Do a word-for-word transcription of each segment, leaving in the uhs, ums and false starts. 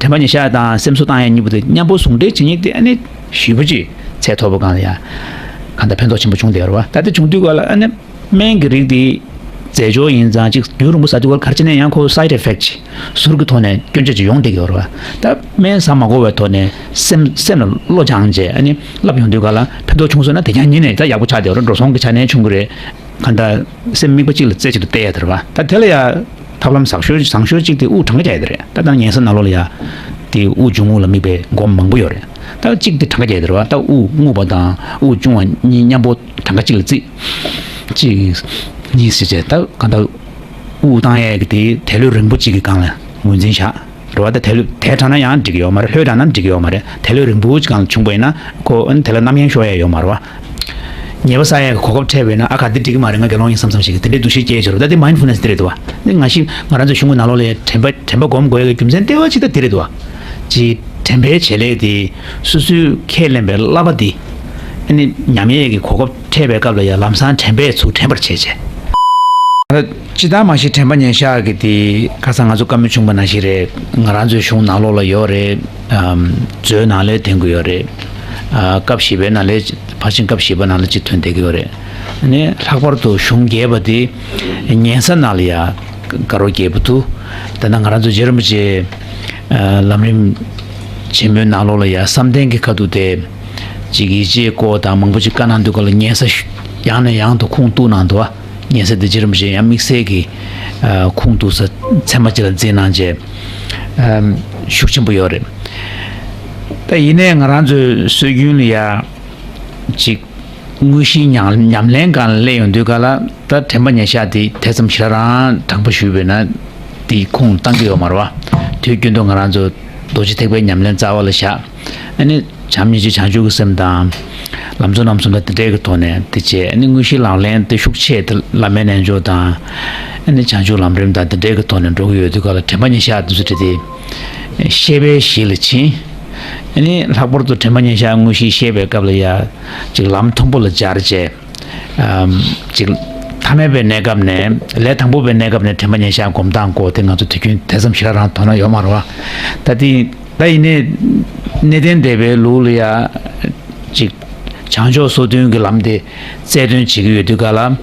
དྲན་པ་ཉེར་བཞག་དང་སེམས་གསོ་བཏང་ཡས་གཉིས་པོ་དེ་མཉམ་པོ་ཟུང་འབྲེལ་བྱེད་མཁན་དེ་ཨ་ནི་ཞེ་པོ་ཅིག་ཚད་མཐོ་པོ་སྒང་ལ་ཡ་གང་ལྟར་ཕན་ཐོགས་ཆེན་པོ་བྱུང་བསྡད་ཡོད་རེད་བ། ད་དེ་བྱུང་དུས་སྐབས་ལ་ཨ་ནི་སྨན་གྱི་རིགས་དེ་རྫས་སྦྱོར་ཡིན་ཙང་ཅིག་རྒྱུན་རིང་པོ་ཟ་དུས་སྐབས་ལ་ག་རེ་བྱས་ནས་ཡང་ཁོ་side effect་ཟུར་གྱི་ཐོག་ནས་སྐྱོན་ཆ་ཅིག་ཡོང་བསྡད་ཀྱི་ཡོད་རེད་བ། ད་སྨན་ཟ་མ་དགོས་པའི་ཐོག་ནས་སེམས་སེམས་ལ་བློ་སྦྱངས་བྱས་ཨ་ནི་ལབ་ཡོང་དུས་སྐབས་ལ་ཕན་ཐོགས་བྱུང་སོང་ན་དེ་རྐྱང་ཉིད་ནས་ད་ཡག་པོ་ཆགས་བསྡད་ཡོད་རེད། འགྲོ་སོང་གི་ཆ་ནས་བྱུང་གི་རེད། གང་ལྟར་སེམས་དམིགས་པ་གཅིག་ལ་རྩེ་གཅིག་ཏུ་གཏད་ཡ་དེ་རེད་བ། ད་དེ་ལ་ཡ་ཐབས་ལམ་བཟང་ཤོས་བཟང་ཤོས་གཅིག་དེ་དབུགས་གྲངས་ཀ་རྒྱག་ཡ་དེ་རེད། ད་ལྟ་ཉལ་ས་ནང་ལོགས་ལ་ཡ་དེ་དབུགས་འབྱུང་རྔུབ་ལ་དམིགས་པའི་སྒོམ་མང་པོ་ཡོད་རེད། ད་གཅིག་དེ་གྲངས་ཀ་རྒྱག་ཡ་དེ་རེད་བ། ད་དབུགས་རྔུབ་པ་དང་དབུགས་དབྱུང་བ་གཉིས་མཉམ་པོ་གྲངས་ཀ་གཅིག་ལ་བརྩིས། གཅིག་གཉིས་ཟེར་བྱས་ད་གང་ལྟར་དབུགས་བཏང་ཡས་ཀྱི་དེ་དལ་ལྷོད་རིང་པོ་གཅིག་གི་སྒང་ལ་ངོས་འཛིན་བཞག་རེད་བ། ད་དལ་ལྷོད་དལ་དྲགས་ན་ཡང་འགྲིག་གི་ཡོད་མ་རེད། ལྷོད་དྲགས་ན་འགྲིག་གི་ཡོད་མ་རེད། དལ་ལྷོད་རིང་པོ་ཅིག་སྒང་ལ་བྱུང་བ་ཡིན་ན་ཁོ་ཨ་ནི་དེ་ལ་རྣམ་གཡེང་ཤོར་ཡ་ཡོད་མ་རེད་བ། ཉེས་པ་བསགས་ཡ་གི་གོ་སྐབས་འཕྲད་པ་ཡིན་ན་ཨ་ག་འདི་འགྲིག་གི་མ་རེད། ང་དགེ་སློང་ཡིན་བསམ་བསམ་ཞིག་གི་དེ་འདྲའི་འདུ་ཤེས་སྐྱེ་ཡ་ཅིག་རེད་བ། ད་དེ་མའིན་ཌ་ཕུལ་ནེ་སི་དེ་རེད་འདུག་བ། དེ་ང་ཞིག་ང་རང་ཚོའི་གཞུང་གི་ནང་ལོགས་ལ་ཡ་དྲན་པ་དྲན་པ་སྒོམ་དགོས་ཡ་གི་རྒྱུ་མཚན་ལྟེ་བ་ཅིག་ད་དེ་རེད་འདུག་བ། ཅིག་དྲན་པའི་བྱེད་ལས་དེ་སོ་སོས་ཁས་ལེན་པའི་བསླབ་པ་འདི་ཨ་ནི་ཉམས་ཡས་ཀྱི་གོ་སྐབས་འཕྲད་པའི་སྐབས་ལ་ཡ་ལམ་སང་དྲན་པས་ཚུར་དྲན་པར་བྱེད་བྱས། སྤྱིར་བཏང་མ་གཞི་དྲན་པ་ཉེར་བཞག་གི་དེ་ཁ་སང་ང་ཚོ་བཀའ་མོལ་བྱུང་པ་ནང་བཞིན་རེད། ང་རང་ཚོའི་གཞུང་ནང་ལོགས་ལ་ཡོད་རེད། ཨམ། མཛོད་ནང་ལས་འཐེན་དགོས་ཡོད་རེད། ཨ། སྐབས་བཞི་པའི་ནང་ལས་ཕར་ཕྱིན་སྐབས་བཞི་པ་ནང་ལ་གཅིག་ཐོན་བསྡད་ཀྱི་ཡོད་རེད། ཨ་ནི་ལྷག་པར་དུ་གཞུང་རྒྱས་པ་དེ་ཉན་ས་ནང་ལ་ཡ་དགའ་རབ་རྒྱས་པོ་འདུག་ད་ལྟ་ང་རང་ཚོ་རྗེ་རིན་པོ་ཆེ་ཨ། ལམ་རིམ་ཆེན་མོའི་ནང་ལོགས་ལ་ཡ་བསམ་གཏན་གྱི་ཁ་ཐུག་དེ་ཅིག་ཡིད་ཆེས་སྐོར་དང་མང་པོ་ཅིག་བཀའ་གནང་དུས་སྐབས་ལ་ཉན་ས་ཡང་ནས་ཡང་དུ་ཁུངས་གཏུགས་གནང་འདུག་བ། ཉན་ས་དེ་རྗེ་རིན་པོ་ཆེ་ཡང་དམིགས་བསལ་གྱི་ཨ། ཁུངས་གཏུགས་ས་ཚད་མ་ཅིག་ལ་འཛིན་གནང་བྱས་ཨ། ཤུགས་ཆེན་པོ་ཡོད་རེད། ད་ཡིན་ནའི་ང་རང་ཚོའི་སྲོལ་རྒྱུན་ལ་ཡ་ཅིག་དངོས་གཞིའི་ཉམས་ཉམས་ལེན་སྒང་ལ་སླེབས་ཡོང་དུས་སྐབས་ལ་ད་དྲན་པ་ཉེར་བཞག་དེ་དེ་ཙམ་ཞེ་དྲག་རང་དྲང་པོ་ཞུས་པས་ན་དེ་ཁུངས་གཏོང་གི་ཡོད་མ་རེད་བ། དུས་རྒྱུན་དུ་ང་རང་ཚོ་རྡོ་རྗེ་ཐེག་པའི་ཉམས་ལེན་རྩ་བ་ལ་བཞག་ཨ་ནི་བྱམས་སྙིང་རྗེ་བྱང་ཆུབ་ཀྱི་སེམས་དང་། ལམ་གཙོ་རྣམ་གསུམ་ལ་དེ་འདྲའི་གི་ཐོག་ནས་དེ་བྱས་ཨ་ནི་དངོས་གཞིའི་ལག་ལེན་དེ་ཤུགས་ཆེ་དེ་བླ་མའི་རྣལ་འབྱོར་དང་། ཨ་ནི་བྱང་ཆུབ་ལམ་རིམ་དང་དེ་འདྲའི་གི་ཐོག་ནས་འགྲོ་གི་ཡོད་དུས་སྐབས་ལ་དྲན་པ་ཉེར་བཞག་དེ་ཚོ་དེ་དེ་ཤེས་པའི་གཞི་ལ་ཕྱིན། ཨ་ནི་ལྷག་པར་དུ་དྲན་པ་ཉེར་བཞག་དངོས་གཞི་ཤེས་པའི་སྐབས་ལ་ཡ་ཅིག་ལམ་མཐོན་པོ་ལ་སྦྱར་བྱས། ཨམ། ཅིག་ཐ་མལ་པའི་གནས་སྐབས་ནས་ལས་དང་པོ་པའི་གནས་སྐབས་ནས་དྲན་པ་ཉེར་བཞག་སྒོམ་སྟངས་སྐོར་དེ་ང་ཚོ་དུས་རྒྱུན་དེ་ཙམ་ཞིག་ལ་རང་དོ་སྣང་ཡོད་མ་རེད་བ། ད་དེ་ད་ཡིན་ནའི་གནས་བརྟན་སྡེ་པའི་ལུགས་ལ་ཡ་ཅིག་བྱང་ཕྱོགས་སོ་བདུན་གྱི་ལམ་དེ་རྩལ་འདོན་བྱེད་ཀྱི་ཡོད་དུས་སྐབས་ལ།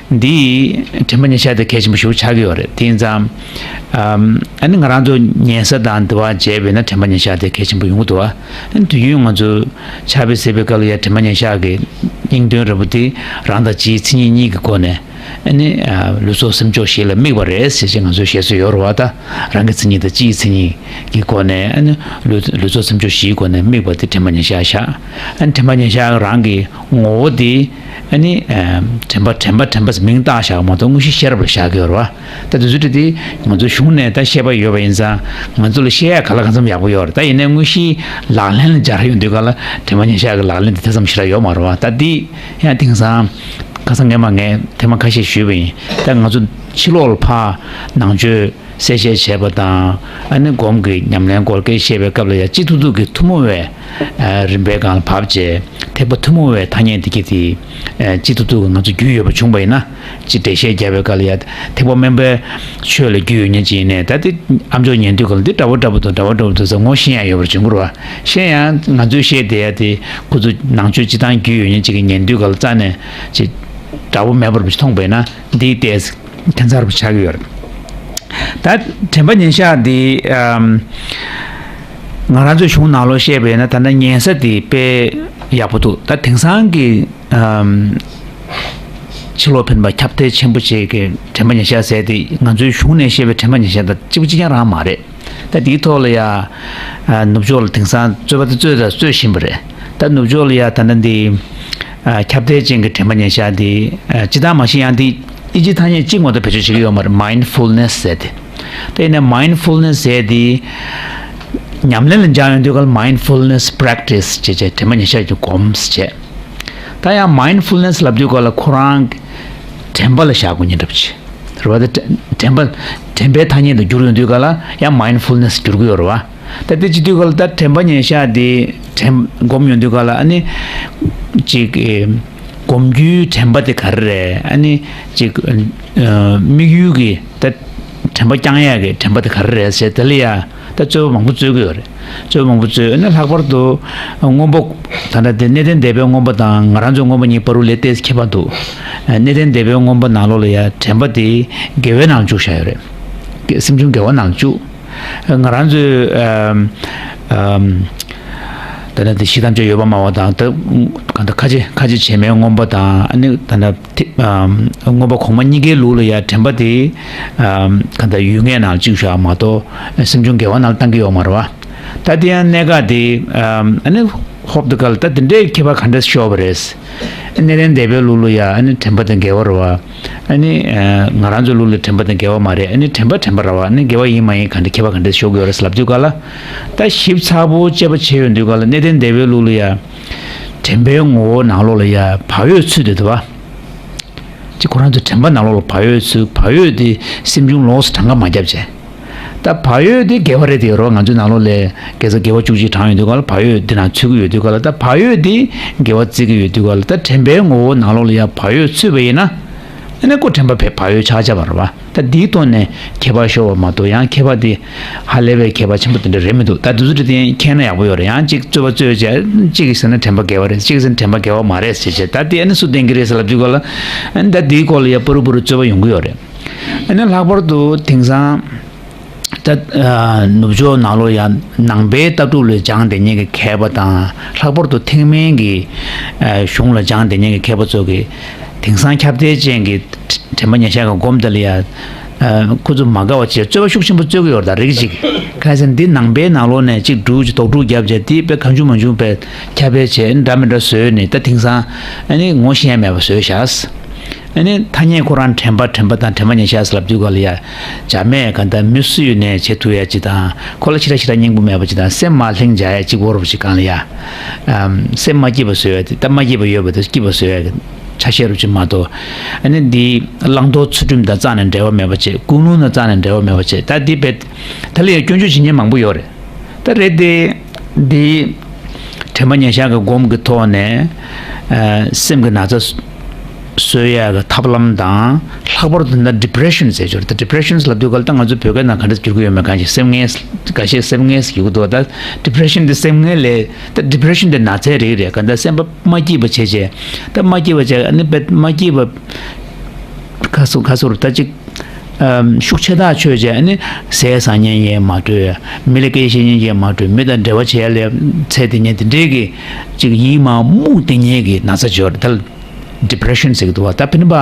འདི་དྲན་པ་ཉེར་བཞག་དེ་གལ་ཆེན་པོ་ཞེ་པོ་ཆགས་ཀྱི་ཡོད་རེད། དེ་ཡིན་ཙང་ཨ་ནི་ང་རང་ཚོ་ཉན་ས་དང་འདི་བ་བྱས་པས་ན་དྲན་པ་ཉེར་བཞག་དེ་གལ་ཆེན་པོ་ཡོང་གི་འདུག་བ། ཨ་ནི་དུས་རྒྱུན་ང་ཚོ་ཕྱག་དཔེ་གཟིགས་པའི་སྐབས་ལ་ཡ་དྲན་པ་ཉེར་བཞག་གི་སྙིང་དོན་རེད་པོ་དེ་རང་དང་སྤྱིའི་མཚན་ཉིད་གཉིས་ཀྱི་སྒོ་ནས་ཨ་ནི་ལུས་སྲོག་སེམས་མཆོག་བཞི་ལ་དམིགས་པ་རེད་ཟེར་ཅིག་ང་ཚོའི་བཤད་སྲོལ་ཡོད་རེད་བ། ད་རང་གི་མཚན་ཉིད་དང་སྤྱིའི་མཚན་ཉིད་ཀྱི་སྒོ་ནས་ཨ་ནི་ལུས་ལུས་སྲོག་སེམས་མཆོག་བཞིའི་སྒོ་ནས་དམིགས་པ་དེ་དྲན་པ་ཉེར་བཞག་བཞག་ཨ་ནི་དྲན་པ་ཉེར་བཞག་རང་གི་ངོ་བོ་དེ། ཨ་ནི། ཨ། དྲན་པ་དྲན་པ་དྲན་པ་ཟེར་མིང་བཏགས་བཞག་མ་གཏོགས་དངོས་གཞི་ཤེས་རབ་ལ་བཞག་གི་ཡོད་རེད་བ། ད་དེ་ཚོ་དེ་དེ་ང་ཚོ་གཞུང་ནས་ད་བཤད་པ་ཡོད་པ་ཡིན་ཙང་ང་ཚོ་ལ་བཤད་ཡ་ག་ལ་གང་འཚམ་ཡག་པོ་ཡོད་རེད། ད་ཡིན་ནའི་དངོས་གཞིའི་ལག་ལེན་ལ་སྦྱར་ཡོང་དུས་ག་ལ་དྲན་པ་ཉེར་བཞག་གི་ལག་ལེན་དེ་དེ་ཙམ་ཞིག་ར་ཡོད་མ་རེད་བ། ད་འདི་ཡང་དེང་སང་ཁ་སང་ངས་མ་ངས་ཐེངས་མ་ཁ་ཤས་ཞུས་པ་ཡིན། ད་ང་ཚོ་ཕྱི་ལོགས་ལ་ཕར་ནང་ཆོས་གསལ་བཤད་བྱས་པ་དང་། ཨ་ནི་སྒོམ་གྱི་ཉམས་ལེན་སྐོར་སྐད་བཤད་པའི་སྐབས་ལ་ཡང་སྤྱི་ཐུབ་ཐུབ་ཀྱི་ཐུན་མོང་བའི་ཨ་རིམ་པའི་སྒང་ལ་བབས་རྗེས་ཐེག་པ་ཐུན་མོང་བའི་ཐ་སྙད་འདི་གི་དེ་ཨ་སྤྱི་ཐུབ་ཐུབ་ཀྱི་ང་ཚོ་རྒྱུས་ཡོད་པ་བྱུང་བ་ཡིན་ན། ཅིག་འགྲེལ་བཤད་བརྒྱབ་པའི་སྐབས་ལ་ཡང་ཐེག་པ་དམན་པའི་ཆོས་ལ་རྒྱུས་ཡོད་མཁན་ཅིག་ཡིན་ནའི་ད་དེ་ཨ་མཆོག་ཉན་དུས་སྐབས་ལ་འདི་འདྲ་པོ་འདྲ་པོ་འདུག་འདྲ་པོ་འདྲ་པོ་འདུག་ཟེར་ངོ་ཤེས་ཡ་ཡོད་པར་བྱུང་གི་རེད་བ། ཤེས་ཡང་ང་ཚོས་བཤད་བསྡད་ཡ་དེ་ཁོ་ཚོ་ནང་ཆོས་སྤྱི་བཏང་རྒྱུས་ཡོད་མཁན་ཅིག་གིས་ཉན་དུས་སྐབས་ལ་རྩ་ནས་ཅིག་འདྲ་པོ་མེད་པར་མཐོང་བས་ན་འདིའི་ལྟས། ཁྱད་མཚར་པོ་ཆགས་ཀྱི་ཡོད་རེད། ད་དྲན་པ་ཉེར་བཞག་འདི་ཨམ་ང་རང་ཚོའི་གཞུང་ནང་ལོགས་བཤད་པས་ན་ད་ལྟ་ཉན་ས་འདི་དཔེ་ཡག་པོ་འདུག་ད་དེང་སང་གི་ཨམ་ཕྱི་ལོགས་ཕན་པ་ཁྱབ་གདལ་ཆེན་པོ་ཅིག་གིས་དྲན་པ་ཉེར་བཞག་ཟེར་དེ་ང་ཚོའི་གཞུང་ནས་བཤད་པའི་དྲན་པ་ཉེར་བཞག་དང་གཅིག་པ་གཅིག་རྐྱང་རང་མ་རེད། ད་དེའི་ཐོག་ལ་ཡ་ཨ་ནུབ་ཕྱོགས་ལ་དེང་སང་རྩོད་པ་དེ་རྩོད་དང་རྩོད་བཞིན་པ་རེད། ད་ནུབ་ཕྱོགས་ལ་ཡ་ད་ལྟ་འདི་ཨ་ཁྱབ་གདལ་ཅན་གྱི་དྲན་པ་ཉེར་བཞག་འདི་ཨ་སྤྱིར་བཏང་མ་གཞི་ཡང་འདི་ཨིན་ཇི་ཐ་སྙད་གཅིག་མ་གཏོགས་བེད་སྤྱོད་བྱེད་ཀྱི་ཡོད་མ་རེད། མའིན་ཌ་ཕུལ་ནེ་སི་ཟེར་ཏེ། དེ་ནས་མའིན་ཌ་ཕུལ་ནེ་སི་ཟེར་འདི་ཉམས་ལེན་ལ་སྦྱར་ཡོང་དུས་སྐབས་ལ་མའིན་ཌ་ཕུལ་ནེ་སི་པེ་རེག་ཊི་སི་བྱས་བྱས་དྲན་པ་ཉེར་བཞག་གི་སྒོམ་ཟེར་བྱས། ད་ཡང་མའིན་ཌ་ཕུལ་ནེ་སི་ལབ་དུས་སྐབས་ལ་ཁོ་རང་གི་དྲན་པ་ལ་བཞག་དགོས་ཉེན་འདྲ་པོ་ཅིག་རེད་བ། དེ་དྲན་པ་དྲན་པའི་ཐ་སྙད་དུ་བསྒྱུར་ཡོང་དུས་སྐབས་ལ་ཡང་མའིན་ཌ་ཕུལ་ནེ་སི་བསྒྱུར་གི་ཡོད་རེད་བ། ད་དེ་བྱེད་དུས་སྐབས་ལ་ད་དྲན་པ་ཉེར་བཞག་དེ་དྲན་སྒོམ་ཡོང་དུས་སྐབས་ལ་ཨ་ནི་ཅིག་སྒོམ་རྒྱུའི་དྲན་པ་དེ་ག་རེ་རེད། ཨ་ནི་ཅིག་དམིགས་ཡུལ་གྱི་ད་དྲན་པ་བསྐྱང་ཡག་གི་དྲན་པ་དེ་ག་རེ་རེད་ཟེར་དེ་ལ་ཡ་ ད་རྩོད་པ་མང་པོ་རྩོད་ཀྱི་ཡོད་རེད། རྩོད་པ་མང་པོ་རྩོད་ནས་ལྷག་པར་དུ་སྔོན་པོ། ད་ལྟ་དེ་གནས་བརྟན་སྡེ་པའི་སྔོན་པོ་དང་ང་རང་ཚོའི་སྔོན་པོ་གཉིས་བར་དུ་ལས་ཏོག་ཙམ་ཁྱད་པར་འདུག་གནས་བརྟན་སྡེ་པའི་སྔོན་པོ་ནང་ལོགས་ལ་ཡ་དྲན་པ་དེ་དགེ་བའི་ནང་བཅུག་བཞག་ཡོད་རེད། སེམས་བྱུང་དགེ་བ་ནང་བཅུག་ང་རང་ཚོའི་ཨམ་ཨམ་ད་ལྟ་དེ་ཤི་དམ་བཅའ་ཡོད་པ་སྨྲ་བ་དང་། ད་གང་ལྟར་ཁ་ཆེ་ཁ་ཆེ་བྱེ་མའི་སྔོན་པོ་དང་། ཨ་ནི་ད་ལྟ་དེ་ཨམ་སྔོན་པོ་གོང་མ་གཉིས་ཀའི་ལུགས་ལ་ཡ་དྲན་པ་དེ་ཨམ་གང་ལྟར་ཡུལ་ངེས་ནང་བཅུག་བཞག་མ་གཏོགས་སེམས་བྱུང་དགེ་བ་ནང་བཏང་གི་ཡོད་མ་རེད་བ། ད་དེ་ཡང་གནད་འགག་དེ་ཨམ་ཨ་ནི་ཧོབ་ཏེ་ག་ལ་ད་དེ་འདྲའི་ཁྱད་པར་ག་འདྲ་ཤོར་བ་རེད། གནས་བརྟན་སྡེ་པའི་ལུགས་ལ་ཡ་ཨ་ནི་དྲན་པ་དེ་དགེ་བ་རེད་བ། ཨ་ནི་ཨ་ང་རང་ཚོའི་ལུགས་ལ་དྲན་པ་དེ་དགེ་བ་མ་རེད། ཨ་ནི་དྲན་པ་དྲན་པ་རེད་བ། ཨ་ནི་དགེ་བ་ཡིན་མ་ཡིན་ག་འདྲ་ཁྱད་པར་ག་འདྲ་ཤོར་གི་ཡོད་རེད་ལབ་དུས་ག་ལ། ད་ཞིབ་ཚགས་པོ་དཔྱད་པ་བྱས་ཡོང་དུས་ག་ལ་གནས་བརྟན་སྡེ་པའི་ལུགས་ལ་ཡ་དྲན་པའི་ངོ་བོ་ནང་ལོགས་ལ་ཡ་བག་ཡོད་ཚུད་དེ་འདུག་བ། ཅིག་ཁོ་རང་ཚོ་དྲན་པ་ནང་ལོགས་ལ་བག་ཡོད་ཚུད། བག་ཡོད་དེ་སེམས་བྱུང་ལོགས་སུ་གྲངས་ཀ་མ་བརྒྱབ་བྱས། ད་བག་ཡོད་དེ་དགེ་བ་རེད་དེ་ཡོད་རེད་བ། ང་ཚོའི་ནང་ལོགས་ལ་དགེ་རྩ་དགེ་བ་བཅུ་གཅིག་བགྲངས་ཡོང་དུས་ག་ལ་བག་ཡོད་དེ་ནང་ཚུད་ཀྱི་ཡོད་དུས་ག་ལ། ད་བག་ཡོད་དེ་དགེ་བ་བརྩི་གི་ཡོད་དུས་ག་ལ། ད་དྲན་པའི་ངོ་བོ་ནང་ལོགས་ལ་ཡ་བག་ཡོད་ཚུད་པ་ཡིན་ན། ཨ་ནི་ཁོ་དྲན་པ་བས་བག་ཡོད་ཆགས་ཆགས་པ་རེད་བ། ད་འདིའི་ཐོག་ནས་ཁྱད་པར་ཤོར་བ་མ་གཏོགས་ཡང་ཁྱད་པར་དེ་ཧ་ལས་པའི་ཁྱད་པར་ཆེན་པོ་དེ་འདྲ་རེད་མི་འདུག་ད་དུས་ཚོད་དེ་མཁྱེན་ན་ཡག་པོ་ཡོད་རེད། ཡང་གཅིག་རྩོད་པ་རྩོད་བྱས། གཅིག་གིས་ཟེར་ན་དྲན་པ་དགེ་བ་རེད། གཅིག་གིས་ཟེར་ན་དྲན་པ་དགེ་བ་མ་རེད་ཟེར་བྱས། ད་དེ་ཨ་ནི་སུ་བསྟན་གྱི་རེད་ཟེར་ལབ་དུས་ག་ལ། ཨ་ནི་ད་འདིའི་སྐོར་ལ་ཡ་པ་རུ་པ་རུ་རྩོད་པ་ཡོང་གི་ཡོད་རེད། ཨ་ནི་ལྷག་པར་དུ་དེང་སང་ད་ཨ་ནུབ་ཕྱོགས་ནང་ལོགས་ཡ་ནང་པའི་ལྟ་གྲུབ་ལ་སྦྱངས་བསྡད་མཁན་གྱི་མཁས་པ་དང་། ལྷག་པར་དུ་ཐེག་དམན་གྱི་ཨ་གཞུང་ལ་སྦྱངས་བསྡད་མཁན་གྱི་མཁས་པ་ཚོ་གིས་དེང་སང་ཁྱབ་གདལ་ཅན་གྱི་དྲན་པ་ཉེར་བཞག་གི་སྒོམ་དེ་ལ་ཡ་ཨ་ཁོ་ཚོ་མ་དགའ་བ་བྱས་རྩོད་པ་ཤུགས་ཆེན་པོ་རྩོད་ཀྱི་ཡོད་རེད། ད་རིགས་གཅིག་ག་ཟེར་ན་འདི་ནང་པའི་ནང་ལོགས་ནས་གཅིག་སྒྲུག་ཅིག་དོགས་སྒྲུག་བརྒྱབ་བྱས། དེ་དཔེ་གང་བྱུང་མང་བྱུང་དཔེ་ཁྱབ་སྤེལ་བྱས། འདྲ་མི་འདྲ་བཟོས་ནས་ད་དེང་སང་ཨ་ནི་ངོ་ཤེས་ཡ་མེད་པ་བཟོས་བཞག་ཨ་ནི་ཐ་སྙད་ཁོ་རང་དྲན་པ་དྲན་པ་དང་དྲན་པ་ཉེར་བཞག་ལབ་དུས་ག་ལ་ཡ། བྱ་མས་ག་འདྲ་མི་སུ་ཡོད་ནས་བྱེད་ཐུབ་ཡ་ཅིག་དང་། ཁོ་ལ་ཕྱི་ར་ཕྱི་ར་སྙིང་པོ་མེད་པ་ཅིག་དང་། སེམས་མ་ལྷིང་བྱ་ཡ་ཅིག་བོར་བ་ཅིག་གང་ལ་ཡ། ཨམ་སེམས་མ་སྐྱིད་པ་བཟོ་ཡ་དེ། ད་མ་སྐྱིད་པ་ཡོད་པ་དེ་སྐྱིད་པ་བཟོ་ཡ་གི་ཆ་ཤས་རུ་ཅིག་མ་གཏོགས། ཨ་ནི་འདི་བླང་དོར་ཚུལ་ཁྲིམས་དང་རྩ་ནས་འབྲེལ་བ་མེད་པ་བྱས། ཀུན་སློང་དང་རྩ་ནས་འབྲེལ་བ་མེད་པ་བྱས། ད་འདི་བས་ད་ལ་ཡ་སྐྱོན་བརྗོད་བྱེད་མཁན་མང་པོ་ཡོད་རེད། ད་རེད་དེ། འདི་དྲན་པ་ཉེར་བཞག་གི་སྒོམ་གྱི་ཐོག་ནས་ཨ་སེམས་ཀྱི་ན་ཚ་གསོ་ཡག་གི་ཐབས་ལམ་དང་། ལྷག་པར་དུ་ད་ལྟ་ཌི་པི་རེ་ཤན་ཟེར་ཆོག་རེད། ད་ཌི་པི་རེ་ཤན་ལབ་དུས་ག་ལ་ད་ང་ཚོ་བོད་སྐད་ནང་ག་འདྲ་བསྒྱུར་གྱི་ཡོད་མེད་གང་ཤེས། སེམས་ངལ། འགའ་ཤས་སེམས་ངལ་ཟེར་གྱི་འདུག་ད་ཌི་པི་རེ་ཤན་དེ་སེམས་ངལ་ལས། ད་ཌི་པི་རེ་ཤན་དེ་ན་ཚའི་རིགས་རེད། ག་ད་སེམས་པ་མ་སྐྱིད་པ་བྱས་བྱས། ད་མ་སྐྱིད་པ་བྱས། ཨ་ནི་བས་མ་སྐྱིད་པ་ག་སོ་ག་སོ་རུ་ད་ཅིག་ཨམ་ཤུགས་ཆེ་ཐག་ཆོད་བྱས། ཨ་ནི་ཟས་ཟ་མཁན་ཡང་མ་འདོད། མི་ལ་སྐད་བཤད་མཁན་ཡང་མ་འདོད། མི་དང་འབྲེལ་བ་བྱེད་ཡ་ལས་ཚད་དེ་ཉིད་དེ་འདྲས་ཀྱི་ཅིག་ཡིད་མ་རྨུགས་དེ་ཉིད་ཀྱི་ན་ཚ་འབྱོར། ད་ཌི་པི་རེ་ཤན་ཟེར་གྱི་འདུག་བ། ད་ཕན་པ་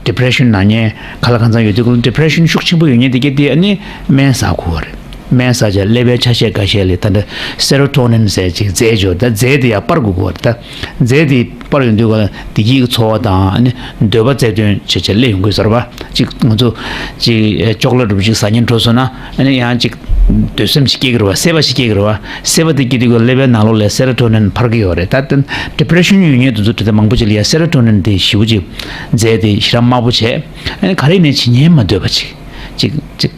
ཌི་པི་རེ་ཤན་ན་མཁན་ག་ལ་གང་འཚམ་ཡོད་དུས་ཀུན་ཌི་པི་རེ་ཤན་ཤུགས་ཆེན་པོ་ཡོད་མཁན་དེ་གྱད་དེ་ཨ་ནི་སྨན་ཟ་དགོས་པ་རེད། སྨན་ཟ་བྱས་ཀླད་པའི་ཆ་ཤས་འགའ་ཤས་ལ་ད་ལྟ་སེ་རོ་ཊོ་ནིན་ཟེར་ཅིག་རྫས་འབྱོར། ད་རྫས་དེ་ཡང་སྤར་དགོས་ཀྱི་ཡོད་རེད། ད་རྫས་དེ་སྤར་ཡོང་དུས་ག་ལ་བདེ་སྐྱིད་ཀྱི་ཚོར་བ་དང་། ཨ་ནི་འདོད་པ་རྩལ་འདོན་བྱེད་བྱེད་སླེབས་ཡོང་གི་ཡོད་ཟེར་བ། ཅིག་ང་ཚོ་ཅིག་ཅོག་ལེ་ཊི་འདྲ་པོ་ཅིག་ཟ་སྙིང་འདོད་སོང་ན། ཨ་ནི་ཡང་ཅིག་འདོད་སེམས་ཤིག་སྐྱེ་གི་རེད་བ། སྲེད་པ་ཞིག་སྐྱེ་གི་རེད་བ། སྲེད་པ་དེ་སྐྱེ་དུས་ག་ལ་ཀླད་པའི་ནང་ལོགས་ལ་སེ་རོ་ཊོ་ནིན་འཕར་གི་ཡོད་རེད། ད་ལྟ་ཌི་པི་རེ་ཤན་ཡོད་མཁན་དེ་ཚོ་དེ་ལྟར་མང་པོ་ཅིག་ལ་ཡང་སེ་རོ་ཊོ་ནིན་དེ་ཞེ་པོ་ཅིག་རྫས་དེ་ཞེ་དྲག་དམའ་པོ་བྱས། ཨ་ནི་ག་རེ་ཡིན་ནའི་བྱེད་སྙིང་མ་འདོད་པ་ཅིག་ཅིག་ཅིག་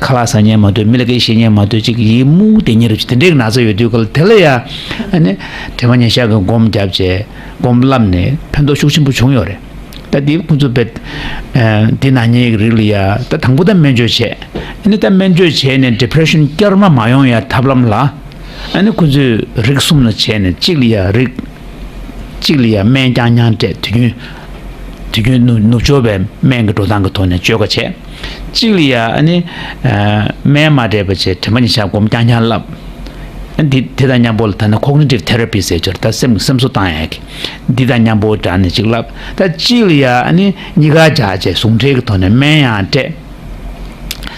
ཁ་ལག་ཟ་སྙིང་མ་འདོད། མི་ལ་སྐད་བཤད་སྙིང་མ་འདོད། ཅིག་ཡིད་མུག་དེ་ཉིད་རུ་ཅིག་དེ་འདྲའི་ན་ཚ་ཡོད་དུས་ག་ལ་དེ་ལ་ཡ་ཨ་ནི་དྲན་པ་ཉེར་བཞག་གི་སྒོམ་བརྒྱབ་བྱས། སྒོམ་བསླབས་ནས་ཕན་ཐོགས་ཤུགས་ཆེན་པོ་བྱུང་ཡོད་རེད། ད་འདི་ཁོང་ཚོ་བས་ཨ་འདི་ན་མཁན་གྱི་རིགས་ལ་ཡ་ད་དང་པོ་ད་སྨན་བཅོས་བྱས། ཨ་ནི་ད་སྨན་བཅོས་བྱས་ནས་ཌི་པི་རེ་ཤན་བསྐྱར་མ་མ་ཡོང་ཡ་ཐབས་ལམ་ལ། ཨ་ནི་ཁོང་ཚོས་རིགས་གསུམ་ལ་བྱས་ནས། གཅིག་ལ་ཡ་རིགས། གཅིག་ལ་ཡ་སྨན་རྐྱང་རྐྱང་སྤྲད། དུས་རྒྱུན་དུས་རྒྱུན་ནུབ་ནུབ་ཕྱོགས་པའི་སྨན་གྱི་འགྲོ་སྟངས་ཀྱི་ཐོག་ནས་བཅོས་ཁ་བྱས། གཅིག་ལ་ཡ་ཨ་ནི་ཨ་སྨན་མ་སྤྲད་པ་བྱས་དྲན་པ་ཉེར་བཞག་སྒོམ་རྐྱང་རྐྱང་བསླབས། ཨ་འདི་དེ་དང་མཉམ་པོ་ལ་ད་ནི་ཀོག་ནི་ཊིབ་ཐེ་ར་པི་ཟེར་ཆོག་རེད། ད་སེམས་སེམས་གསོ་བཏང་ཡག་གི་འདི་དང་མཉམ་པོ་སྦྲགས་ནས་ཅིག་བསླབས། ད་གཅིག་ལ་ཡ་ཨ་ནི་གཉིས་ཀ་སྦྱར་བྱས་ཟུང་འབྲེལ་གྱི་ཐོག་ནས་སྨན་ཡང་སྤྲད།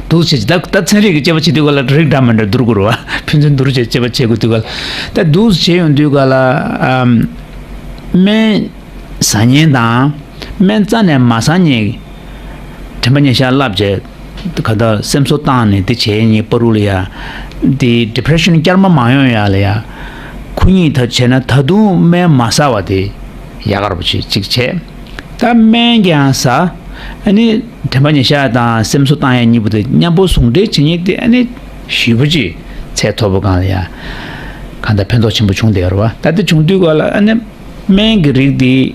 འདུག་བྱས་ད་ད་ཚན་རིག་གི་དཔྱད་པ་བྱེད་དུས་ག་ལ་རིགས་འདྲ་མི་འདྲ་བསྡུར་དགོས་རེད་བ། ཕན་ཚུན་བསྡུར་བྱས་དཔྱད་པ་བྱེད་དགོས་དུས་ག་ལ། ད་འདུག་བྱས་ཡོང་དུས་ག་ལ་ཨམ་སྨན་ཟ་མཁན་དང་སྨན་རྩ་ནས་མ་ཟ་མཁན། དྲན་པ་ཉེར་བཞག་བསླབས་བྱས་ག་ད་སེམས་གསོ་བཏང་ནས་དེ་བྱས་ནས་པ་རུ་ལ་ཡ། དེ་ཌི་པི་རེ་ཤན་བསྐྱར་མ་མ་ཡོང་ཡ་ལ་ཡ། ཁོ་གཉིས་ད་བྱས་ན་ད་དུང་སྨན་མ་ཟ་བ་དེ་ཡག་ག་ར་པོ་ཅིག་ཅིག་བྱས། ད་སྨན་ཀྱང་ཟ། ཨ་ནི་དྲན་པ་ཉེར་བཞག་དང་སེམས་གསོ་བཏང་ཡ་གཉིས་པོ་དེ་མཉམ་པོ་ཟུང་འབྲེལ་བྱེད་མཁན་དེ་ཨ་ནི་ཞེ་པོ་ཅིག་ཚད་མཐོ་པོ་སྒང་ལ་ཡ་གང་ལྟར་ཕན་ཐོགས་ཆེན་པོ་བྱུང་བསྡད་ཡོད་རེད་བ། ད་དེ་བྱུང་དུས་ག་ལ་ཨ་ནི་སྨན་གྱི་རིགས་དེ་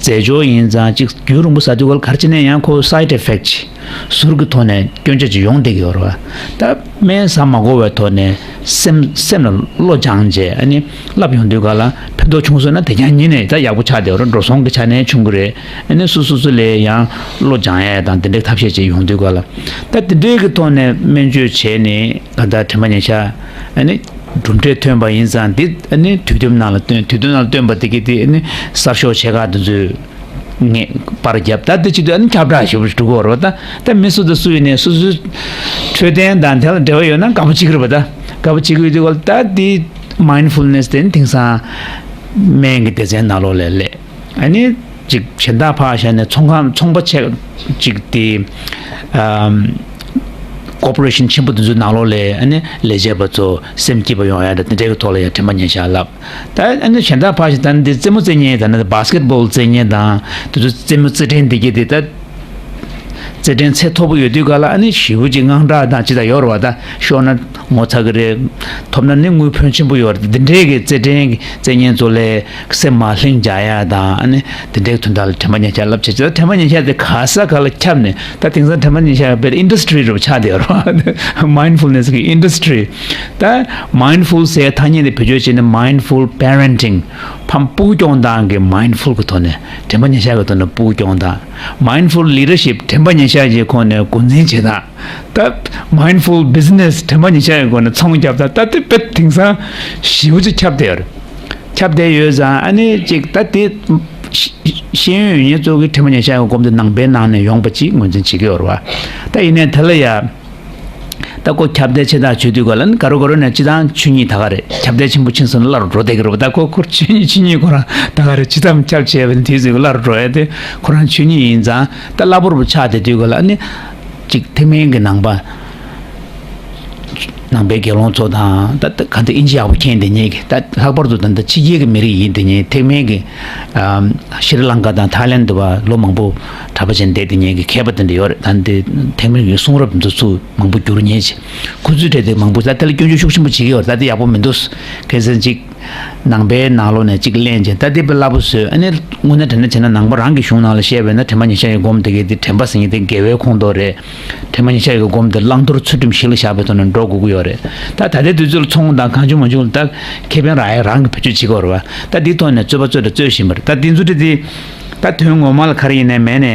རྫས་སྦྱོར་ཡིན་ཙང་ཅིག་རྒྱུན་རིང་པོ་ཟ་དུས་ག་ལ་ག་རེ་བྱས་ནས་ཡང་ཁོ་side effect་ཟུར་གྱི་ཐོག་ནས་སྐྱོན་ཆ་ཅིག་ཡོང་བསྡད་ཀྱི་ཡོད་རེད་བ། ད་སྨན་ཟ་མ་དགོས་པའི་ཐོག་ནས་སེམས་སེམས་ལ་བློ་སྦྱངས་བྱས་ཨ་ནི་བསླབ་ཡོང་དུས་ག་ལ་ཕན་ཐོགས་བྱུང་སོང་ན་དེ་རྐྱང་ཉིད་ནས་ད་ཡག་པོ་ཆགས་བསྡད་ཡོད་རེད། འགྲོ་སོང་གི་ཆ་ནས་བྱུང་གི་རེད། ཨ་ནི་སོ་སོ་སོ་ལ་ཡང་བློ་སྦྱང་ཡ་དང་དེ་འདྲའི་ཐབས་ཤེས་ཅིག་ཡོང་དུས་ག་ལ། ད་དེ་འདྲའི་གི་ཐོག་ནས་སྨན་བཅོས་བྱས་ནས་ག་ད་དྲན་པ་ཉེ་ཆར་ཨ་ནི་གྲུབ་འབྲས་ཐོན་པ་ཡིན་ཙང་འདི་ཨ་ནི་དུས་དེབ་ནང་ལ་བཏོན། དུས་དེབ་ནང་ལ་བཏོན་པ་དེ་གི་དེ་ཨ་ནི་གསར་ཤོག་ཆེ་ཁག་དེ་ཚོས་ངས་པར་བརྒྱབ། ད་དེ་བྱེད་དུས་ཨ་ནི་ཁྱབ་བསྒྲགས་ཞེ་པོ་ཞིག་འགྲོ་གི་ཡོད་རེད་བ། ད་ད་མི་སུ་དང་སུ་ཡིན་ནའི་སོ་སོའི་འཕྲོད་བསྟེན་དང་དེ་ལ་འབྲེལ་བ་ཡོད་ན་དགའ་པོ་བྱེད་ཀྱི་རེད་བ། ད་དགའ་པོ་བྱེད་ཀྱི་ཡོད་དུས་ག་ལ་ད་འདི་mindfulness་དེ་ནི་དེང་སང་སྨན་གྱི་སྡེ་ཚན་ནང་ལོགས་ལ་སླེབས། ཨ་ནི་ཅིག་གཞན་དག་ཕར་བཞག་ནས་ཚོང་ཁང་ཚོང་པ་ཆེ་ཅིག་དེ་ཨམ་corporation་ཆེན་པོ་དེ་ཚོའི་ནང་ལོགས་ལ་ཨ་ནི་ལས་བྱེད་པ་ཚོ་སེམས་སྐྱིད་པ་ཡོང་ཡ་འདྲ་དེ་འདྲའི་གི་ཐོག་ལ་ཡང་དྲན་པ་ཉེ་ཆར་བསླབས། ད་ཨ་ནི་གཞན་དག་ཕར་བཞག་ད་ནི་འདི་རྩེད་མོ་རྩེ་མཁན་ད་ནི་basketball་རྩེ་མཁན་དང་དེ་ཚོ་རྩེད་མོ་རྩེད་ཕྲན་འདི་གི་དེ་ད། རྩེད་འགྲན་ཚད་མཐོ་པོ་ཡོད་དུས་ག་ལ་ཨ་ནི་ཞེ་པོ་ཅིག་དངངས་སྐྲག་དང་ཅི་དང་ཡོད་རེད་བ། ད་ཤོར་ན་ངོ་ཚ་གི་རེད། ཐོབ་ན་ནི་དངུལ་ཕོན་ཆེན་པོ་ཡོད་རེད། འདི་འདྲའི་གི་རྩེད་འགྲན་གི་རྩེད་མཁན་ཚོ་ལས་སེམས་མ་ལྷིང་འཇགས་ཡ་དང་ཨ་ནི་འདི་འདྲའི་དོན་དག་ལ་དྲན་པ་ཉེ་ཆར་བསླབ་བྱས། ད་དྲན་པ་ཉེ་ཆར་དེ་ག་ས་ག་ལ་ཁྱབ་ནས་ད་དེང་སང་དྲན་པ་ཉེ་ཆར་བའི་industry་རུ་ཆགས་བསྡད་ཡོད་རེད་བ། mindfulness་གི་industry། ད་mindful་ཟེར་ཐ་སྙད་དེ་བེད་སྤྱོད་བྱས་ནས་mindful parenting། ཕམ་སྤུ་གུ་སྐྱོང་སྟངས་ཀྱི་mindful་གི་ཐོག་ནས་དྲན་པ་ཉེ་ཆར་གྱི་ཐོག་ནས་སྤུ་གུ་སྐྱོང་སྟངས། mindful leadership་དྲན་པ་ཉེ་ཆར་གྱི་ཁོངས་ནས་འགོ་འཛིན་བྱེད་སྟངས། ད་mindful business་དྲན་པ་ཉེ་ཆར་གྱི་སྒོ་ནས་ཚོང་རྒྱབ་སྟངས། ད་དེ་དཔེ་དེང་སང་ཞེ་པོ་ཅིག་ཁྱབ་བསྡད་ཡོད་རེད། ཁྱབ་བསྡད་ཡོད་ཙང་ཨ་ནི་ཅིག་ད་དེ་ཤེས་ཤེས་ཡོན་ཡོད་མཁན་ཚོ་གིས་དྲན་པ་ཉེ་ཆར་གྱི་སྒོ་དེ་ནང་པའི་ནང་ནས་ཡོང་པ་ཅིག་ངོས་འཛིན་བྱེད་ཀྱི་ཡོད་རེད་བ། ད་ཡིན་ནའི་དེ་ལ་ཡ། ད་ཁོ་ཁྱབ་གདལ་ཆེ་ཐག་ཆོད་དུས་ག་ལ་ནི་ག་རུ་ག་རུ་ནས་སྤྱི་བཏང་ཆོས་ཉིད་ད་ག་རེད། ཁྱབ་གདལ་ཆེན་པོ་ཕྱིན་སོང་ན་སླར་འགྲོ་བསྡད་ཀྱི་རེད་པ། ད་ཁོ་ཁོར་ཆོས་ཉིད་ཆོས་ཉིད་ཁོ་རང་ད་ག་རེད། སྤྱི་བཏང་ཁྱབ་བྱས་པ་ནི་དེའི་ཚོད་ཀྱི་སླར་འགྲོ་ཡ་དེ་ཁོ་རང་ཆོས་ཉིད་ཡིན་ཙང་ད་སླ་པོ་རུ་ཆགས་བསྡད་དུས་ག་ལ་ནི་ཅིག་ཐེག་དམན་གྱི་ནང་པ་ནང་པའི་དགེ་སློང་ཚོ་དང་ད་ད་ག་འདི་ཨིན་ཇི་ཡག་པོ་མཁྱེན་བསྡད་མཁན་གྱི་ད་ལྷག་པར་དུ་ད་ལྟ་ཕྱི་རྒྱལ་གྱི་མི་རིགས་ཡིན་བསྡད་མཁན་ཐེག་དམན་གྱི་ཨམ། ཤྲི་ལང་ཀ་དང་ཐའི་ལེན་དུ་བ་ལོ་མང་པོ་གྲྭ་པ་བྱས་བསྡད་དེ་ཉན་གྱི་མཁས་པ་དེ་འདྲ་ཡོད་རེད། ད་འདི་ཐེག་དམན་གྱི་གསུང་རབ་འདི་ཚོ་མང་པོ་བསྒྱུར་ཉན་བྱས། ཁོ་ཚོའི་གྲས་དེ་མང་པོ་ད་དེ་ལ་སྐྱོན་བརྗོད་ཤུགས་ཆེན་པོ་བྱེད་ཀྱི་ཡོད་རེད། ད་དེ་ཡག་པོ་མི་འདུག་གལ་སྲིད་ཅིག་ནང་པའི་ནང་ལོགས་ནས་ཅིག་གླེང་བྱས་ད་དེ་དཔེ་སླ་པོ་བཟོས་ཨ་ནི་དངོས་གནས་དྲང་གནས་བྱས་ན་ནང་པ་རང་གི་གཞུང་ནང་ལ་བཤད་པས་ན་དྲན་པ་ཉེ་ཆར་གྱི་སྒོམ་དེ་གའི་དེ་དྲན་པ་ཟེར་མཁན་དེ་དགེ་བའི་ཁོངས་གཏོགས་རེད། དྲན་པ་ཉེ་ཆར་གྱི་སྒོམ་དེ་བླང་དོར་ཚུལ་ཁྲིམས་གཞི་ལ་བཞག་པའི་ཐོག་ནས་འགྲོ་དགོས་ཀྱི་ཡོད་རེད། ད་ད་ལྟའི་དུས་ཚོད་ལ་ཚོང་དང་གང་བྱུང་མང་བྱུང་ལ་ད་ཁེ་ཕན་རག་ཡ་རང་གི་བེད་སྤྱོད་བྱེད་དགོས་རེད་བ། ད་འདིའི་ཐོག་ནས་རྩོད་པ་རྩོད་དང་རྩོད་བཞིན་པ་རེད། ད་འདི་ཚོ་འདྲ་འདི་ད་དོན་ངོ་མ་ལ་ག་རེ་ཡིན་ནའི་མེད་ནའི་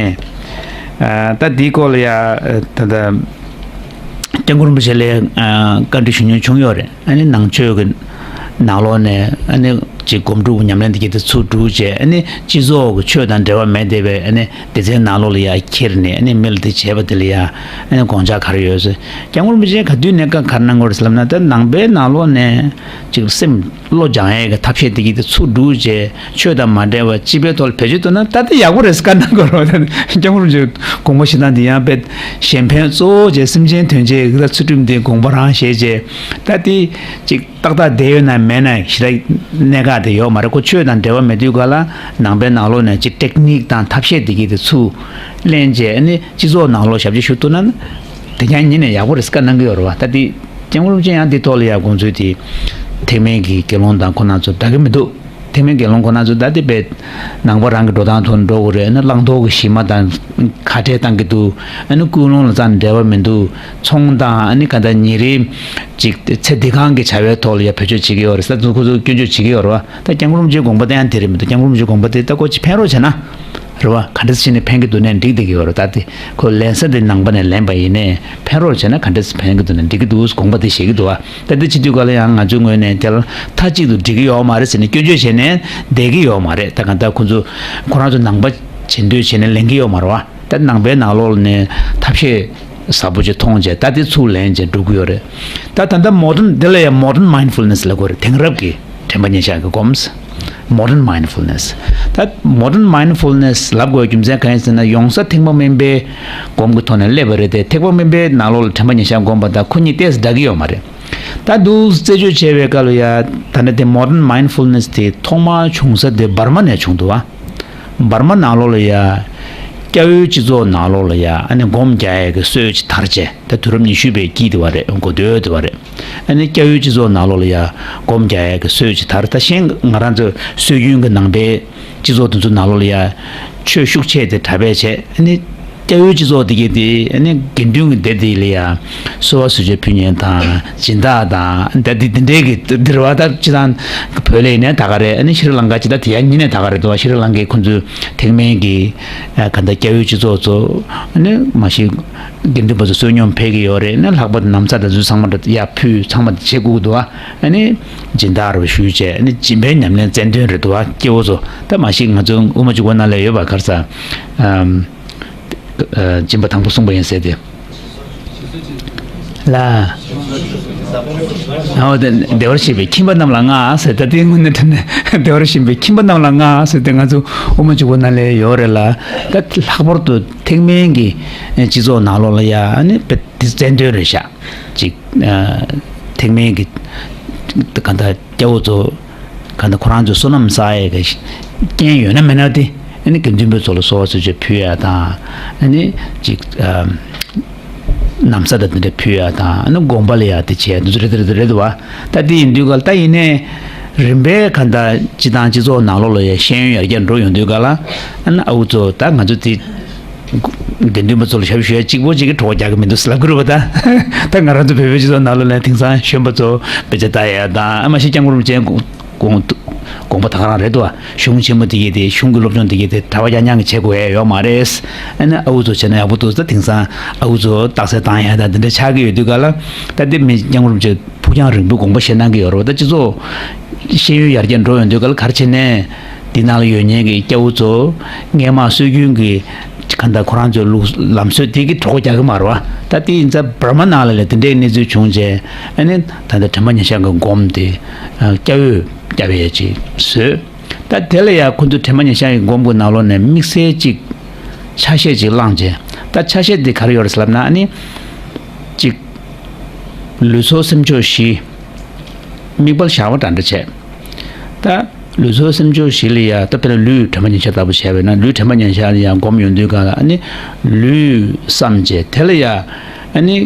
ད་འདིའི་སྐོར་ལ་ཡ་ད་ད་སྐྱབས་མགོན་རིན་པོ་ཆེ་ལ་བཀའ་འདྲི་ཞུ་མྱོང་བྱུང་ཡོད་རེད། ཨ་ནི་ནང་ཆོས་ཀྱི་ནང་ལོགས་ནས་ཨ་ནི་ཅིག་སྒོམ་སྒྲུབ་ཉམས་ལེན་དེ་གྱད་དེ་ཚུར་སྒྲུབ་བྱས་ཨ་ནི་སྤྱི་ཚོགས་ཀྱི་ཆོས་དང་འབྲེལ་བ་མེད་བསྡད་པའི་ཨ་ནི་སྡེ་ཚན་ནང་ལོགས་ལ་ཡ་ཁྱེར་ནས་ཨ་ནི་མི་ལ་དེ་བྱས་པ་དེ་ལ་ཡ་ཨ་ནི་དགོངས་འཆར་ག་རེ་ཡོད་ཟེར། སྐྱབས་མགོན་རིན་པོ་ཆེས་ག་དུས་ནས་བཀའ་ག་རེ་གནང་གི་ཡོད་རེད་ཟེར་ལབ་ན་ད་ནང་པའི་ནང་ལོགས་ནས་ཅིག་སེམས་བློ་སྦྱང་ཡས་ཀྱི་ཐབས་ཤེས་དེ་གྱད་དེ་ཚུར་སྒྲུབ་བྱས་ཆོས་དང་མ་འབྲེལ་བ་སྤྱི་པའི་ཐོག་ལ་བེད་སྤྱོད་གཏོང་ན་ད་དེ་ཡག་པོ་རེད་ཟེར་བཀའ་གནང་གི་ཡོད་རེད་བ། ད་སྐྱབས་མགོན་རིན་པོ་ཆེའི་དགོངས་པ་བཞེས་སྟངས་དེ་ཡང་དཔེ་གཞན་ཕན་གཙོ་བོ་བྱས་སེམས་ཅན་དོན་བྱེད་ཀྱི་ད་ཚུལ་ཁྲིམས་དེ་དགོངས་པ་རང་བཞེས་བྱས་ད་དེ་ཅིག་ཏག་ཏག་བསྡད་ཡོད་ན་མེད་ན་ཞེ་དྲག་གནད་འགག་དེ་ཡོད་མ་རེད། ཁོ་ཆོས་དང་འབྲེལ་བ་མེད་དུས་ག་ལ་ནང་པའི་ནང་ལོགས་ནས་ཅིག་ཊེག་ནིག་དང་ཐབས་ཤེས་དེ་གྱད་དེ་ཚུར་ལེན་བྱས་ཨ་ནི་སྤྱི་ཚོགས་ནང་ལོགས་ཞབས་ཕྱི་ཞུ་ཐུབ་ན་དེ་ཀྱང་ཉིད་ནས་ཡག་པོ་རེད་བཀའ་གནང་གི་ཡོད་རེད་བ། ད་དེ་སྐྱབས་མགོན་རིན་པོ་ཆེ་ཡང་དེ་ཐོག་ལ་ཡ་དགོངས་ཚུལ་དེ་ཐེག་དམན་གྱི་དགེ་སློང་དང་ཁོ་ན་ཚོ་འདྲ་གི་མི་འདུག་ཐེག་དམན་དགེ་སློང་ཁོ་ན་ཚོ་ད་དེ་བས་ནང་པ་རང་གི་འགྲོ་སྟངས་ཐོག་འགྲོ་དགོས་རེད། ཨ་ནི་བླང་དོར་གྱི་གཞི་མ་དང་ཁ་བྲལ་བཏང་གི་འདུག་ཨ་ནི་ཀུན་སློང་ལ་རྩ་ནས་འབྲེལ་བ་མི་འདུག་ཚོང་དང་ཨ་ནི་ག་ད་ཉིན་རེའི་ཅིག་ཚེ་འདི་གང་གི་བྱ་བའི་ཐོག་ལ་ཡ་བེད་སྤྱོད་བྱེད་ཀྱི་ཡོད་རེད་ཟེར་ཚུལ་ཁོ་ཚོ་སྐྱོན་བརྗོད་བྱེད་ཀྱི་ཡོད་རེད་བ། ད་སྐྱབས་མགོན་རིན་པོ་ཆེའི་དགོངས་པ་དེ་ཡང་དེ་རེད་མི་འདུག་སྐྱབས་མགོན་རིན་པོ་ཆེའི་དགོངས་པ་དེ་ད་ཁོ་ཅིག་ཕན་རོགས་བྱས་ན་རེད་བ། ག་འདྲ་བྱས་ནས་ཕན་གྱི་འདུག་ནའི་འགྲིག་བསྡད་ཀྱི་ཡོད་རེད། ད་དེ་ཁོ་ལེན་ས་དེ་ནང་པ་ནས་ལེན་པ་ཡིན་ནའི་ཕན་རོགས་བྱས་ན་ག་འདྲ་ཕན་གྱི་འདུག་ནའི་འགྲིག་གི་འདུག་དགོངས་པ་དེ་བཞེས་ཀྱི་འདུག་བ། ད་དེ་བྱེད་དུས་ག་ལ་ཡང་ང་ཚོའི་ངོས་ནས་དེ་ལ་མཐའ་གཅིག་ཏུ་འགྲིག་གི་ཡོད་མ་རེད་ཟེར་ནས་སྐྱོན་བརྗོད་བྱས་ནས་བསྡད་ཀྱི་ཡོད་མ་རེད། ད་གང་ལྟར་ཁོ་ཚོ་ཁོ་རང་ཚོ་ནང་པ་བྱེད་འདོད་བྱས་ནས་ལེན་གྱི་ཡོད་མ་རེད་བ། ད་ནང་པའི་ནང་ལོགས་ནས་ཐབས་ཤེས་ཟབ་པོ་ཅིག་མཐོང་བྱས་ད་དེ་ཚུར་ལེན་བྱས་འགྲུབ་ཀྱི་ཡོད་རེད། ད་ད་ལྟ་མོ་ཌན་འདི་ལ་ཡང་མོ་ཌན་མའིན་ཌ་ཕུལ་ནེ་སི་ལབ་དགོས་རེད། དེང་རབས་ཀྱི་དྲན་པ་ཉེ་ཆར་གྱི་སྒོམ། Modern mindfulness། ད་modern mindfulness་ལབ་དགོས་རྒྱུ་མཚན་གང་ཡིན་ཟེར་ན་ཡོང་ས་ཐེག་པ་དམན་པའི་སྒོམ་གྱི་ཐོག་ནས་སླེབས་པ་རེད་དེ་ཐེག་པ་དམན་པའི་ནང་ལོགས་ལ་དྲན་པ་ཉེ་ཆར་སྒོམ་པ་དང་ཁོ་གཉིས་ཏོག་ཙམ་འདྲ་གི་ཡོད་མ་རེད། ད་འདུག་རྩད་གཅོད་བྱས་པའི་སྐབས་ལ་ཡ་ད་ནི་དེ་modern mindfulness་དེ་ཐོག་མར་བྱུང་ས་དེ་འབར་མ་ནས་བྱུང་འདུག་བ། འབར་མ་ནང་ལོགས་ལ་ཡ་སྐྱ་བོའི་སྤྱི་ཚོགས་ནང་ལོགས་ལ་ཡ་ཨ་ནི་སྒོམ་རྒྱག་ཡས་ཀྱི་སྲོལ་ཅིག་དར་བྱས་ད་དུས་རབས་ཉི་ཤུ་པའི་དཀྱིལ་དེ་བ་རེད། འགོ་སྟོད་དེ་བ་རེད། ཨ་ནི་སྐྱ་བོའི་སྤྱི་ཚོགས་ནང་ལོགས་ལ་ཡ་སྒོམ་རྒྱག་ཡ་གི་སྲོལ་ཅིག་དར། ད་གཞན་ང་རང་ཚོ་སྲོལ་རྒྱུན་གྱི་ནང་པའི་སྤྱི་ཚོགས་དེ་ཚོ་ནང་ལོགས་ལ་ཡ་ཆོས་ཤུགས་ཆེ་དེ་གྲྭ་པས་བྱས། ཨ་ནི་སྐྱ་བོའི་སྤྱི་ཚོགས་དེ་གའི་དེ་ཨ་ནི་དགེ་འདུན་གྱི་སྡེ་དེ་ལ་ཡ་གསོལ་བ་གསོལ་མཆོད་ཕུལ་མཁན་དང་སྦྱིན་བདག་དང་ད་དེ་དེ་འདྲའི་གི་འདིར་བ། ད་སྤྱི་བཏང་བོད་ལ་ཡིན་ནའི་ད་ག་རེད། ཨ་ནི་ཤྲི་ལང་ཀ་ཅིག་ད་དེ་ཡ་ཉིན་ནས་ད་ག་རེད་འདུག་ཤྲི་ལང་ཀའི་ཁོ་ཚོའི་ཐེག་དམན་གྱི་ཨ་ག་ད་སྐྱ་བོའི་སྤྱི་ཚོགས་ཚོ་ཨ་ནི་མ་གཞི་དགེ་འདུན་པ་ཚོ་བསོད་སྙོམས་འཕེལ་གྱི་ཡོད་རེད། ཨ་ནི་ལྷག་པར་དུ་ན་བཟའ་དང་ཚོ་ཚང་མ་ད་ཡར་ཕུལ། ཚང་མ་ད་བྱེད་དགོས་ཀྱི་འདུག་ཨ་ནི་སྦྱིན་བདག་རུ་ཞུས་བྱས། ཨ་ནི་སྦྱིན་པའི་ཉམས་ལེན་རྩལ་འདོན་རེད་འདུག་སྐྱེ་བོ་ཚོ། ད་མ་གཞི་ང་ཚོ་དབུ་མ་འཇུག་པ་ནང་ལ་ཡོད་པ། ག་རེ་ཟ། ཨམ། ཨ། སྦྱིན་པ་དང་པོ་གསུངས་པ་ཡིན་ཟེར་ཏེ། ལ། འོ་དེ་བདེ་བར་གཤེགས་པའི་ཁྱིམ་པ་རྣམས་ལ་མངའ་ཟེར། ད་དེའི་སྔོན་ནས་དྲན་ནས་བདེ་བར་གཤེགས་པའི་ཁྱིམ་པ་རྣམས་ལ་མངའ་ཟེར་ཏེ་ང་ཚོ་དབུ་མ་འཇུག་པ་ནང་ལ་ཡོད་རེད་ལ། ད་ལྷག་པར་དུ་ཐེག་དམན་གྱི་སྤྱི་ཚོགས་ནང་ལོགས་ལ་ཡ་ཨ་ནི་དཔེ་དེ་རྩལ་འདོན་རེད་ཤག་ཅིག་ཨ། ཐེག་དམན་གྱི་ག་ད་སྐྱ་བོ་ཚོ་ག་ད་ཁོ་རང་ཚོའི་བསོད་ནམས་བསགས་ཡས་ཀྱི་རྐྱེན་ཡོད་ན་མེད་ན་དེ་ཨ་ནི་དགེ་འདུན་པ་ཚོ་ལ་གསོལ་བ་གསོལ་མཆོད་ཕུལ་ཡ་དང་། ཨ་ནི་ཅིག་ཨ། ན་བཟའ་དང་དེ་འདྲ་ཕུལ་ཡ་དང་། ཨ་ནི་དགོན་པ་ལ་ཡ་དེ་བྱས་འདུག་རེད་རེད་རེད་བ། ད་དེ་ཡིན་དུས་ག་ལ་ད་ཡིན་ནའི་རིམ་པས་ག་ད་སྤྱི་བཏང་སྤྱི་ཚོགས་ནང་ལོགས་ལ་ཡ་ཤེས་ཡོན་ཡར་རྒྱས་འགྲོ་ཡོང་དུས་ག་ལ། ཨ་ནི་ཨ་ཁུ་ཚོ་ད་ང་ཚོ་དེ། དགེ་འདུན་པ་ཚོ་ལ་ཞབས་ཞུ་ཡ་གཅིག་པོ་གཅིག་གིས་གྲོགས་རྒྱག་གི་མི་འདུག་ཟེར་ལབ་ཀྱི་རེད་པ། ད་ད་ང་རང་ཚོ་བོད་པའི་སྤྱི་ཚོགས་ནང་ལོགས་ལ་དེང་སང་གཞོན་པ་ཚོ་དཔེ་ཆ་ལྟ་ཡ་དང་། ཨ་མ་གཞི་སྐྱབས་མགོན་རིན་པོ་ཆེའི་དགོངས་དགོངས་དགོངས་པ་ད་ག་རང་རེད་དོ། གཞུང་ཆེན་མོ་དེ་གའི་དེ་གཞུང་གི་སློབ་སྦྱོང་དེ་གའི་དེ་གྲྭ་པ་ཡང་ཡང་གི་བྱེད་དགོས་ཡ་ཡོད་མ་རེད། ཨ་ནི་ཨ་ཁུ་ཚོ་བྱས་ན་ཡག་པོ་འདུག་ད་དེང་སང་ཨ་ཁུ་ཚོ་རྟགས་གསལ་བཏང་ཡ་ད་འདི་འདྲ་ཆགས་ཀྱི་ཡོད་དུས་ག་ལ། ད་དེ་མི་སྐྱབས་མགོན་རིན་པོ་ཆེ་ཕུགས་རྒྱང་རིང་པོའི་དགོངས་པ་བཞེས་གནང་གི་ཡོད་རེད་པ། ད་སྤྱི་ཚོགས་ཤེས་ཡོན་ཡར་རྒྱས་འགྲོ་ཡོང་དུས་ག་ལ་ག་རེ་བྱས་ནས། འདི་ནང་ལ་ཡོད་མཁན་གྱི་སྐྱ་བོ་ཚོ་སྔས་མ་སྲོལ་རྒྱུན་གྱི་གང་ལྟར་ཁོ་རང་ཚོའི་ལུགས་ལམ་སྲོལ་དེ་གི་གྲོགས་རྒྱག་གི་མ་རེད་པ། ད་དེ་ཡིན་ཙང་འབར་མ་ནང་ལ་ལས་དེ་འདྲའི་གནས་ཚུལ་བྱུང་རྗེས། ཨ་ནི་ད་ལྟ་དྲན་པ་ཉེར་བཞག་གི་སྒོམ་དེ་སྐྱ་བོས་སྐྱ་བོས་ཅིག་བཟོས། ད་དེ་ལ་ཡང་ཁོ་ཚོ་དྲན་པ་ཉེར་བཞག་གི་སྒོམ་གྱི་ནང་ལོགས་ནས་དམིགས་བསལ་ཅིག་ཆ་ཤས་ཅིག་བླངས་རྗེས། ད་ཆ་ཤས་དེ་ག་རེ་ཡོད་རེད་ཟེར་ལབ་ན། ཨ་ནི་ཅིག་ལུས་ཚོགས་སེམས་མཆོག་བཞི། དམིགས་པ་བཞག་པ་འདྲ་འདྲ་བྱས། ད་ལུས་ཚོགས་སེམས་མཆོག་བཞི་ལ་ཡ། ད་དཔེར་ན་ལུས་དྲན་པ་ཉེར་བཞག་ལྟ་བུ་བྱས་པས་ན། ལུས་དྲན་པ་ཉེར་བཞག་ལ་ཡ་སྒོམ་ཡོང་དུས་ག་ལ། ཨ་ནི་ལུས་བསམ་བྱས། དེ་ལ་ཡ་ཨ་ནི་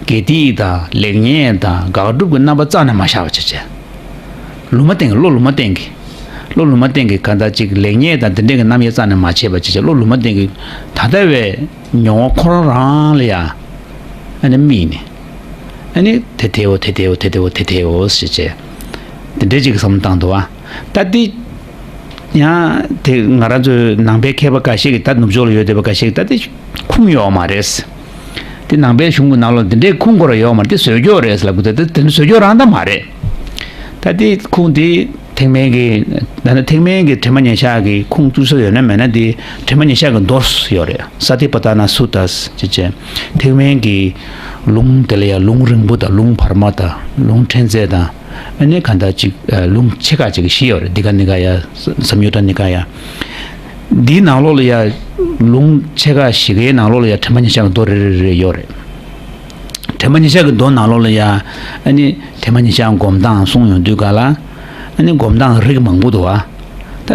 དགེ་སྡིག་དང་ལེགས་ཉེས་དང་དགག་སྒྲུབ་ཀྱི་རྣམ་པ་རྩ་ནས་མ་བཞག་པ་བྱས་བྱས། ལུང་མ་བསྟན་གྱི། བློ་ལུང་མ་བསྟན་གྱི། བློ་ལུང་མ་བསྟན་གྱི་ག་ད་ཅིག་ལེགས་ཉེས་དང་དེ་འདྲའི་གི་རྣམ་དབྱེ་རྩ་ནས་མ་བྱས་པ་བྱས་བྱས། བློ་ལུང་མ་བསྟན་གྱི་ད་ལྟ་བའི་མྱོང་བ་ཁོ་རང་རང་ལ་ཡ་ཨ་ནི་དམིགས་ནས། ཨ་ནི་དེ་དེའོ་དེ་དེའོ་དེ་དེའོ་དེ་དེའོ་ཞེས་བྱས། དེ་འདྲའི་ཅིག་བསམ་བློ་བཏང་འདུག་པ། ད་འདི་ཡང་དེ་ང་རང་ཚོའི་ནང་པའི་མཁས་པ་འགའ་ཤས་ཀྱིས། ད་ནུབ་ཕྱོགས་ལ་ཡོད་བསྡད་པ་འགའ་ཤས་ཀྱིས་ད་འདི་ཁུངས་ཡོད་མ་རེད། དེ་ནང་པའི་གཞུང་གི་ནང་ལོགས་འདི་འདྲའི་ཁུངས་སྐོར་ཡོད་མ་རེད། དེ་བཟོས་ཀྱོག་རེད་ཟེར་ལབ་ཀྱི་འདུག་དེ་དེ་བཟོས་ཀྱོག་རང་ད་མ་རེད། ད་དེ་ཁུངས་དེ་ཐེག་དམན་གྱི། ད་ནི་ཐེག་དམན་གྱི་དྲན་པ་ཉེར་བཞག་གི་ཁུངས་བཙུགས་ས་ཡོད་ན་མེད་ན། དེ་དྲན་པ་ཉེར་བཞག་གི་མདོ་ཡོད་རེད། ས་ཏི་པ་ཏ་ན་སུ་ཏ་ཞེས་བྱས། ཐེག་དམན་གྱི་ལུང་དེ་ལ་ཡང་ལུང་རིང་པོ་དང་། ལུང་བར་མ་དང་། ལུང་ཕྲན་ཚེགས་དང་། ཨ་ནི་གང་ལྟར་ཅིག་ལུང་ཆེ་ཁག་ཅིག་བཞི་ཡོད་རེད། དི་ག་ནི་ཀ་ཡ། ས་ཡུ་ཏ་ནི་ཀ་ཡ། འདིའི་ནང་ལོགས་ལ་ཡ་ལུང་ཆེ་ཁག་བཞི་ཀའི་ནང་ལོགས་ལ་ཡ་དྲན་པ་ཉེར་བཞག་གི་མདོ་རེ་རེ་རེ་ཡོད་རེད། དྲན་པ་ཉེར་བཞག་གི་མདོ་ནང་ལོགས་ལ་ཡ་ཨ་ནི་དྲན་པ་ཉེར་བཞག་སྒོམ་སྟངས་གསུངས་ཡོང་དུས་ག་ལ། ཨ་ནི་སྒོམ་སྟངས་རིགས་མང་པོ་འདུག་པ། ད་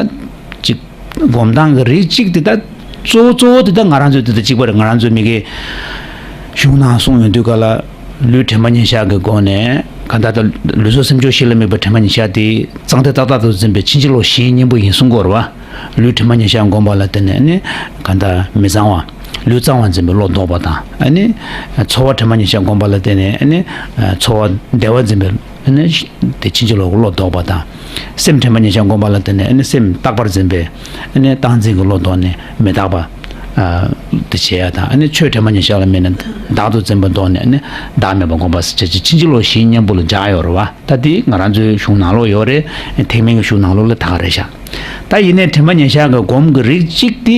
ཅིག་སྒོམ་སྟངས་ཀྱི་རིགས་གཅིག་དེ་ད་གཙོ་བོ་གཙོ་བོ་དེ་ད་ང་རང་ཚོའི་དེ་ད་གཅིག་པ་རེད། ང་རང་ཚོའི་མི་གི་གཞུང་ནང་གསུངས་ཡོང་དུས་ག་ལ། ལུས་དྲན་པ་ཉེར་བཞག་གི་སྒོ་ནས་གང་ལྟར་ད་ལུས་ཚོགས་སེམས་མཆོག་བཞི་ལ་དམིགས་པའི་དྲན་པ་ཉེར་བཞག་དེ་གཙང་མཐའ་ཏག་ཏག་ཏུ་འཛིན་པའི་ཕྱིན་ཅི་ལོག་བཞིའི་གཉེན་པོ་ཡིན་གསུང་གི་ཡོད་རེད་པ། ལུས་དྲན་པ་ཉེར་བཞག་སྒོམ་པ་ལ་བརྟེན་ནས་ནི་གང་ལྟར་མི་གཙང་བ། ལུས་གཙང་བ་འཛིན་པའི་བློ་ལྡོག་པ་དང་། ཨ་ནི་ཚོར་བ་དྲན་པ་ཉེར་བཞག་སྒོམ་པ་ལ་བརྟེན་ནས་ཨ་ནི་ཚོར་བ་བདེ་བ་འཛིན་པའི་ཨ་ནི་དེ་ཕྱིན་ཅི་ལོག་གི་བློ་ལྡོག་པ་དང་། སེམས་དྲན་པ་ཉེར་བཞག་སྒོམ་པ་ལ་བརྟེན་ནས་ཨ་ནི་སེམས་རྟག་པར་འཛིན་པའི་ཨ་ནི་རྟག་འཛིན་གྱི་བློ་ལྡོག་ནས་མི་རྟག་པ་ཨ་དེ་བྱེད་ཡ་དང་། ཨ་ནི་ཆོས་དྲན་པ་ཉེར་བཞག་ལ་དམིགས་ནས་བདག་ཏུ་འཛིན་པ་ལྡོག་ནས་ཨ་ནི་བདག་མེད་པ་སྒོམ་པ་ཟེར་བྱས་ཕྱིན་ཅི་ལོག་བཞིའི་གཉེན་པོ་ལ་སྦྱར་ཡོད་རེད་པ། ད་དེ་ང་རང་ཚོའི་གཞུང་ནང་ལོགས་ཡོད་རེད། ཐེག་དམན་གྱི་གཞུང་ནང་ལོགས་ལ་ད་ག་རེད་ཤག་ད་ཡིན་ནའི་དྲན་པ་ཉེར་བཞག་གི་སྒོམ་གྱི་རིགས་གཅིག་དེ་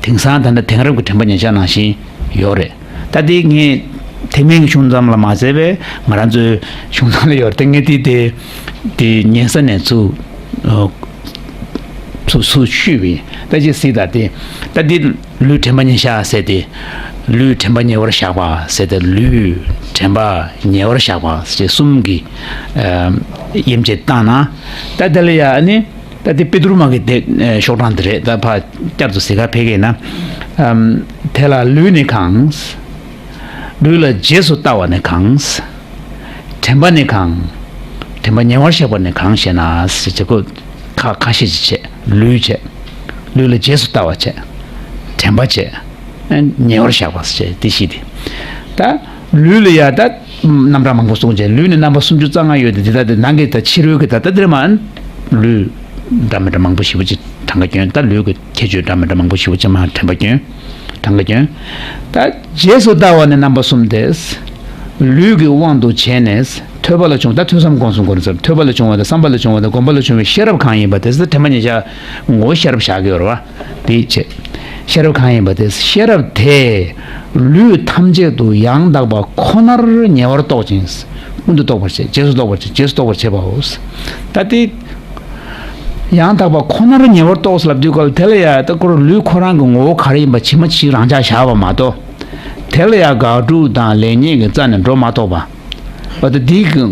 དེང་སང་ད་ལྟ་དེང་རབས་ཀྱི་དྲན་པ་ཉེར་བཞག་ནང་བཞིན་ཡོད་རེད། ད་དེ་ངས་ཐེག་དམན་གྱི་གཞུང་ཙམ་ལ་མ་ཟད་པའི་ང་རང་ཚོའི་གཞུང་ནང་ལ་ཡོད་རེད། ད་ངས་དེ་དེ་དེ་ཉན་ས་ནས་ཚུར་ཚུར་ཚུར་བཤུས་པ་ཡིན། ད་ཅི་སྲིད་ད་དེ་ད་དེ། ལུས་དྲན་པ་ཉེར་བཞག་ཟེར་ཏེ། ལུས་དྲན་པ་ཉེ་བར་བཞག་པ་ཟེར་ཏེ། ལུས་དྲན་པ་ཉེ་བར་བཞག་པ་ཟེར་གསུམ་གྱི་ཨ་དབྱེ་འབྱེད་བཏང་ན། ད་དེ་ལ་ཡ་ཨ་ནི་ད་དེ་པེ་ཏྲུ་མ་གི་དེ་ཨ་ཤོག་གྲངས་དེ་རེད། ད་ཕར་བསྐྱར་དུ་གཟིགས་ག་ཕེབས་ཀྱི་ཡིན་ན། ཨམ་དེ་ལ་ལུས་ནི་གང་། ལུས་ལ་རྗེས་སུ་ལྟ་བ་ནི་གང་། དྲན་ དྲན་པ་ནི་གང་། དྲན་པ་ཉེ་བར་བཞག་པ་ནི་གང་ཞེ་ན་ཟེར་བྱས་ཁོ་ཁ་ཁ་ཤས་ཅིག་བྱས། ལུས་བྱས། ལུས་ལ་རྗེས་སུ་ལྟ་བ་བྱས། དྲན་པ་བྱས། ཉེ་བར་བཞག་པ་ཟེར་བྱས་དེ་བཞི་དེ། ད་ལུས་ལ་ཡ་ད་རྣམ་གྲངས་མང་པོ་གསུངས་བྱས། ལུས་ནི་རྣམ་པ་སུམ་ཅུ་རྩ་ལྔ་ཡོད་དེ། དེ་ད་དེ་ནང་གི་ད་ཕྱི་རོལ་གྱི་ད་ད་དེར་མ་ལུས་འདྲ་མི་འདྲ་མང་པོ་ཞེ་པོ་ཅིག་གྲངས་ཀ་བསྐྱོན། ད་ལུས་ཀྱི་ཁྱད་ཆོས་འདྲ་མི་འདྲ་མང་པོ་ཞེ་པོ་ཅིག་མ་དྲན་པ་བསྐྱོན། གྲངས་ཀ་བསྐྱོན། ད་རྗེས་སུ་ལྟ་བ་ནི་རྣམ་པ་གསུམ་སྟེ། ལུས་ཀྱི་དབང་དུ་བྱས་ནས་ཐོས་པ་ལ་བྱུང་། ད་ཐོས་བསམ་སྒོམ་གསུམ་སྐོར་ཟེར། ཐོས་པ་ལ་བྱུང་བ་དང་བསམ་པ་ལ་བྱུང་བ་དང་སྒོམ་པ་ལ་བྱུང་བའི་ཤེས་རབ་གང་ཡིན་པ་དེ་ཟེར། དྲན་པ་ཉེ་ཆར་ངོ་བོ་ཤེས་རབ་བཞག་གི་ཡོད་རེད་བ། དེ་བྱས། ཤེས་རབ་གང་ཡིན་པ་དེ། ཤེས་རབ་དེས་ལུས་ཐམས་ཅད་དུ་ཡང་དག་པ་ཁོ་ནར་ཉེ་བར་རྟོག་ཅིང་། ཀུན་ཏུ་རྟོག་པར་བྱེད། རྗེས་སུ་རྟོག་པར་བྱེད། རྗེས་སུ་རྟོག་པར་བྱེད་པའོ། ད་དེ། ཡང་དག་པ་ཁོ་ནར་ཉེ་བར་རྟོགས་ལབ་དུས་སྐབས་དེ་ལ་ཡ་ད་ཁོ་རང་ལུས་ཁོ་རང་གི་ངོ་བོ་ག་རེ་ཡིན་པ་ཇི་མ་ཇི་རང་ཆ་བཞག་པ་མ་གཏོགས། དེ་ལ་ཡ་དགག་སྒྲུབ་དང་ལེགས་ཉེས་ཀྱི་རྩ་ནས་འགྲོ་མ་གཏོགས་པ། འོ་ད་འདི་གི་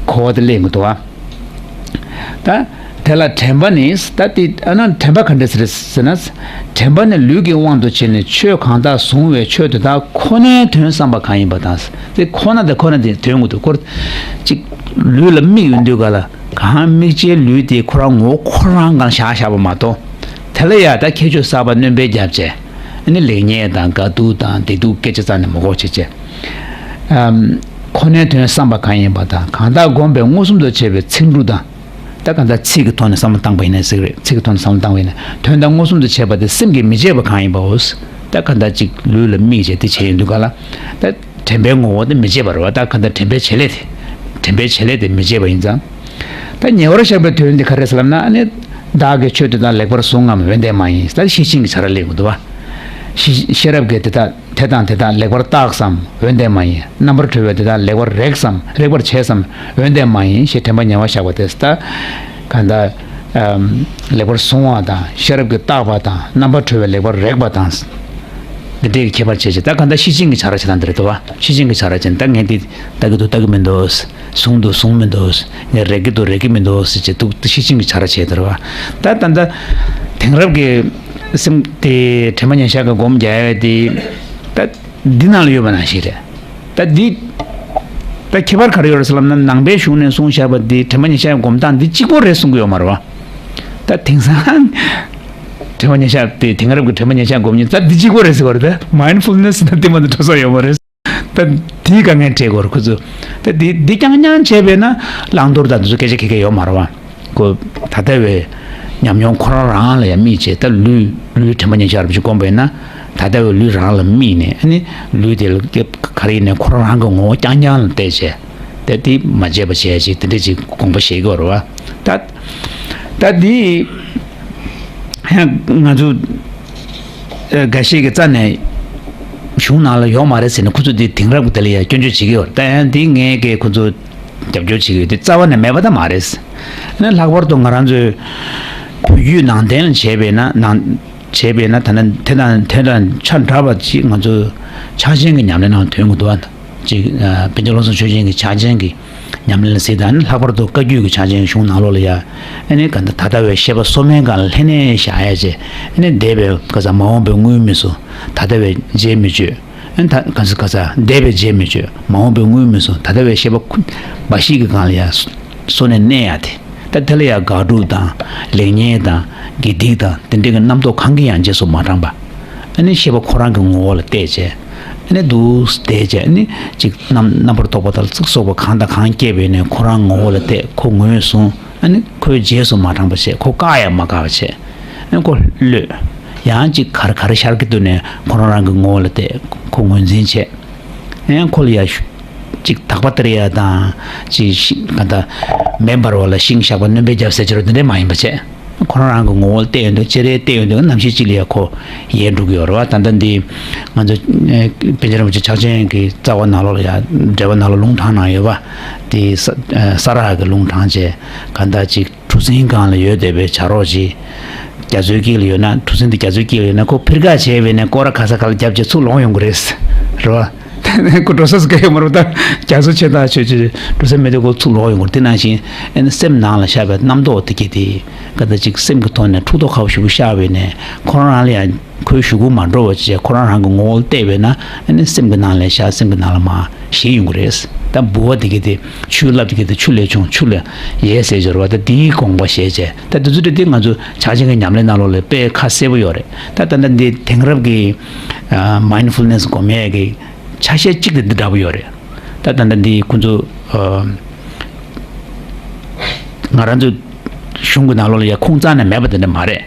གོ་བ་དེ་ལེན་གྱི་འདུག་བ། ད་དེ་ལ་དྲན་པ་ནི། ད་དེ་ཨ་ན་དྲན་པ་ག་འདྲ་ཟེར་ཟེར་ན། དྲན་པ་ནི་ལུས་ཀྱི་དབང་དུ་བྱས་ནས་ཆོས་གང་དག་གཟུང་བའི་ཆོས་དེ་དག་ཁོ་ནའི་དོན་བསམ་པ་གང་ཡིན་པ་དང་། དེ་ཁོ་ན་དེ་ཁོ་ན་དེ་དོན་གྱི་འདུག་སྐོར་ཅིག་ལུས་ལ་དམིགས་ཡོང་དུས་ག་ལ། གང་དམིགས་བྱའི་ལུས་དེ་ཁོ་རང་ངོ་བོ་ཁོ་རང་གང་བཞག་བཞག་པ་མ་གཏོགས། དེ་ལ་ཡ་ད་ཁྱད་ཆོས་གསར་པ་སྣོན་པའི་རྒྱབ་བྱས། ཨ་ནི་ལེགས་ཉེས་དང་དགའ་སྡུག་དང་བདེ་སྡུག་སྐད་ཆ་རྩ་ནས་མ་གོ་བྱས་བྱས། ཨམ། ཁོ་ནའི་དོན་བསམ་པ་གང་ཡིན་པ་དང་། གང་དག་བསྒོམས་པས་མངོན་སུམ་དུ་བྱས་པའི་ཚིག་འབྲུ་དང་། ད་གང་ལྟར་ཚིག་གི་ཐོག་ནས་བསམ་བློ་བཏང་པ་ཡིན་ན་ཟེར་གི་རེད། ཚིག་གི་ཐོག་ནས་བསམ་བློ་བཏང་པ་ཡིན་ན། དོན་དག་མངོན་སུམ་དུ་བྱས་པ་དེ་སེམས་ཀྱིས་མི་བརྗེད་པ་གང་ཡིན་པའོ། ད་གང་ལྟར་ཅིག་ལུས་ལ་དམིགས་བྱས་དེ་བྱས་ཡོང་དུས་ག་ལ། ད། དྲན་པའི་ངོ་བོ་དེ་མི་བརྗེད་པ་རེད་བ། ད་གང་ལྟར་དྲན་པའི་བྱེད་ལས་དེ། དྲན་པའི་བྱེད་ལས་དེ་མི་བརྗེད་པ་ཡིན་ཙང་། ད་ཉེ་བར་བཞག་པའི་དོན་དེ་ག་རེ་ཟེར་ལབ་ན། ཨ་ནི་བདག་གིས་ཆོས་དེ་དག་ལེགས་པར་བཟུང་ངམ། འོན་ཏེ་མ་ཡིན། ད་ཤེར་ཕྱིན་གྱི་བྱ་ར་ལེན་དགོས་འདུག་བ། ཤེ་ཤེས་རབ་ཀྱིས་དེ་དག་དེ་དང་དེ་དག་ལེགས་པར་བརྟགས་སམ། འོན་ཏེ་མ་ཡིན། རྣམ་པར་གྲོལ་བས་དེ་དག་ལེགས་པར་རེག་སམ། རེག་པར་བྱས་སམ། འོན་ཏེ་མ་ཡིན་ཞེས་དྲན་པ་ཉེ་བར་བཞག་པ་དེ། ད་གང་ལྟར་ཨམ། ལེགས་པར་བཟུང་བ་དང་། ཤེས་རབ་ཀྱིས་བརྟགས་པ་དང་། རྣམ་པར་གྲོལ་བས་ལེགས་པར་རེག་པ་དང་། འདི་འདྲའི་ཁྱད་པར་བྱས་བྱས། ད་གང་ལྟར་ཤེར་ཕྱིན་གྱི་བྱ་ར་བྱེད་སྟངས་འདི་རེད་དོ་བ། ཤེར་ཕྱིན་གྱི་བྱ་ར་བྱས་ནས། ད་ངས་འདི་ལྟ་གི་འདུག་ལྟ་གི་མི་འདུག་བཟུང་འདུག་བཟུང་མི་འདུག་ངས་རེག་གི་འདུག་རེག་གི་མི་འདུག་ཟེར་བྱས་འདུག་ཤེར་ཕྱིན་གྱི་བྱ་ར་བྱས་དེ་རེད་བ། ད་ད་ལྟ་དེང་རབས་ཀྱི་སེམས་དེ་དྲན་པ་ཉེར་བཞག་གི་སྒོམ་རྒྱག་ཡ་དེ་ད་འདི་ནང་ལ་ཡོད་པ་ནང་བཞིན་རེད། ད་འདི་ད་ཁྱད་པར་ག་རེ་ཡོད་རེད་ཟེར་ལབ་ན། ནང་པའི་གཞུང་ནས་གསུངས་བཞག་པ་འདི་དྲན་པ་ཉེར་བཞག་གི་སྒོམ་སྟངས་འདི་གཅིག་པོ་རེད་གསུང་གི་ཡོད་མ་རེད་བ། ད་དེང་སང་དྲན་པ་ཉེར་བཞག་དེ། དེང་རབས་ཀྱི་དྲན་པ་ཉེར་བཞག་སྒོམ་མཁན་ད་འདི་གཅིག་པོ་རེད་ཟེར་བ་རེད། ད་མའིན་ཌ་ཕུལ་ནེ་སི་ན་དེ་མ་ནི་འགྲོ་ས་ཡོད་མ་རེད། ད་དེའི་དཀའ་ངལ་འཕྲད་དགོས་རེད་ཁོ་ཚོ། ད་དེ་འདི་རྐྱང་རྐྱང་བྱས་པས་ན་བླང་དོར་དང་དེ་ཚོ་སྐད་ཆ་ག་གེ་ཡོད་མ་རེད་བ། ཁོ་ད་ལྟ་བའི་ཉམས་མྱོང་ཁོ་རང་རང་ལ་ཡང་དམིགས་བྱས། ད་ལུས་ལུས་དྲན་པ་ཉེར་བཞག་རབ་ཅིག་བསྒོམས་པས་ན། ད་ལྟ་བའི་ལུས་རང་ལ་དམིགས་ནས། ཨ་ནི་ལུས་དེ་ལ་ག་རེ་ཡིན་ནའི་ཁོ་རང་རང་གི་ངོ་བོ་རྐྱང་རྐྱང་ལ་བལྟས་བྱས། དེ་དེ་མ་བརྗེད་པ་བྱས་ཅིག་དེ་འདྲ་ཅིག་དགོངས་པ་བཞེས་དགོས་རེད་བ། ད་ད་འདི་ཡང་ང་ཚོ་ཨ་འགའ་ཤས་ཀྱི་རྩ་ནས་གཞུང་ནང་ལ་ཡོད་མ་རེད་ཟེར་ནས། ཁོ་ཚོ་འདི་དེང་རབས་ཀྱི་དེ་ལ་ཡང་སྐྱོན་བརྗོད་བྱེད་ཀྱི་ཡོད་རེད། ད་ཡང་འདི་ངས་ཀྱིས་ཁོ་ཚོ་རྒྱབ་སྐྱོར་བྱེད་ཀྱི་ཡོད། དེ་རྩ་བ་ནས་མེད་པ་ད་མ་རེད། ཨ་ནི་ལྷག་པར་དུ་ང་རང་ཚོའི་བོད་བརྒྱུད་ནང་བསྟན་ལ་བྱས་པས་ན། ནང་བྱས་པས་ན། ད་ནི་དེ་དང་དེ་དང་ཆ་འདྲ་བ་ཅིག་ང་ཚོ་ཕྱག་ཆེན་གྱི་ཉམས་ལེན་ནང་ཐོན་གྱི་འདུག་བ། ཅིག་ཨ་པཎ་ཆེན་བློ་བཟང་ཆོས་རྒྱན་གྱི་ཕྱག་ཆེན་གྱི་ཉམས་ལེན་ལ་གཟིགས་དང་། ཨ་ནི་ལྷག་པར་དུ་བཀའ་བརྒྱུད་ཀྱི་ཕྱག་ཆེན་གྱི་གཞུང་ནང་ལོགས་ལ་ཡ། ཨ་ནི་ག་འདི་ད་ལྟ་བའི་ཤེས་པ་སོ་མའི་སྒང་ལ་ལྷན་ནེ་བཞག་ཡ་བྱས། ཨ་ནི་འདས་པའི་ག་ས་མ་འོངས་པའི་དངོས་མི་སུ། ད་ལྟ་བའི་རྗེས་མི་གཅོད། ཨ་ནི་ད་ག་ས་ག་ས་འདས་པའི་རྗེས་མི་གཅོད། མ་འོངས་པའི་དངོས་མི་སུ། ད་ལྟ་བའི་ཤེས་པ་ཁུ་འབའ་ཞིག་གི་སྒང་ལ་ཡ་སོ་ནས་གནས་ཡ་དེ། ད་དེ་ལ་ཡ་དགག་སྒྲུབ་དང་ལེགས་ཉེས་དང་དགེ་སྡིག་དང་དེ་འདྲའི་གི་རྣམ་རྟོག་གང་གིས་ཡང་རྗེས་སུ་མ་འབྲངས་པ། ཨ་ནི་ཤེས་པ་ཁོ་རང་གི་ངོ་བོ་ལ་བལྟས་བྱས། ཨ་ནི་འདུག་བལྟས་བྱས། ཨ་ནི་ཅིག་རྣམ་རྣམ་པར་རྟོག་པ་དང་ཚིག་སོགས་པ་གང་དང་གང་སྐྱེས་པའི་ནས་ཁོ་རང་ངོ་བོ་ལ་བལྟས། ཁོ་ངོས་བཟུང་། ཨ་ནི་ཁོའི་རྗེས་སུ་མ་འབྲངས་པ་བྱས། ཁོ་བཀག་ཡང་མ་བཀག་པ་བྱས། ཨ་ནི་ཁོ་གློད། ཡང་ཅིག་གར་གར་ཤར་གྱི་འདུག་ནས་ཁོ་རང་རང་གི་ངོ་བོ་ལ་བལྟས། ཁོ་ངོས་འཛིན་བྱས། ཨ་ནི་ཁོ་ལ་ཡ་ཅིག་དག་པ་སྟེར་ཡ་དང་། ཅིག་ཤི་ག་ད་མེ་འབར་བ་ལ་ཤིང་གཤགས་པ་སྣོན་པའི་རྒྱབ་ཟེར་གྱི་རོ་འདི་འདྲས་མ་ཡིན་པ་བྱས། ཁོ་རང་རང་གི་ངོ་བོ་ལ་བལྟས་ཡོང་དུས། ཅེ་རེ་བལྟས་ཡོང་དུས་ནམ་ཞིག་ཅིག་ལ་ཡ་ཁོ་ཡལ་འགྲོ་གི་ཡོད་རེད་བ། ད་ལྟ་འདི་ང་ཚོ་ཨེ་པཎ་ཆེན་རིན་པོ་ཆེ་ཕྱག་ཆེན་གྱི་རྩ་བ་ནང་ལོགས་ལ་ཡ། འགྲེལ་པ་ནང་ལོགས་ལུང་དྲངས་གནང་ཡོད་པ། དེ་ས་ཨེ་ས་ར་གི་ལུང་དྲངས་བྱས། གང་ལྟར་ཅིག་གྲུ་གཟིངས་སྒང་ལ་ཡོད་བསྡད་པའི་བྱ་རོག་ཅིག་རྒྱ་མཚོའི་དཀྱིལ་ལ་ཡོད་ན། གྲུ་གཟིངས་དེ་རྒྱ་མཚོའི་དཀྱིལ་ལ་ཡོད་ན། ཁོ་འཕིར་ཁ་བྱས་པས་ནས་སྐོར་ར་ག་ས་ག་ལ་རྒྱབ་བྱས་ཚུར་ལོག་ཡོང་གི་རེད། རེད་བ། ཁོ་འགྲོ་ས་སུ་ག་ཡོད་མ་རེད། ད་རྒྱ་མཚོ་ཆེ་ཐག་ཆོད་ཆོད་འགྲོ་ས་མེད་དུས་ཁོ་ཚུར་ལོག་ཡོང་གི་རེད། དེ་ནང་བཞིན་ཨ་ནི་སེམས་ནང་ལ་ཤར་བའི་རྣམ་རྟོག་དེ་གྱིས་དེ་ག་འདྲ་ཅིག་སེམས་ཀྱི་ཐོག་ནས་འཁྲུག་རྟོག་ཁ་བ་ཞེ་པོ་ཤར་བས་ནས། ཁོ་རང་རང་ལ་ཡང་ཁོའི་གཞུག་གུ་མ་འགྲོ་བ་བྱས། ཁོ་རང་རང་གི་ངོ་བོ་ལ་བལྟས་པས་ན། ཨ་ནི་སེམས་ཀྱི་ནང་ལ་ཤར། སེམས་ཀྱི་ནང་ལ་མར་ཞིག་ཡོང་གི་རེད། ད་ལྦུ་བ་དེ་གི་དེ་ཆུ་ལབ་དེ་གི་དེ་ཆུ་ལས་བྱུང་། ཆུ་ལས་ཡལ་ཟེར་གྱི་རེད་བ། ད་དེའི་དགོངས་པ་བཞེས་བྱས། ད་དེ་ཚོ་དེ་དེ་ང་ཚོ་ཕྱག་ཆེན་གྱི་ཉམས་ལེན་ནང་ལོགས་ལ་དཔེ་ཁ་གསལ་པོ་ཡོད་རེད། ད་ད་ལྟ་འདི་དེང་རབས་ཀྱི་mindfulness་སྒོམ་ཡས་ཀྱི་ཆ་ཤས་གཅིག་དེ་འདི་འདྲ་པོ་ཡོད་རེད། ད་ད་ལྟ་འདི་ཁོང་ཚོ་ང་རང་ཚོ་གཞུང་གི་ནང་ལོགས་ལ་ཡ་ཁུངས་རྩ་ནས་མེད་པ་དེ་འདྲ་མ་རེད།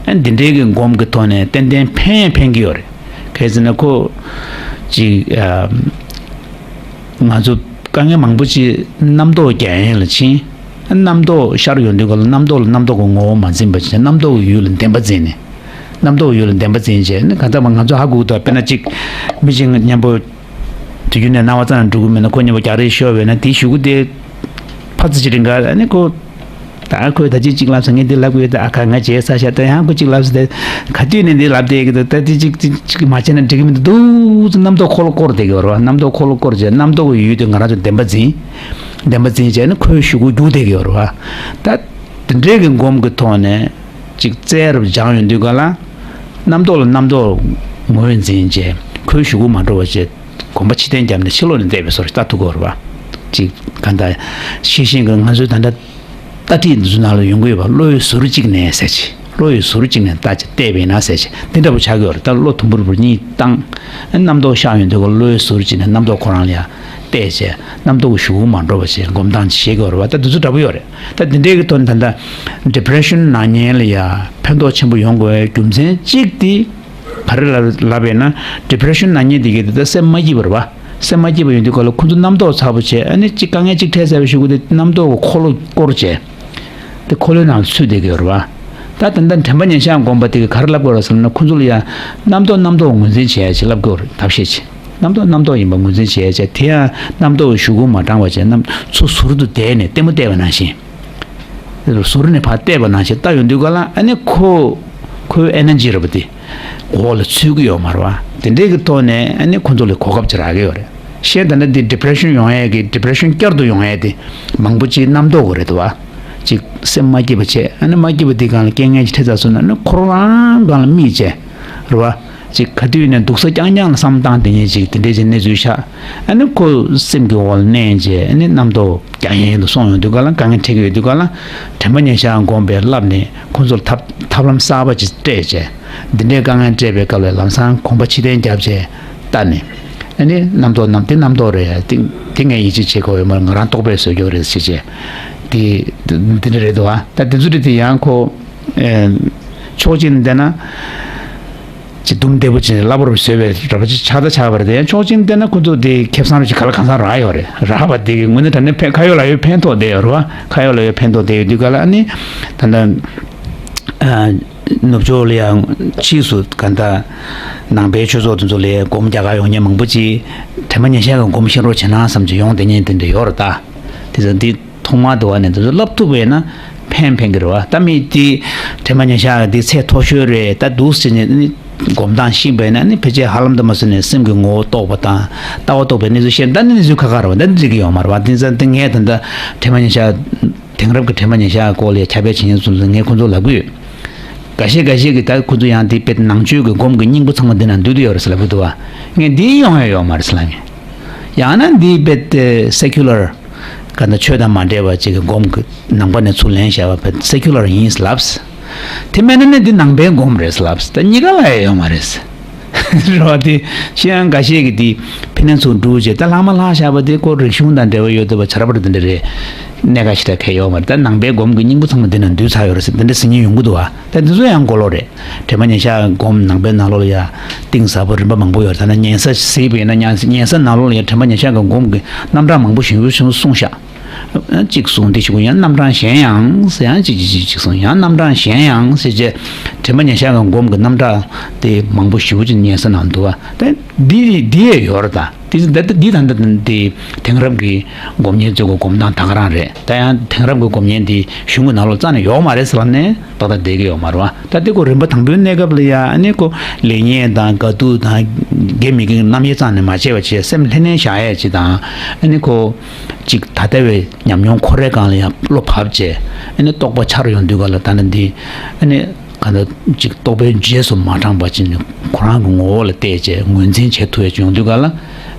ཨ་འདི་འདྲའི་གི་སྒོམ་གི་ཐོག་ནས་ཏན་ཏན་ཕན་ཕན་གི་ཡོད་རེད། གལ་སྲིད་ན་ཁོ་ཅིག་ང་ཚོ་དཀའ་ངལ་མང་པོ་ཅིག་རྣམ་རྟོག་རྒྱ་ཡན་ལ་ཕྱིན། རྣམ་རྟོག་ཤར་ཡོང་དུས་ག་ལ་རྣམ་རྟོག་ལ་རྣམ་རྟོག་གི་ངོ་བོ་མ་འཛིན་པ་བྱས། རྣམ་རྟོག་གི་ཡུལ་ལ་བདེན་པ་འཛིན་ནས། རྣམ་རྟོག་གི་ཡུལ་ལ་བདེན་པ་འཛིན་བྱས་ནས། གང་ལྟར་མ་ང་ཚོ་ཧ་གོ་གི་འདུག་དཔེར་ན་ཅིག་མི་གཅིག་མཉམ་པོ་དུས་རྒྱུན་ནས་སྣང་བ་ཙམ་ལ་འགྲོ་གི་མེད་ན། ཁོ་མཉམ་པོ་རྒྱག་རེས་ཤོར་བས་ན། དེའི་གཞུག་གུ་དེ་ཕར་ཙམ་ཅིག་རིང་ག་ཨ་ནི་ཁོ། ད་ཁོས་ད་ཅི་གཅིག་ལབ་སོང་། ངས་འདི་ལབ་དགོས། ད་ཨ་ཁ་ང་བྱས་ཚར་ཤག་ད་ཡང་ཁོ་གཅིག་ལབ་སོང་། ད་ག་དུས་ནས་འདི་ལབ་བསྡད་ཀྱི་འདུག་ད་འདི་གཅིག་གཅིག་གཅིག་མ་བྱས་ན་འགྲིག་གི་མི་འདུག་འདུག་ཟེར་རྣམ་རྟོག་འཁོར་ལོ་བསྐོར་བསྡད་ཀྱི་ཡོད་རེད་བ། རྣམ་རྟོག་འཁོར་ལོ་བསྐོར་བྱས། རྣམ་རྟོག་གི་ཡུལ་དུ་ང་རང་ཚོ་བདེན་པ་འཛིན། བདེན་པ་འཛིན་བྱས་ནས་ཁོའི་གཞུག་གུ་རྒྱུག་བསྡད་ཀྱི་ཡོད་རེད་བ། ད་དེ་འདྲའི་གི་སྒོམ་གྱི་ཐོག་ནས་ཅིག་རྩལ་རབ་སྦྱངས་ཡོང་དུས་ག་ལ། རྣམ་རྟོག་ལ་རྣམ་རྟོག་ངོས་འཛིན་བྱས། ཁོའི་གཞུག་གུ་མ་འགྲོ་བ་བྱས། གོམ་པ་ཕྱིར་འཐེན་བརྒྱབ་ནས་ཕྱི་ལོགས་ནས་བལྟས་པའི་བཟོ་ཞིག་ལྟ་ཐུབ་ཀྱི་ཡོད་རེད་བ། ཅིག་གང་ལྟར་ཤེས་བཞིན་གྱི་ང་ཚོའི་ད་ལྟ་ལྟ་ཁྲིད་འདི་ཚོ་ནང་ལ་ཡོང་གི་ཡོད་པ། བློའི་ཟུར་གཅིག་ནས་ཟེར་ཅིག་བློ་ཡི་ཟུར་གཅིག་ནས་ལྟ་ཅིག་བལྟས་པས་ན་ཟེར་ཅིག་འདི་འདྲ་པོ་ཆགས་ཀྱི་ཡོད་རེད། ད་བློ་དུམ་བུར་བུར་གཉིས་བཏང་། རྣམ་རྟོག་ཤར་ཡོང་དུས་ག་ལ་བློའི་ཟུར་གཅིག་ནས་རྣམ་རྟོག་ཁོ་རང་ལ་ཡ་བལྟས་བྱས། རྣམ་རྟོག་གི་གཞུག་གུ་མ་འགྲོ་བ་བྱས་སྒོམ་སྟངས་ཅིག་བྱེད་ཀྱི་ཡོད་རེད་བ། ད་འདི་ཚོ་འདྲ་པོ་ཡོད་རེད། ད་འདི་འདྲའི་གི་ཐོག་ནས་ད་ལྟ་depression་ན་མཁན་ལ་ཡ་ཕན་ཐོགས་ཆེན་པོ་ཡོང་དགོས་པའི་རྒྱུ་མཚན་གཅིག་དེ། ག་རེ་ལབ་ལབ་པས་ན། depression་ན་མཁན་དེ་གའི་དེ་ད་སེམས་མ་སྐྱིད་པ་རེད་བ། སེམས་མ་སྐྱིད་པ་ཡོང་དུས་ག་ལ་ཁོ་ཚོ་རྣམ་རྟོག་ཚ་པོ་བྱས། ཨ་ནི་གཅིག་དཀའ་ངལ་གཅིག་འཕྲད་ཚར་བའི་གཞུག་གུ་དེ་རྣམ་རྟོག་གི་འཁོར་ལོ་བསྐོར་བྱས། དེ་འཁོར་ལོའི་ནང་ལ་ཚུད་བསྡད་ཀྱི་ཡོད་རེད་བ། ད་ད་ལྟ་དྲན་པ་ཉེར་བཞག་སྒོམ་པ་དེ་གིས་ག་རེ་ལབ་དགོས་རེད་ཟེར་ན། ཁོ་ཚོ་ལ་ཡང་རྣམ་རྟོག་རྣམ་རྟོག་ངོས་འཛིན་བྱེད་ཡ་ཅིག་ལབ་དགོས་རེད། ཐབས་ཤེས་ཅིག་རྣམ་རྟོག་རྣམ་རྟོག་ཡིན་པ་ངོས་འཛིན་བྱེད་ཡ་ཅིག་དེ་ཡང་རྣམ་རྟོག་གི་གཞུག་གུ་མ་འབྲང་བ་བྱས། རྣམ་ཚུར་ཟུར་དུ་བསྡད་ནས་ལྟད་མོ་བལྟས་པ་ནང་བཞིན། ཟུར་ནས་ཕར་བལྟས་པ་ནང་བཞིན་ལྟ་ཡོང་དུས་ག་ལ། ཨ་ནི་ཁོ་ཁོའི་ཨེ་ནར་ཇི་རེད་པ། དེ་འོག་ལ་ཚུད་ཀྱི་ཡོད་མ་རེད་བ། དེ་འདྲའི་གི་ཐོག་ནས་ཨ་ནི་ཁོ་ཚོ་ལ་གོ་སྐབས་ཅིག་རག་གི་ཡོད་རེད། གཞན་ད་ལྟ་འདི་depression་ཡོང་ཡས་ཀྱི། depression་བསྐྱར་དུ་ཡོང་ཡས་དེ་མང་པོ་ཅིག་རྣམ་རྟོག་གི་རེད་འདུག་བ། ཅིག་སེམས་མ་སྐྱིད་པ་བྱས། ཨ་ནི་མ་སྐྱིད་པ་འདི་སྒང་ལ་རྐྱེན་ངན་ཅིག་འཕྲད་ཚར་སོང་ན། ཨ་ནི་ཁོ་རང་སྒང་ལ་རྨིས་བྱས་རེད་བ། ཅིག་ག་དུས་ནས་སྡུག་ས་རྐྱང་རྐྱང་ལ་བསམ་བཏང་དེ་ཉིད་ཅིག་དེ་འདྲའི་ཅིག་གནས་ཚུལ་ཤར། ཨ་ནི་ཁོ་སེམས་ཀྱི་འོག་ལ་མནན་བྱས། ཨ་ནི་རྣམ་རྟོག་རྒྱ་ཡན་ལ་སོང་ཡོང་དུས་ག་ལ། དཀའ་ངལ་འཕྲད་ཀྱི་ཡོད་དུས་ག་ལ། དྲན་པ་ཉེར་བཞག་སྒོམ་པས་བསླབས་ནས་ཁོ་ཚོར་ཐབས་ཐབས་ལམ་གསར་པ་ཅིག་སྤྲད་བྱས། འདི་འདྲའི་དཀའ་ངལ་འཕྲད་པའི་སྐབས་ལ་ལམ་སང་གོམ་པ་ཕྱིར་འཐེན་བརྒྱབ་བྱས་ལྟ་ནས། ཨ་ནི་རྣམ་རྟོག་རྣམ། དེ་རྣམ་རྟོག་རེད། དེ་དེ་ངས་ཡིད་ཆེས་བྱེད་དགོས་ཡོད་མ་རེད། ང་རང་རྟོག་པས་བཟོས་ཀྱི་རེད་ཟེར་བྱས། དེ་འདི་འདྲ་རེད་འདུག་བ། ད་དེ་ཚོ་དེ་དེ་ཡང་ཁོ་ཕྱོགས་གཅིག་ནས་བལྟས་ན། ཅིག་དུམ་བདེ་པོ་ཅིག་གླ་པོར་བཟོས་པའི་འདྲ་པོ་ཅིག་ཆགས་ད་ཆགས་པ་རེད་དེ། ཕྱོགས་གཅིག་ནས་བལྟས་ན་ཁོ་ཚོ་དེ་ཁེ་བཟང་རུ་ཅིག་ག་ལ་གང་འཚམ་རག་ཡོད་རེད། རག་པ་དེ་གི་ངོས་ནས་དྲང་གནས་ཕན། ཁ་ཡོད་ལག་ཡོད་ཕན་ཐོགས་བསྡད་ཡོད་རེད་བ། ཁ་ཡོད་ལག་ཡོད་ཕན་ཐོགས་བསྡད་ཡོད་དུས་ག་ལ། ཨ་ནི་ད་ལྟ་ཨ་ནུབ་ཕྱོགས་ལ་ཡང་ཕྱིས་སུ་ག་འདྲ་ནང་པའི་ཆོས་ཚོགས་དེ་ཚོ་ལ་སྒོམ་རྒྱག་གར་ཡོང་མཁན་མང་པོ་ཅིག་དྲན་པ་ཉེར་བཞག་གི་སྒོམ་ཤེས་རོགས་བྱེད་ན་བསམ་གྱི་ཡོང་བསྡད་མཁན་དེ་འདྲ་ཡོད་རེད་ད། དེ་ཚོ་འདི་ཐོག་མར་དུ་བ་ནས་དེ་ཚོ་བསླབ་ཐུབ་པས་ན་ཕན་ཕན་གྱི་རེད་བ། ད་མི་དེ་དྲན་པ་ཉེར་བཞག་གི་འདི་ཚད་མཐོ་ཤོས་རེད། ད་འདུག་ཟེར་ནས་ནི་སྒོམ་སྟངས་ཤེས་པས་ན་ནི་ཕལ་ཆེར་ཧ་ལམ་དུ་མ་སོང་ནས་སེམས་ཀྱི་ངོ་བོ་རྟོགས་པ་དང་ལྟ་བ་རྟོགས་པའི་གནས་ཚུལ་ཤེས། ད་ནི་གནས་ཚུལ་ཁ་ཁ་རེད་བ། ད་འགྲིག་གི་ཡོད་མ་རེད་བ། དེ་ཙང་དེ་ངས་ད་ལྟ་དྲན་པ་ཉེར་བཞག་དེང་རབས་ཀྱི་དྲན་པ་ཉེར་བཞག་སྐོར་ལ་ཁྱབ་སྤེལ་བྱེད་མཁན་ཚོ་ལ་ངས་ཁོང་ཚོར་ལབ་ཀྱི་ཡོད། འགའ་ཤས་འགའ་ཤས་ཀྱིས་ད་ཁོང་ཚོ་ཡང་དེ་དཔེ་ནང་ཆོས་ཀྱི་སྒོམ་གྱི་སྙིང་པོ་ཚང་མ་འདི་ནང་འདུས་བསྡད་ཡོད་རེད་ཟེར་ལབ་ཀྱི་འདུག་བ། ངས་འདི་ཡོང་ཡ་ཡོད་མ་རེད་ཟེར་ལབ་ཡིན། ཡང་ན་འདི་དཔེ་དེ་སེ་ཀུ་ལར་ག་འདྲ་ཆོས་དང་མ་འབྲེལ་བ་ཅིག་གི་སྒོམ་གྱི་ནང་པ་ནས་ཚུར་ལེན་བྱས་པ་དཔེ་སེ་ཀུ་ལར་ཡིན་ཟེར་ལབ། དེ་མིན་ན་ནི་འདི་ནང་པའི་སྒོམ་རེད་ཟེར་ལབ། ད་གཉིས་ཀ་ལ་ཡ་ཡོད་མ་རེད། རེད་བ། དེ་ཤེས་ཡང་འགའ་ཤས་ཀྱིས་དེ་ཕི་ནན་ཚུར་འགྲུལ་བྱས། ད་ལྷག་མ་ལྷག་བཞག་པ་དེ་ཁོ་རིག་གཞུང་དང་འབྲེལ་བ་ཡོད་བསྡད་པ་བྱ་ར་པར་དེ་འདྲ་རེད། གནད་འགག་ཞེ་དྲག་གལ་ཡོད་མ་རེད། ད་ནང་པའི་སྒོམ་གྱི་སྙིང་པོ་ཚང་མ་འདི་ནང་འདུས་ཚར་ཡོད་རེད་ཟེར་དེ་འདྲ་ཟེར་མཁན་ཡོང་གི་འདུག་བ། ད་འདི་ཚོ་ཡང་གོ་ལོག་རེད། དྲན་པ་ཉེར་བཞག་སྒོམ་ནང་པའི་ནང་ལོགས་ལ་ཡ་གཏིང་ཟབ་པོ་རིམ་པ་མང་པོ་ཡོད་རེད། ད་ན་ཉན་ས་གཟིགས་པ་ཡིན་ན། ཉན་ཉན་ས་ནང་ལོགས་ལ་ཡ་དྲན་པ་ཉེར་བཞག་གི་སྒོམ་གྱི་རྣམ་གྲངས་མང་པོ་ཞིག་ཡོད་ཞིག་གསུངས་ཤག་གཅིག་གསུངས། དེ་ཞིག་ཡང་རྣམ་གྲངས་གཞན་ཡང་ཟེར་ཡང་གཅིག་གཅིག་གཅིག་གསུངས། ཡང་རྣམ་གྲངས་གཞན་ཡང་ཟེར་བྱས་དྲན་པ་ཉེར་བཞག་གི་སྒོམ་གྱི་རྣམ་གྲངས་དེ་མང་པོ་ཞེ་པོ་ཅིག་ཉན་ས་ནང་འདུག་བ། ད་འདི་འདི་ཡས་ཡོད་རེད་ད། དེ་ད་ལྟ་འདི་ད་ལྟ་འདི་དེང་རབས་ཀྱི་སྒོམ་ཉན་ཚོ་གི་སྒོམ་སྟངས་ད་ག་རང་རེད། ད་ཡང་དེང་རབས་ཀྱི་སྒོམ་ཉན་འདི་གཞུང་གི་ནང་ལོགས་རྩ་ནས་ཡོད་མ་རེད་ཟེར་ལབ་ནས་ཏག་ཏག་བསྡད་ཀྱི་ཡོད་མ་རེད་བ། ད་དེ་ཁོ་རིམ་པ་དང་པོའི་གནས་སྐབས་ལ་ཡ་ཨ་ནི་ཁོ་ལེགས་ཉེས་དང་དགའ་སྡུག་དང་དགེ་མི་དགེ་རྣམ་དབྱེ་རྩ་ནས་མ་བྱས་པ་བྱས། སེམས་ལྷན་ལྷན་བཞག་ཡས་ཅིག་དང་། ཨ་ནི་ཁོ་ཅིག་ད་ལྟ་བའི་ཉམས་མྱོང་ཁོ་རའི་སྒང་ལ་ཡང་བློ་བབས་བྱས། ཨ་ནི་རྟོགས་པ་འཆར་ཡོང་དུས་ག་ལ། ད་ནི་འདི་ཨ་ནི་ག་འདྲ་ཅིག་རྟོག་པའི་རྗེས་སུ་མ་འབྲངས་པ་ཅིག་ནི་ཁོ་རང་གི་ངོ་བོ་ལ་བལྟས་བྱས་ངོས་འཛིན་བྱེད་ཐུབ་ཡ་ཅིག་ཡོང་དུས་ག་ལ།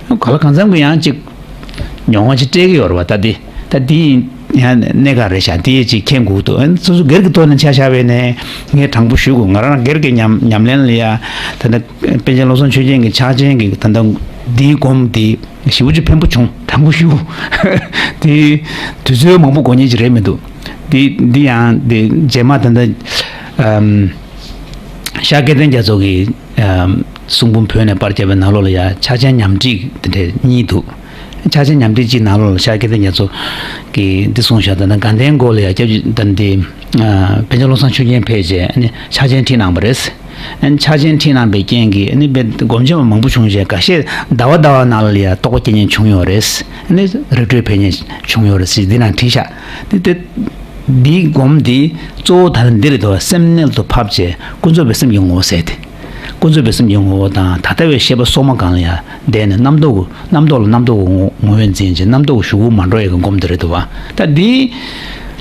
ག་ལ་གང་འཚམ་གྱི་ཡང་ཅིག་ མྱོང་བ་ཅིག་སྤྲད་ཀྱི་ཡོད་རེད་བ། ད་འདི་ད་འདི་ཡང་གནད་འགག་རེད་ཤག་འདི་ཅིག་མཁྱེན་དགོས་འདུག་ཨ་ནི་སོ་སོ་སྒེར་གྱི་ཐོག་ནས་ཆ་བཞག་པ་ཡིན་ན་ངས་དྲང་པོ་ཞུ་དགོས། ང་རང་སྒེར་གྱི་ཉམས་ཉམས་ལེན་ལ་ཡ་ད་ལྟ་པཎ་ཆེན་བློ་བཟང་ཆོས་རྒྱན་གྱི་ཕྱག་ཆེན་གྱི་ད་ལྟ་འདིའི་སྒོམ་འདི་ཞེ་པོ་ཅིག་ཕན་པོ་བྱུང་། དྲང་པོ་ཞུ། དེ་དུས་ཚོད་མང་པོ་འགོར་མཁན་ཅིག་རེད་མི་འདུག་འདི་འདི་ཡང་འདི་རྗེས་མ་ད་ལྟ་ཨམ་ཤར་སྐལ་ལྡན་རྒྱ་མཚོ་གི་ཨམ་གསུང་འབུམ་བོད་ནས་པར་བརྒྱབ་པའི་ནང་ལོགས་ལ་ཡང་ཕྱག་ཆེན་ཉམས་ཁྲིད་དེ་འདྲ་གཉིས་འདུག་ཕྱག་ཆེན་ཉམས་ཁྲིད་གཅིག་ནང་ལོགས་ལ་ཤར་སྐལ་ལྡན་རྒྱ་མཚོ་གིས་འདི་གསུངས་བཞག་ད་ལྟ་དགའ་ལྡན་སྐོར་ལ་ཡང་སྐྱབས་རྗེ་ད་འདི་ཨ་པཎ་ཆེན་བློ་བཟང་ཆོས་རྒྱན་ཕེབས་རྗེས་ཨ་ནི་ཕྱག་ཆེན་ཁྲིད་གནང་བ་རེད། ཨ་ནི་ཕྱག་ཆེན་ཁྲིད་གནང་པའི་རྐྱེན་གྱིས་ཨ་ནི་དཔེ་སྒོམ་ཆེན་པོ་མང་པོ་བྱུང་རྗེས་འགའ་ཤས་ཟླ་བ་ཟླ་བ་ནང་ལ་ཡང་རྟོགས་པ་སྐྱེ་མཁན་བྱུང་ཡོད་རེད། ཨ་ནི་རི་ཁྲོད་ཕེབས་མཁན་བྱུང་ཡོད་རེད་ཟེར་འདི་ནང་བྲིས་ཤག་འདི་དེ་འདིའི་སྒོམ་འདི་གཙོ་བོ་ད་ལྟ་འདི་རེད་དོ། སེམས་རྣལ་དུ་ཕབ་བྱས་ཀུན་རྫོབ་པའི་སེམས་ཀྱི་ངོ་བོ་ཟེར་ཏེ། ཀུན་རྫོབ་པའི་སེམས་ཀྱི་ངོ་བོ་དང་ད་ལྟ་བའི་ཤེས་པ་སོ་མ་གང་ལ་ཡང་བརྟེན་ནས་རྣམ་རྟོག་གི་རྣམ་རྟོག་ལ་རྣམ་རྟོག་གི་ངོ་ངོ་བོས་འཛིན་བྱས་རྣམ་རྟོག་གི་གཞུག་གུ་མ་འགྲོ་ཡག་གི་སྒོམ་དེ་རེད་དོ་བ། ད་འདི་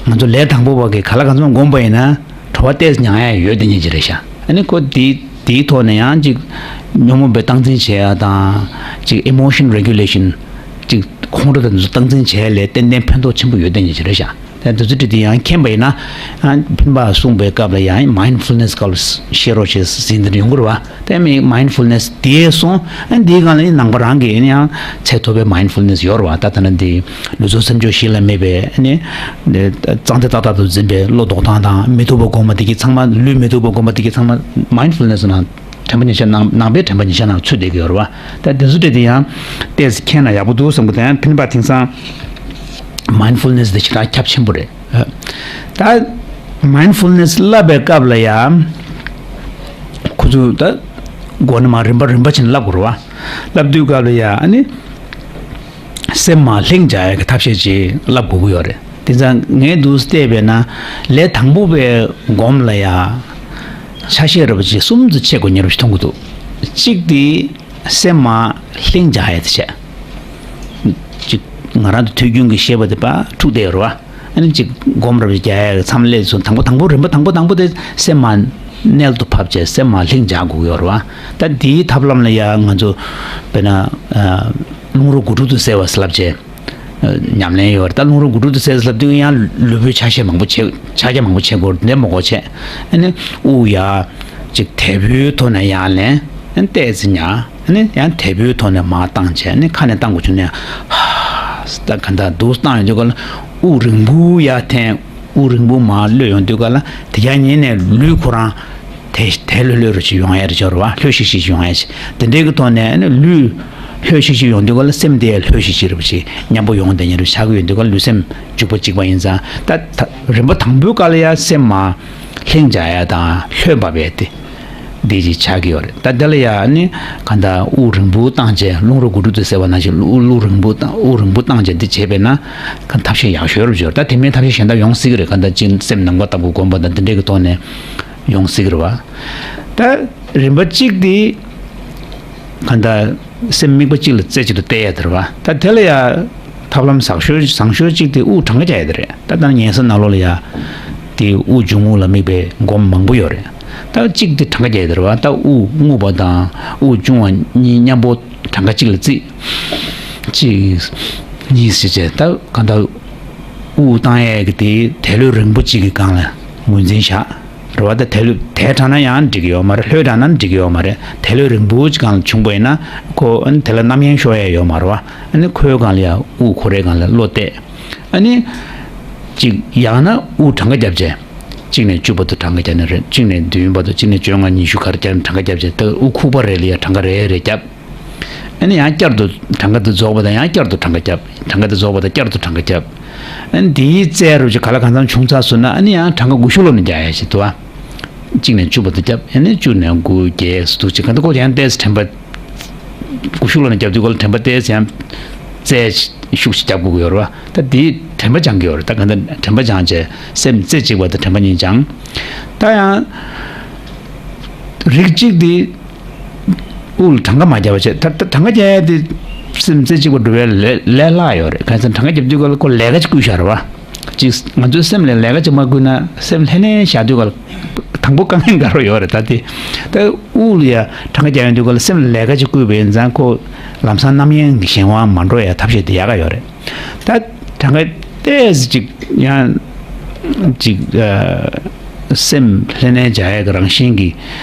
ང་ཚོ་ལས་དང་པོ་བ་གི་ག་ལ་གང་འཚམ་སྒོམ་པ་ཡིན་ན་གྲོད་པ་ཏོག་ཙམ་མྱང་ཡག་ཡོད་དེ་ཉིད་ཅིག་རེད་ཤག་ཨ་ནི་ཁོ་འདི་འདིའི་ཐོག་ནས་ཡང་ཅིག་ཉོན་མོངས་པའི་སྟངས་འཛིན་བྱེད་ཡག་དང་ཅིག་emotion regulation ཅིག་ཁོང་ཁྲོ་དང་འདི་ཚོ་སྟངས་འཛིན་བྱེད་ཡག་ལ་ཏན་ཏན་ཕན་ཐོགས་ཆེན་པོ་ཡོད་དེ་ཉིད་ཅིག་རེད་ཤག་དེ་ཚོ་དེ་དེ་ཡང་མཁྱེན་པ་ཡིན་ན། ཨ་ཕན་པ་གསུངས་པའི་སྐབས་ལ་ཡང་mindfulness སྐབས་ལ་ཤེས་རོགས་བྱེད་ཟིན་དེ་ཡོང་གི་རེད་བ། དེ་མིན་mindfulness དེ་སོང་ཨ་འདིའི་སྒང་ལ་ནང་པ་རང་གི་ཡང་ཚད་མཐོ་པའི་mindfulness ཡོད་རེད་བ། ད་ལྟ་ན་འདི་ལུས་སྲོག་སེམས་མཆོག་གཞི་ལ་དམིགས་པའི་ཨ་ནི་གཙང་བདེ་ཏག་ཏག་ཏུ་འཛིན་པའི་བློ་ལྡོག་སྟངས་དང་མི་སྡུག་པ་སྒོམ་པ་དེ་གི་ཚང་མ་ལུས་མི་སྡུག་པ་སྒོམ་པ་དེ་གི་ཚང་མ་mindfulness ནང་དྲན་པ་ཉེར་བཞག་ནང་ནང་པའི་དྲན་པ་ཉེར་བཞག་ནང་ཚུད་བསྡད་ཀྱི་ཡོད་རེད་བ། ད་དེ་ཚོ་དེ་དེ་ཡང་ཏོག་ཙམ་མཁྱེན་ན་ཡག་པོ་འདུག་བསམ་གི། དེ་ཡང་ཕན་པ་དེང་སང་mindfulness དེ་ཞེ་དྲག་ཁྱབ་ཆེན་པོ་རེད། ད་mindfulness བསླབ་པའི་སྐབས་ལ་ཡང་ཁོ་ཚོ་ད་མགོ་ནས་མར་རིམ་པ་རིམ་པ་བྱས་ནས་བསླབ་དགོས་རེད་བ། བསླབ་དུས་སྐབས་ལ་ཡང་ཨ་ནི་སེམས་མར་ལྷིང་འཇགས་ཡག་གི་ཐབས་ཤེས་ཅིག་བསླབ་དགོས་ཀྱི་ཡོད་རེད། དེ་ཙང་ངས་འདུག་བལྟས་པས་ན་ལས་དང་པོ་པའི་སྒོམ་ལ་ཡང་ཆ་ཤས་རེད་པ་ཅིག་གསུམ་དུ་ཕྱེ་དགོས་ཉེར་བཞག་མཐོང་གི་འདུག་གཅིག་དེ་སེམས་མར་ལྷིང་འཇགས་ཡག་དེ་བྱས། ཅིག་ང་རང་ཚོ་དུས་རྒྱུན་གྱི་ཤེས་པ་དེ་ཕར་འཁྲུག་བསྡད་ཡོད་རེད་བ། ཨ་ནི་ཅིག་སྒོམ་རབ་རྒྱག་ཡག་མཚམས་སླེབས་སོང་། དང་པོ་དང་པོ་རིམ་པ་དང་པོ་དང་པོ་དེ་སེམས་མར་རྣལ་དུ་ཕབ་བྱས་སེམས་མར་ལྷིང་འཇགས་དགོས་ཀྱི་ཡོད་རེད་བ། ད་འདིའི་ཐབས་ལམ་ལ་ཡང་ང་ཚོ་དཔེར་ན་ཨ་རླུང་རོ་དགུ་ཕྲུགས་དུ་གསལ་བ་ཟེར་ལབ་བྱས་ཨ་ཉམས་ལེན་ཡོད་རེད། ད་རླུང་རོ་དགུ་ཕྲུགས་དུ་གསལ་ཟེར་ལབ་དུས་ཡང་ལུས་པོའི་ཆ་ཤས་མང་པོ་བྱེད་ཕྱག་རྒྱ་མང་པོ་བྱེད་དགོས་རེད། འདི་མ་གོ་བྱས་ཨ་ནི་དབུགས་ཡར་ཅིག་དལ་བུའི་ཐོག་ནས་ཡར་ལེན། ཨ་ནི་ཏོག་ཙམ་ཉར། ཨ་ནི་ཡང་དལ་བུའི་ཐོག་ནས་མར་བཏང་བྱས་ཨ་ནི་ཁ་ནས་བཏང་དགོས་བྱུང་ན་ཧ་ད་ག་འདྲ་འདུག་བཏང་ཡོང་དུས་སྐབས་ལ་དབུགས་རིང་པོ་ཡར་འཐེན། དབུགས་རིང་པོ་མར་གློད་ཡོང་དུས་སྐབས་ལ་དེ་རྒྱ་ཉིན་ནས་ལུས་ཁོ་རང་དལ་དལ་ལྷོད་ལྷོད་རུ་ཅིག་ཡོང་ཡ་རེད་ཅོར་བ། ལྷོད་ཤིག་ཤིག་ཅིག་ཡོང་ཡ་ཅིག་དེ་འདྲའི་གི་ཐོག་ནས་ཨ་ནི་ལུས་ལྷོད་ཤིག་ཤིག་ཡོང་དུས་སྐབས་ལ་སེམས་དེ་ཡང་ལྷོད་ཤིག་ཤིག་རུ་ཅིག་མཉམ་པོ་ཡོང་བསྡད་ཉེ་རུ་ཆགས་ཀྱི་ཡོང་དུས་སྐབས་ལུས་སེམས་འཇུག་པ་གཅིག་པ་ཡིན་ཙང་ད་ད་རིམ་པ་དང་པོའི་སྐབས་ལ་ཡང་སེམས་མར་ལྷིང་འཇགས་ཡ་དང་ལྷོད་འབབ་ཡ་དེ། འདི་ཅིག་ཆགས་ཀྱི་ཡོད་རེད། ད་དེ་ལ་ཡང་ནི་ག་འདྲ་དབུགས་རིང་པོ་བཏང་བྱས་རླུང་རོ་དགུ་ཕྲུགས་དུ་གསལ་བ་ནང་བཞིན་དབུགས་དབུགས་རིང་པོ་བཏང་དབུགས་རིང་པོ་བཏང་བྱས་འདི་བྱས་པས་ན་ག་ཐབས་ཤེས་ཡག་ཤོས་རུ་འབྱོར། ད་དེ་མིན་ཐབས་ཤེས་གཞན་དག་ཡོང་སྲིད་ཀྱི་རེད། ག་འདྲ་ཅིག་སེམས་ནམ་མཁའ་ལྟ་བུ་བསྒོམ་པ་དང་འདི་འདྲའི་གི་ཐོག་ནས་ཡོང་སྲིད་ཀྱི་རེད་བ། ད་རིམ་པ་གཅིག་འདི་ག་འདྲ་སེམས་དམིགས་པ་གཅིག་ལ་རྩེ་གཅིག་ཏུ་གཏད་ཡ་དེ་རེད་བ། ད་དེ་ལ་ཡང་ཐབས་ལམ་བཟང་ཤོས་བཟང་ཤོས་གཅིག་དེ་དབུགས་གྲངས་ཀ་རྒྱག་ཡ་དེ་རེད། ད་ལྟ་ཉལ་ས་ནང་ལོགས་ལ་ཡ་དེ་དབུགས་འབྱུང་རྔུབ་ལ་དམིགས་པའི་སྒོམ་མང་པོ་ཡོད་རེད། ད་གཅིག་དེ་གྲངས་ཀ་རྒྱག་ཡ་དེ་རེད་བ། ད་དབུགས་རྔུབ་པ་དང་དབུགས་འབྱུང་བ་གཉིས་མཉམ་པོ་གྲངས་ཀ་གཅིག་ལ་བརྩིས། གཅིག་གཉིས་ཞེས་བྱས་ད་ག་འདྲ་དབུགས་བཏང་ཡས་ཀྱི་དེ་དལ་ལྷོད་རིང་པོ་གཅིག་གི་སྒང་ལ་ངོས་འཛིན་བཞག་རེད་བ། ད་དལ་ལྷོད་དལ་དྲགས་ན་ཡང་འགྲིག་གི་ཡོད་མ་རེད། ལྷོད་དྲགས་ན་འགྲིག་གི་ཡོད་མ་རེད། དལ་ལྷོད་རིང་པོ་ཅིག་སྒང་ལ་བྱུང་པ་ཡིན་ན་ཁོ་ཨ་ནི་དེ་ལ་རྣམ་གཡེང་ཤོར་ཡ་ཡོད་མ་རེད་བ། ཨ་ནི་ཁོའི་སྒང་ལ་ཡང་དབུགས་ཁོ་རའི་སྒང་ལ་བློ་གཏད། ཨ་ནི་ཅིག་ཡང་ན་དབུགས་གྲངས་ཀ་བརྒྱབ་བྱས་གཅིག་ནས་བཅུ་བར་དུ་གྲངས་ཀ་བརྒྱབ་ན་རེད། གཅིག་ནས་བདུན་བར་དུ་གཅིག་ནས་བཅོ་ལྔ་ཉི་ཤུ་ག་རེ་བརྒྱབ་ན་གྲངས་ཀ་བརྒྱབ་བྱས་ད་དབུགས་ཁུག་པ་རེ་ལ་ཡང་གྲངས་ཀ་རེ་རེ་བརྒྱབ། ཨ་ནི་ཡང་བསྐྱར་དུ་གྲངས་ཀ་དེ་རྫོགས་པ་དང་ཡང་བསྐྱར་དུ་གྲངས་ཀ་བརྒྱབ། གྲངས་ཀ་དེ་རྫོགས་པ་དང་བསྐྱར་དུ་གྲངས་ཀ་བརྒྱབ། ཨ་ནི་འདིའི་རྩལ་རུ་ཅིག་ག་ལ་གང་འཚམ་བྱུང་ཚར་སོང་ན་ཨ་ནི་ཡང་གྲངས་ཀ་དགུ་ཤུ་ལོ་ནས་རྒྱག་ཡ་ཞིག་འདུག་ཨ། གཅིག་ནས་བཅུ་བར་དུ་བརྒྱབ། ཨ་ནི་བཅུ་ནས་དགུ་བརྒྱད་ཙམ་འདུག་ཅིག་ག་འདི་ཀོ་ཡང་ཏོག་ཙམ་དྲན་པ་དགུ་ཤུ་ལོ་ནས་རྒྱབ་དུས་ཀོ་ལ་དྲན་པ་ཏོག་ཙམ་ཡང་རྩལ་ཤུགས་ཤིག་རྒྱབ་དགོས་ཀྱི་ཡོད་རེད་བ། ད་འདི་དྲན་པ་སྦྱང་གི་ཡོད་རེད། ད་ག་འདི་དྲན་པ་སྦྱང་བྱས་སེམས་རྩེ་གཅིག་པ་དང་དྲན་པ་གཉིས་སྦྱང་། ད་ཡང་རིགས་གཅིག་འདི། དབུགས་ལ་གྲངས་ཀ་མ་བརྒྱབ་པ་བྱས། ད་ད་གྲངས་ཀ་བརྒྱབ་ཡ་དེ་སེམས་རྩེ་གཅིག་པ་འགྲོ་བའི་ལས་ལས་སླ་ཡོད་རེད། གང་ཡིན་ཟེར་ན་གྲངས་ཀ་བརྒྱབ་དུས་སྐབས་ལ་ཁོ་ལས་ཀ་ཅིག་བསྐུལ་བཞག་རེད་བ། ཅིག་ང་ཚོའི་སེམས་ལ་ལས་ཀ་ཅིག་མ་བསྐུལ་ན་སེམས་ལྷོད་ལྷོད་བཞག་དུས་སྐབས་ལ་ དང་པོ་དཀའ་ངལ་འགའ་རེ་ཡོད་རེད། ད་དེ་ད་དབུགས་ལ་ཡ་གྲངས་ཀ་རྒྱག་ཡོང་དུས་སྐབས་ལ་སེམས་ལ་ལས་ཀ་ཅིག་བསྐུལ་བ་ཡིན་ཙང་ཁོ་ལམ་སང་རྣམ་གཡེང་གི་གཞན་དབང་མ་འགྲོ་ཡ་ཐབས་ཤེས་དེ་ཡག་ག་ཡོད་རེད། ད་གྲངས་ཀ་ཏོག་ཙམ་ཅིག་ཡང་ཅིག་ཨ་སེམས་ལྷོད་གནས་བྱ་ཡ་གི་རང་བཞིན་གྱི་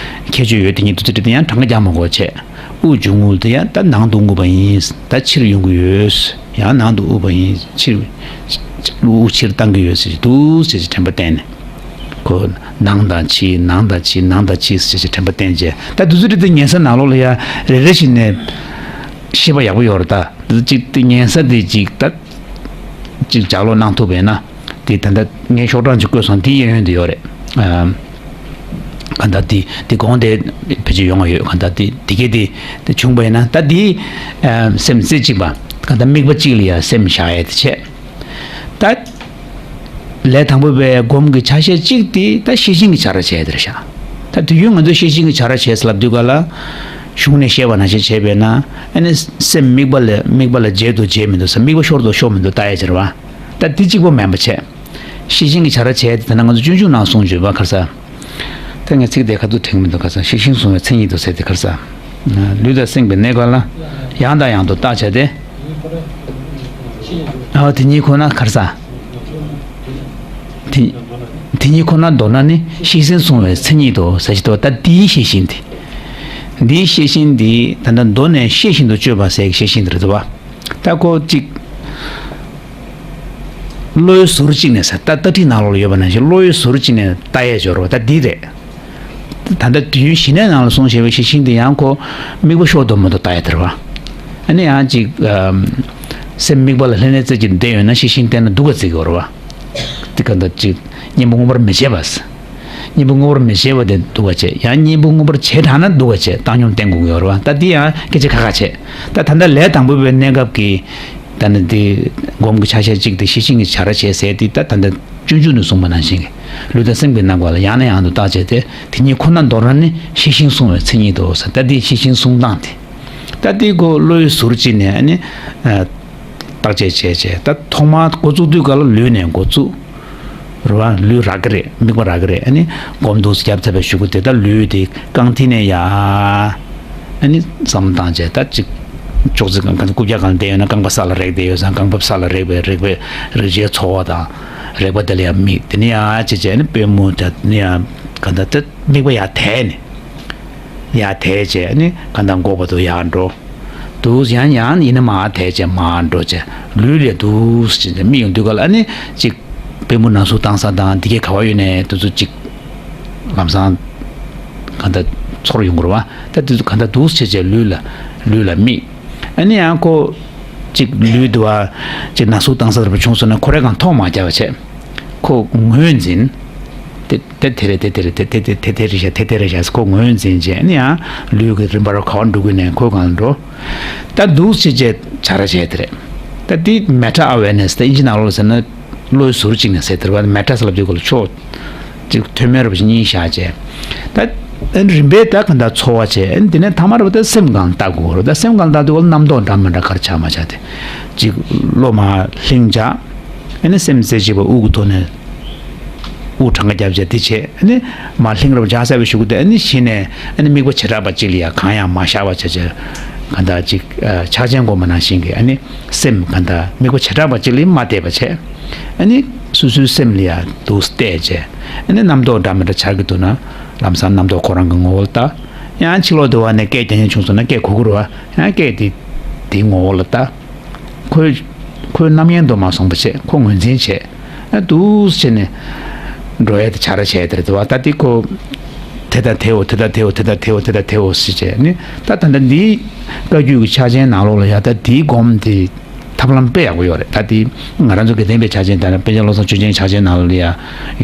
ཁྱད་ཆོས་ཡོད་དེ་ཉིད་དུ་ཚུད་དེ་ཡང་གྲངས་ཀ་རྒྱག་མ་དགོས་བྱས། དབུགས་འབྱུང་ངོ་དེ་ཡང་ད་ནང་དུ་འོང་གི་ཡོད་པ་ཡིན། ད་ཕྱིར་ཡོང་གི་ཡོད། ཡང་ནང་དུ་དབུགས་པ་ཡིན། ཕྱིར་དབུགས་ཕྱིར་བཏང་གི་ཡོད་ཟེར་གྱི་འདུག་ཟེར་གྱི་དྲན་པ་བསྟེན་ནས། ཁོ་ནང་དང་ཕྱི་ནང་དང་ཕྱི་ནང་དང་ཕྱི་ཟེར་གྱི་དྲན་པ་བསྟེན་བྱས། ད་དུས་ཚོད་དེ་ཉལ་ས་ནང་ལོགས་ལ་ཡ་རེ་རེ་བཞིན་ནས་ཤེས་པ་ཡག་པོ་ཡོད་རེད། ད་དུས་ཚོད་གཅིག་དེ་ཉལ་ས་དེ་གཅིག་ད་གཅིག་ལྗགས་ཀློག་གནང་ཐུབ་པ་ཡིན་ན། དེ་ད་ལྟ་ངས་ཤོག་གྲངས་ཅིག་བཀོད་སོང་། དེ་གཡས་གཡོན་དུ་ཡོད་རེད། ཨ། གང་ལྟར་དེ་དེ་དགོངས་དེ་ཕལ་ཆེར་ཡོང་བ་ཡོད། གང་ལྟར་དེ་དེ་གས་དེ་དེ་བྱུང་བ་ཡིན་ན། ད་དེ་ཨ་སེམས་རྩེ་གཅིག་པ། གང་ལྟར་དམིགས་པ་གཅིག་ལ་ཡ་སེམས་བཞག་ཡས་དེ་བྱས། ད་ལས་དང་པོ་པའི་སྒོམ་གྱི་ཆ་ཤས་གཅིག་དེ་ད་ཤེས་བཞིན་གྱི་བྱ་ར་བྱས་དེ་རེད་ཤག་ད་དུས་རྒྱུན་ང་ཚོས་ཤེས་བཞིན་གྱི་བྱ་ར་བྱས་ཟེར་ལབ་དུས་ག་ལ། གཞུང་ནས་བཤད་པ་ནང་བཞིན་བྱས་པས་ན། ཨ་ནི་སེམས་དམིགས་པ་ལ་དམིགས་པ་ལ་བརྗེད་འདུག་བརྗེད་མི་འདུག་ཟེར། དམིགས་པ་ཤོར་འདུག་ཤོར་མི་འདུག་ལྟ་ཡས་ཅིག་རེད་བ། ད་འདི་གཅིག་པོ་མིན་པ་བྱས། ཤེས་བཞིན་གྱི་བྱ་ར་བྱས་ཏེ། ད་ནང་ང་ཚོ་སྤྱོད་འཇུག་ནང་གསུངས་བྱུང་བ། ཁར་ས། ད་ངས་ཚིག་དེ་ཁ་ཐུག་དྲན་གྱི་མི་འདུག་ཁར་ས། ཤེས་བཞིན་བཟུང་བའི་མཚན་ཉིད་དུ་ཟེར་ཏེ། ཁར་ས། ལུས་དང་སེམས་ཀྱི་གནས་སྐབས་ལ་ཡང་དང་ཡང་དུ་བརྟག་བྱས་ཏེ། ཨ། དེ་ཉིད་ཁོ་ན། ཁར་ས། དེ་དེ་ཉིད་ཁོ་ན་མདོར་ན་ནི་ཤེས་བཞིན་བཟུང་བའི་མཚན་ཉིད་དུ་ཟེར་གྱི་འདུག་ད་འདིའི་ཤེས་བཞིན་དེ། འདིའི་ཤེས་བཞིན་དེ་ད་ལྟ་མདོ་ནས་ཤེས་བཞིན་དུ་དཔྱོད་པ་ཟེར་གྱི་ཤེས་བཞིན་དེ་རེད་འདུག་བ། ད་ཁོ་གཅིག་བློའི་ཟུར་གཅིག་ནས་ཟེར། ད་ལྟ་ཁྲིད་ནང་ལོགས་ལ་ཡོད་པ་ནང་བཞིན་བློའི་ཟུར་གཅིག་ནས་ལྟ་ཡས་སྦྱོར་བ་ད་འདི་རེད། ད་ལྟ་དུས་ཡུན་ཞི་གནས་ནང་ལ་གསུངས་བཞག་པའི་ཤེས་བཞིན་དེ་ཡང་ཁོ་དམིགས་པ་ཤོར་འདུག་མི་འདུག་ལྟ་ཡས་དེ་རེད་བ། ཨ་ནི་ཡང་གཅིག་ཨམ། སེམས་དམིགས་པ་ལ་ལྷོད་གནས་རྩེ་གཅིག་བསྡད་ཡོད་ན་ཤེས་བཞིན་བསྟེན་ན་སྡུག་ག་བརྩི་གི་ཡོད་རེད་བ། དེ་ག་འདྲ་གཅིག་གཉེན་པོ་མངོན་པར་མི་བྱེད་པ། གཉེན་པོ་མངོན་པར་མི་བྱེད་པ་དེ་སྡུག་ག་བྱེད། ཡང་གཉེན་པོ་མངོན་པར་བྱེད་དྲགས་ན་སྡུག་ག་བྱེད། བཏང་སྙོམས་བསྟེན་དགོས་ཀྱི་ཡོད་རེད་བ། ད་འདི་ཡང་སྐད་ཆ་ཁ་ཁ་བྱེད། ད་ད་ལྟ་ལས་དང་པོ་པའི་གནས་སྐབས་ཀྱི་ད་ནི་འདི་སྒོམ་གྱི་ཆ་ཤས་གཅིག་དེ་ཤེས་བཞིན་གྱི་བྱ་ར་བྱས་ཟེར་དེ། ད་ད་ལྟ་སྤྱོད་འཇུག་ནས་གསུངས་པ་ནང་བཞིན་གྱི་ལུས་དང་སེམས་ཀྱི་རྣམ་པ་ལ་ཡང་ནས་ཡང་དུ་བརྟག་བྱས་ཏེ། དེ་ཉིད་ཁོ་ན་མདོར་ན་ནི་ཤེས་བཞིན་བཟུང་བའི་མཚན་ཉིད་དོ་ཟེར། ད་འདི་ཤེས་བཞིན་བཟུང་སྟངས་དེ། ད་འདི་ཁོ་བློའི་ཟུར་གཅིག་ནས་ཨ་ནི་ཨ་བརྟག་དཔྱད་བྱས་བྱས། ད་ཐོག་མར་འགོ་བཙུགས་དུས་ག་ལ་ལུས་ནས་འགོ་བཙུགས། རེད་བ། ལུས་རག་གི་རེད། དམིགས་པ་རག་གི་རེད། ཨ་ནི་སྒོམ་འདུག་སེ་རྒྱབ་ཚར་བའི་གཞུག་གུ་དེ་ད་ལུས་དེ་རྐང་མཐིལ་ནས་ཡར། ཨ་ནི་བསམ་བློ་བཏང་བྱས། ད་ཅིག་ཅོག་ཙེ་སྒང་ག་རྐུབ་བཀྱག་སྒང་ལ་བསྡད་ཡོད་ན་རྐང་པ་ས་ལ་རེག་བསྡད་ཡོད་ཙང་། རྐང་པ་ས་ལ་རེག་པའི་རེག་པའི་རེག་བྱའི་ཚོར་བ་དང་། རེག་པ་དེ་ལ་ཡང་དམིགས། དེ་ནས་ཡར་བྱས་བྱས་ཨ་ནི་པུས་མོ་དེ་ནས་ཡར་ག་འདྲ་དེ་དམིགས་པ་ཡར་དེད་ནས། ཡར་དེད་བྱས་ཨ་ནི་ག་འདྲ་འགོག་པ་དུ་ཡར་འགྲོ། འདུག་ཡང་ཡང་ཡིན་ན་མར་དེད་བྱས་མར་འགྲོ་བྱས། ལུས་ལ་འདུག་སེ་བྱས་དམིགས་ཡོང་དུས་ག་ལ་ཨ་ནི་ཅིག་པུས་མོ་ནང་གཟུགས་བཏང་ས་དང་འདི་གའི་ག་བ་ཡོད་ནས་དེ་ཚོ་ཅིག་ལམ་སང་ག་འདྲ་ཚོར་ཡོང་གི་རེད་བ། ད་དེ་ཚོ་ག་འདྲ་འདུག་སེ་བྱས་བྱས་ལུས་ལ་ལུས་ལ་དམིགས། ཨ་ནི་ཡང་ཁོ་ཅིག་ལུས་འདུག་བ། ཅིག་ནང་གཟུགས་བཏང་ས་རེ་བ་བྱུང་སོང་ན་ཁོ་རང་སྒང་ཐོག་མ་རྒྱག་པ་བྱས། ཁོ་ངོས་འཛིན། དེ་དེ་དེ་རེད། དེ་དེ་རེད། དེ་དེ་དེ་དེ་དེ་རེད་ཤག་དེ་དེ་རེད་ཤག་ཁོ་ངོས་འཛིན་བྱས་ནས་ཡང་ལུས་ཀྱི་རིམ་པར་ག་བ་འགྲོ་དགོས་ནས་ཁོའི་སྒང་ལ་འགྲོ། ད་འདུག་སེ་བྱས་བྱས་བྱ་ར་བྱས་དེ་རེད། ད་དེ་meta awareness ད་ཨིན་ཇི་ནང་ལོགས་ཟེར་ན་བློའི་ཟུར་གཅིག་ནས་ཟེར་དེ་རེད་བ། meta ཟེར་ལབ་དུས་ག་ལ་ཕྱོགས་གཅིག་མཐོ་དམན་རེ་བ་ཞིག་གཉིས་བཞག་བྱས། ད་ཨ་ནི་རིམ་པས་ད་ག་འདྲ་ཚོར་བ་བྱས། ཨ་ནི་དེ་ནས་ཐ་མ་རེ་བ་ད་སེམས་སྒང་ལ་ལྟ་དགོས་རེད། ད་སེམས་སྒང་ལ་ལྟ་དུས་ག་ལ་རྣམ་རྟོག་འདྲ་མི་འདྲ་ག་རེ་ཆགས་མ་ཆགས་དེ་གཅིག་བློ་མར་ལྷིང་བྱས། ཨ་ནི་སེམས་རྩེ་གཅིག་པ་དབུགས་ཀྱི་ཐོག་ནས་དབུགས་གྲངས་ཀ་བརྒྱབ་བྱས་དེ་བྱས། ཨ་ནི་མར་ལྷིང་རབ་འཇགས་ཚར་བའི་གཞུག་གུ་དེ་ཨ་ནི་གཞི་ནས་ཨ་ནི་དམིགས་པ་བྱེ་བྲག་པ་གཅིག་ལ་ཡང་གང་ཡང་མ་བཞག་པ་བྱས་བྱས། གང་ལྟར་ཅིག་ཨ་ཕྱག་ཆེན་སྒོམ་པ་ནང་བཞིན་གྱི་ཨ་ནི་སེམས་གང་ལྟར་དམིགས་པ་བྱེ་བྲག་པ་གཅིག་ལ་མ་གཏད་པ་བྱས། ཨ་ནི་སོ་སོའི་སེམས་ལ་ཡང་འདུག་སེ་གཏད་བྱས། ཨ་ནི་རྣམ་རྟོག་འདྲ་མི་འདྲ་འཆར་གྱི་འདུག་ན་ལམ་སང་རྣམ་རྟོག་ཁོ་རང་གི་ངོ་བོ་ལ་ལྟ། ཡང་ཕྱི་ལོགས་དུ་བ་ནས་སྐད་རྒྱག་མཁན་བྱུང་སོང་ན་སྐད་གོ་གི་རེད་བ། ཡང་སྐད་དེ་དེའི་ངོ་བོ་ལ་ལྟ། ཁོའི་ཁོའི་རྣམ་གཡེང་དུ་མ་སོང་བ་བྱས། ཁོ་ངོས་འཛིན་བྱས། ཨ་འདུག་སེ་བྱས་ནས་འགྲོ་ཡ་དེ་བྱ་ར་བྱས་དེ་རེད་བ། ད་དེ་ཁོ་དེ་ལྟ་དེའོ། དེ་ལྟ་དེའོ། དེ་ལྟ་དེའོ། དེ་ལྟ་དེའོ་ཟེར་བྱས་ནི། ད་ད་ལྟ་འདིའི་བཀའ་བརྒྱུད་ཀྱི་ཕྱག་ཆེན་ནང་ལོགས་ལ་ཡ་ད་དེའི་སྒོམ་དེ་ཐབས་ལམ་དཔེ་ཡག་པོ་ཡོད་རེད། ད་དེ་ང་རང་ཚོ་དགེ་ལྡན་པའི་ཕྱག་ཆེན་དང་པཎ་ཆེན་བློ་བཟང་ཆོས་རྒྱན་ཕྱག་ཆེན་ནང་ལོགས་ལ་ཡ་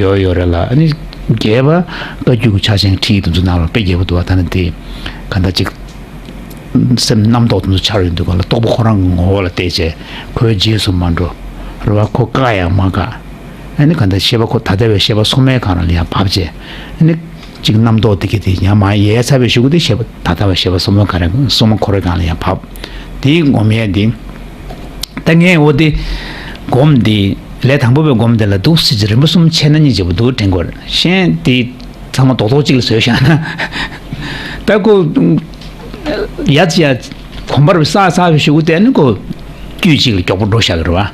ཡོད་ཡོད་རེད་ལ། ཨ་ནི་རྒྱས་པ་བཀའ་བརྒྱུད་ཀྱི་ཕྱག་ཆེན་ཁྲིད་དེ་ཚོ་ནང་ལ་དཔེ་རྒྱས་པོ་འདུག་བ། ད་ནི་དེ་ག་འདྲ་ཅིག་སེམས་རྣམ་རྟོག་དེ་ཚོ་འཆར་ཡོང་དུས་ག་ལ་རྟོག་པ་ཁོ་རང་གི་ངོ་བོ་ལ་བལྟས་བྱས། ཁོའི་རྗེས་སུ་མ་འགྲོ། རེད་བ། ཁོ་བཀག་ཡང་མ་བཀག་ཨ་ནི་གང་ལྟར་ཤེས་པ་ཁོ་ད་ལྟ་བའི་ཤེས་པ་སོ་མའི་སྒང་ལ་ཡང་བབས་བྱས། ཨ་ནི་གཅིག་རྣམ་རྟོག་དེ་གི་དེ་ཡང་མར་ཡལ་ཚར་བའི་གཞུག་གུ་དེ་ཤེས་པ་ད་ལྟ་བའི་ཤེས་པ་སོ་མ་ག་རེ་སོ་མ་ཁོ་རའི་སྒང་ལ་ཡང་བབས། དེའི་སྒོམ་ཡས་དེ། ད་ངས་འོ་དེ་སྒོམ་དེ་ལས་དང་པོ་པའི་སྒོམ་དེ་ལ་འདུག་སེ་རིམ་པ་གསུམ་ཕྱེ་ན་གཉིས་བྱེད་པོ་འདུག་དྲན་དགོས་རེད། གཞན་དེ། ཚང་མ་རྡོག་རྡོག་གཅིག་ལ་བཟོས་བཞག་ན། ད་ཁོ་ཡ་ཙི་ཡ་གོམ་པར་བསགས་བསགས་པའི་གཞུག་གུ་དེ་ནི་ཁོ་དཀྱུས་གཅིག་ལ་མགྱོགས་པོ་འགྲོ་བཞག་གི་རེད་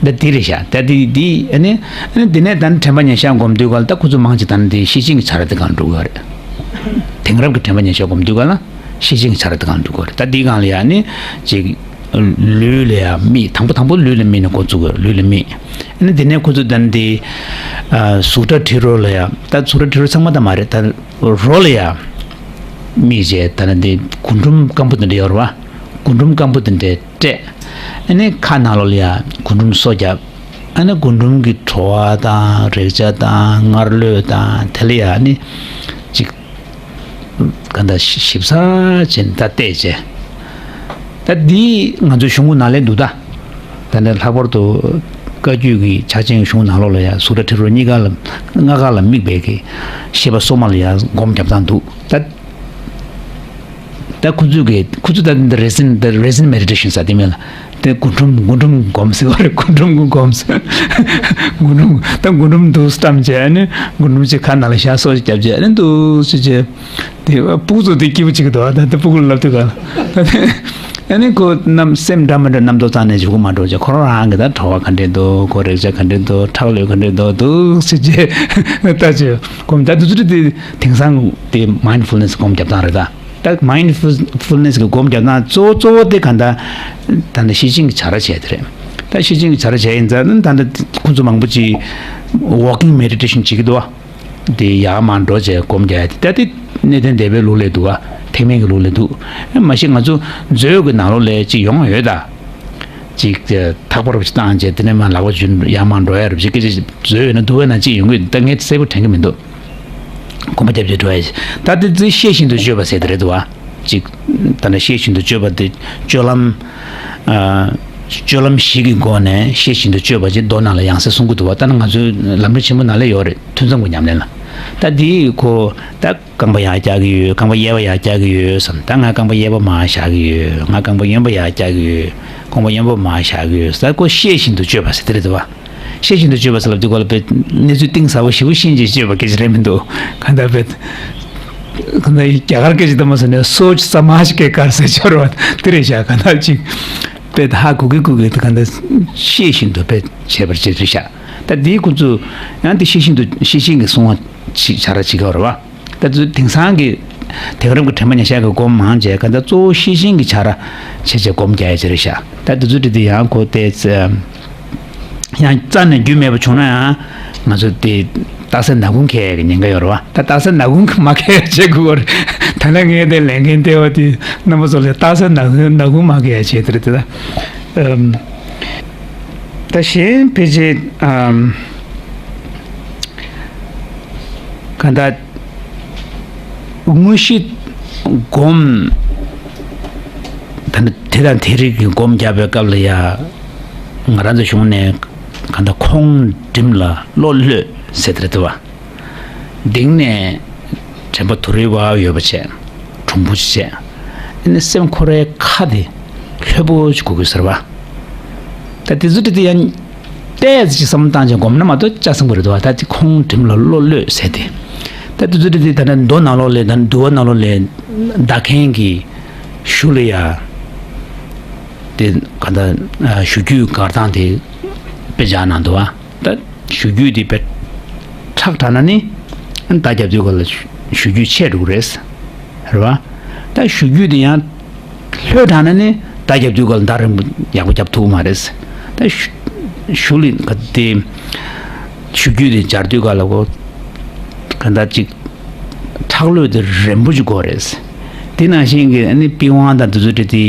བ། ད་འདི་རེད་ཤག་ད་འདི་འདི་ཨ་ནི་ཨ་ནི་འདི་ནས་ད་ནི་དྲན་པ་ཉེར་བཞག་སྒོམ་དུས་ག་ལ་ད་ཁོ་ཚོ་མང་ཆེ་ད་ནི་འདི་ཤེར་ཕྱིན་གྱི་བྱ་ར་དེ་གང་འགྲོ་གི་རེད། དེང་རབས་ཀྱི་དྲན་པ་ཉེར་བཞག་སྒོམ་དུས་ག་ལ་ཤེར་ཕྱིན་གྱི་བྱ་ར་དེ་གང་འགྲོ་གི་རེད། ད་འདི་གང་ལ་ཡ་ནི་ཅིག་ལུས་ལ་ཡ་དམིགས། དང་པོ་དང་པོ་ལུས་ལ་དམིགས་ནས་འགོ་བཙུགས་དགོས། ལུས་ལ་དམིགས། ཨ་ནི་འདི་ནས་ཁོ་ཚོ་ད་ནི་འདི་གཟུགས་སྒྲ་དྲི་རོ་ལ་ཡ། ད་གཟུགས་སྒྲ་དྲི་རོ་ཚང་མ་ད་མ་རེད། ད་རོ་ལ་ཡ་དམིགས་བྱས། ད་ནི་འདི་རྒུན་འབྲུམ་སྐམ་པོ་དེ་འདྲ་ཡོད་རེད་བ། རྒུན་འབྲུམ་སྐམ་པོ་དེ་འདྲ་སྤྲད། ཨ་ནི་ཁ་ནང་ལོགས་ལ་ཡ་རྒུན་འབྲུམ་སོ་བརྒྱབ། ཨ་ནི་རྒུན་འབྲུམ་གྱི་བྲོ་བ་དང་རེག་བྱ་དང་ངར་གློད་དང་དེ་ལ་ཡ་ཨ་ནི་ཅིག་ག་འདྲ་ཞིབ་ཚགས་བྱས་ནས་ད་བལྟས་བྱས། ད་འདི་ང་ཚོའི་གཞུང་ནང་ལ་འདུག་ད། ད་ནི་ལྷག་པར་དུ་བཀའ་བརྒྱུད་ཀྱི་ཕྱག་ཆེན་གྱི་གཞུང་ནང་ལོགས་ལ་ཡ་གཟུགས་སྒྲ་དྲི་རོ་གཉིས་ཀ་ལ། ལྔ་ཀ་ལ་དམིགས་པའི་གི་ཤེས་པ་སོ་མ་ལ་ཡ་སྒོམ་རྒྱབ་སྟངས་འདུག་ད། ད་ཁོ་ཚོས་གི་ཁོ་ཚོས་ད་འདི་resin། ད་resin meditation ཟེར་དེ་མིན་ལ། དེ་རྒུན་འབྲུམ་རྒུན་འབྲུམ་སྒོམ་ཟེར་བ་རེད། རྒུན་འབྲུམ་སྒོམ་ཟེར། རྒུན་འབྲུམ། ད་རྒུན་འབྲུམ་འདུག་བཀྲམ་བྱས། ཨ་ནི་རྒུན་འབྲུམ་ཅིག་ཁ་ནང་ལ་བཞག་སོ་ཞིག་བརྒྱབ་བྱས། ཨ་ནི་འདུག་སེ་བྱས། དེ་སྤུ་གུ་ཚོ་དེ་སྐྱིད་པོ་བྱེད་ཀྱི་འདུག་ད་དེ་སྤུ་གུ་ལ་ལབ་དུས་ག་ལ། ད་དེ་ཨ་ནི་ཁོ་རྣམ་སེམས་འདྲ་མི་འདྲ་རྣམ་རྟོག་རྩ་ནས་བྱེད་དགོས་མ་འགྲོ་བྱས། ཁོ་རང་རང་གི་ད་བྲོ་བ་ག་འདྲས་འདུག་ཁོ་རེག་བྱ་ག་འདྲས་འདུག་ཁྲག་ལུད་ག་འདྲས་འདུག་འདུག་སེ་བྱས། ད་བྱས་སྒོམ། ད་དེ་ཚོ་དེ་དེང་སང་དེ་mindfulness སྒོམ་རྒྱབ་སྟངས་རེད་ད། ད་mindfulness གི་སྒོམ་རྒྱབ་སྟངས་གཙོ་བོ་གཙོ་བོ་དེ་ག་འདྲ། ད་ནི་ཤེར་ཕྱིན་གྱི་བྱ་ར་བྱས་དེ་རེད། ད་ཤེར་ཕྱིན་གྱི་བྱ་ར་བྱས་ཡིན་ཙང་ད་ནི་ཁོ་ཚོ་མང་པོ་ཅིག་walking meditation བྱེད་ཀྱི་འདུག་བ། དེ་ཡར་མར་འགྲོ་བྱས་སྒོམ་རྒྱག་ཡ་དེ། ད་དེ་གནས་བརྟན་སྡེ་པའི་ལུགས་ལ་འདུག་བ། ཐེག་དམན་གྱི་ལུགས་ལ་འདུག་མ་གཞི་ང་ཚོ་མཛོད་ཀྱི་ནང་ལོགས་ལ་ཅིག་ཡོང་ཡོད་ད། ཅིག་ཐག་པ་རུ་བཏང་བྱས་དེ་ནས་མར་ལག་པ་འཇུ་ཡར་མར་འགྲོ་ཡ་རུ་ཅིག་སྐད་ཆ་མཛོད་ཡོད་ན་འདུག་བས་ན་ཅིག་ཡོང་གི་ད་ངས་གསལ་པོ་དྲན་གྱི་མི་འདུག་གོམ་པ་རྒྱབ་བྱས་འགྲོ་ཡ། ད་དེ་ཚོ་ཤེས་བཞིན་དུ་སྤྱོད་པ་ཟེར་དེ་རེད་འདུག་བ། ཅིག་ད་ནི་ཤེས་བཞིན་དུ་སྤྱོད་པ་དེ་སྤྱོད་ལམ། ཨ། སྤྱོད་ལམ་བཞི་གི་སྒོ་ནས་ཤེས་བཞིན་དུ་སྤྱོད་པ་ཅེས་མདོ་ནང་ལ་ཡང་སེ་གསུང་གི་འདུག་བ། ད་ནི་ང་ཚོའི་ལམ་རིམ་ཆེན་མོ་ནང་ལ་ཡོད་རེད། ཐུན་མཚམས་ཀྱི་ཉམས་ལེན་ལ། ད་དེ་ཁོ་ད་རྐང་པ་ཡར་བཀྱག་གི་ཡོད། རྐང་པ་གཡས་པ་ཡར་བཀྱག་གི་ཡོད་བསམ། ད་ང་རྐང་པ་གཡས་པ་མར་བཞག་གི་ཡོད། ང་རྐང་པ་གཡོན་པ་ཡར་བཀྱག་གི་ཡོད། རྐང་པ་གཡོན་པ་མར་བཞག་གི་ཡོད། ད་ཁོ་ཤེས་བཞིན་དུ་སྤྱོད་པ་ཟེར་དེ་རེད་འདུག་བ། ཤེས་བཞིན་དུ་སྤྱོད་པ་ཟེར་ལབ་དུས་སྐབས་ལ་དཔེ་གནས་ཚུལ་གཏིང་ཟབ་པོ་ཞེ་པོ་ཤེས་བྱས་སྤྱོད་པ་སྐད་ཆ་རེད་མི་འདུག་གང་ལྟར་དཔེ་གང་ལྟར་རྒྱ་གར་སྐད་ཆ་དུ་མ་ཟེར་ནས་སོ་ཅི་ས་མ་ཞིག་གེ་གར་ཟེར་ཆོར་བ་དེ་རེད་ཤག་གང་ལྟར་ཅིག་དཔེ་ཧ་གོ་གི་གོ་གི་དེ་གང་ལྟར་ཤེས་བཞིན་དུ་དཔེ་བྱས་པར་བྱེད་རེད་ཤག་ད་འདིའི་ཁོ་ཚོ་ཡང་དེ་ཤེས་བཞིན་དུ་ཤེས་བཞིན་གྱི་གསུང་བ་ཅིག་བྱ་ར་བྱེད་ཀྱི་ཡོད་རེད་བ། ད་དུས་དེང་སང་གི་དེང་རབས་ཀྱི་དྲན་པ་ཉེར་བཞག་གི་སྒོམ་མང་ཆེ་ག་ད་གཙོ་བོ་ཤེར་ཕྱིན་གྱི་བྱ་ར་བྱེད་བྱེད་སྒོམ་རྒྱག་ཡ་ཅིག་རེད་ཤག་ད་དེ་ཚོ་དེ་དེ་ཡང་གོ་དེ་ཡང་རྩ་ནས་རྒྱུས་མེད་པ་བྱུང་ན་ཡང་ང་ཚོ་དེ་རྟགས་གསལ་ནག་ཁུང་འཁེལ་ཡ་གི་ཉེན་ཁ་ཡོད་རེད་བ། ད་རྟགས་གསལ་ནག་ཁུང་མ་འཁེལ་ཡ་བྱེད་དགོས་པ་རེད། ད་ནི་ངས་དེ་ལས་འགན་དེ་བ་དེ་རྣམ་པ་ཚོ་ལ་རྟགས་གསལ་ནག་ཁུང་ནག་ཁུང་མ་འཁེལ་ཡ་བྱེད་དེ་རེད་དེ་ད། ཨམ། ད་གཞན་ཕལ་ཆེར་ཨམ། གང་ལྟར་དངོས་གཞི་སྒོམ། ད་ནི་དེ་དང་དེ་རིགས་ཀྱི་སྒོམ་རྒྱག་པའི་སྐབས་ལ་ཡ། ང་རང་ཚོ་གཞུང་ནས་གང་ལྟར་ཁོང་འགྲིམ་ལ་བློ་གློད་ཟེར་དེ་རེད་བ། གཏིང་ནས་དྲན་པ་དུ་རེ་བ་ཡོད་པ་བྱས། གྲུང་པོ་ཅིག་བྱས། ཨ་ནི་སེམས་ཁོ་རའི་ཁ་དེ་ལྷོད་པོ་ཅིག་དགོས་ཀྱི་ཟེར་བ། ད་དེ་ཚོ་དེ་དེ་ཡང་ཏོག་ཙམ་ཅིག་བསམ་བློ་བཏང་བྱས་སྒོམ་ན་མ་གཏོགས་ཆ་ཚང་པོ་རེད་འདུག་བ། ད་དེ་ཁོང་འགྲིམ་ལ་བློ་གློད་ཟེར་དེ། ད་དེ་ཚོ་དེ་དེ་ད་ནི་མདོ་ནང་ལོགས་ལ་ད་ནི་འདུལ་བ་ནང་ལོགས་ལ་བདག་མཁན་གྱི་གཞུག་ལ་ཡ། དེ་ག་ད་གཞུག་གུ་དགར་སྟངས་དེ་དཔེ་ཆ་ནང་འདུག་བ། ད་གཞུག་གུ་དེ་དཔེ་ཁྲག་དྲག་ན་ནི་མདའ་རྒྱབ་དུས་སྐབས་ལ་གཞུག་གུ་ཆད་འགྲོ་གི་རེད། རེད་བ། ད་གཞུག་གུ་དེ་ཡང་ལྷོད་དྲགས་ན་ནི་མདའ་རྒྱབ་དུས་སྐབས་ལ་མདའ་རིང་པོ་ཡག་པོ་རྒྱབ་ཐུབ་ཀྱི་མ་རེད། ད་གཞུ་གཞུ་ལི་ག་དེ་གཞུག་གུ་དེ་སྦྱར་དུས་སྐབས་ལ་གོ་ག་འདྲ་ཅིག་ཁྲག་ལོས་དེ་རིང་པོ་ཅིག་དགོས་རེད། དེ་ནང་བཞིན་གྱི་ཨ་ནི་པི་ཝང་དང་དེ་ཚོ་དེ་དེ་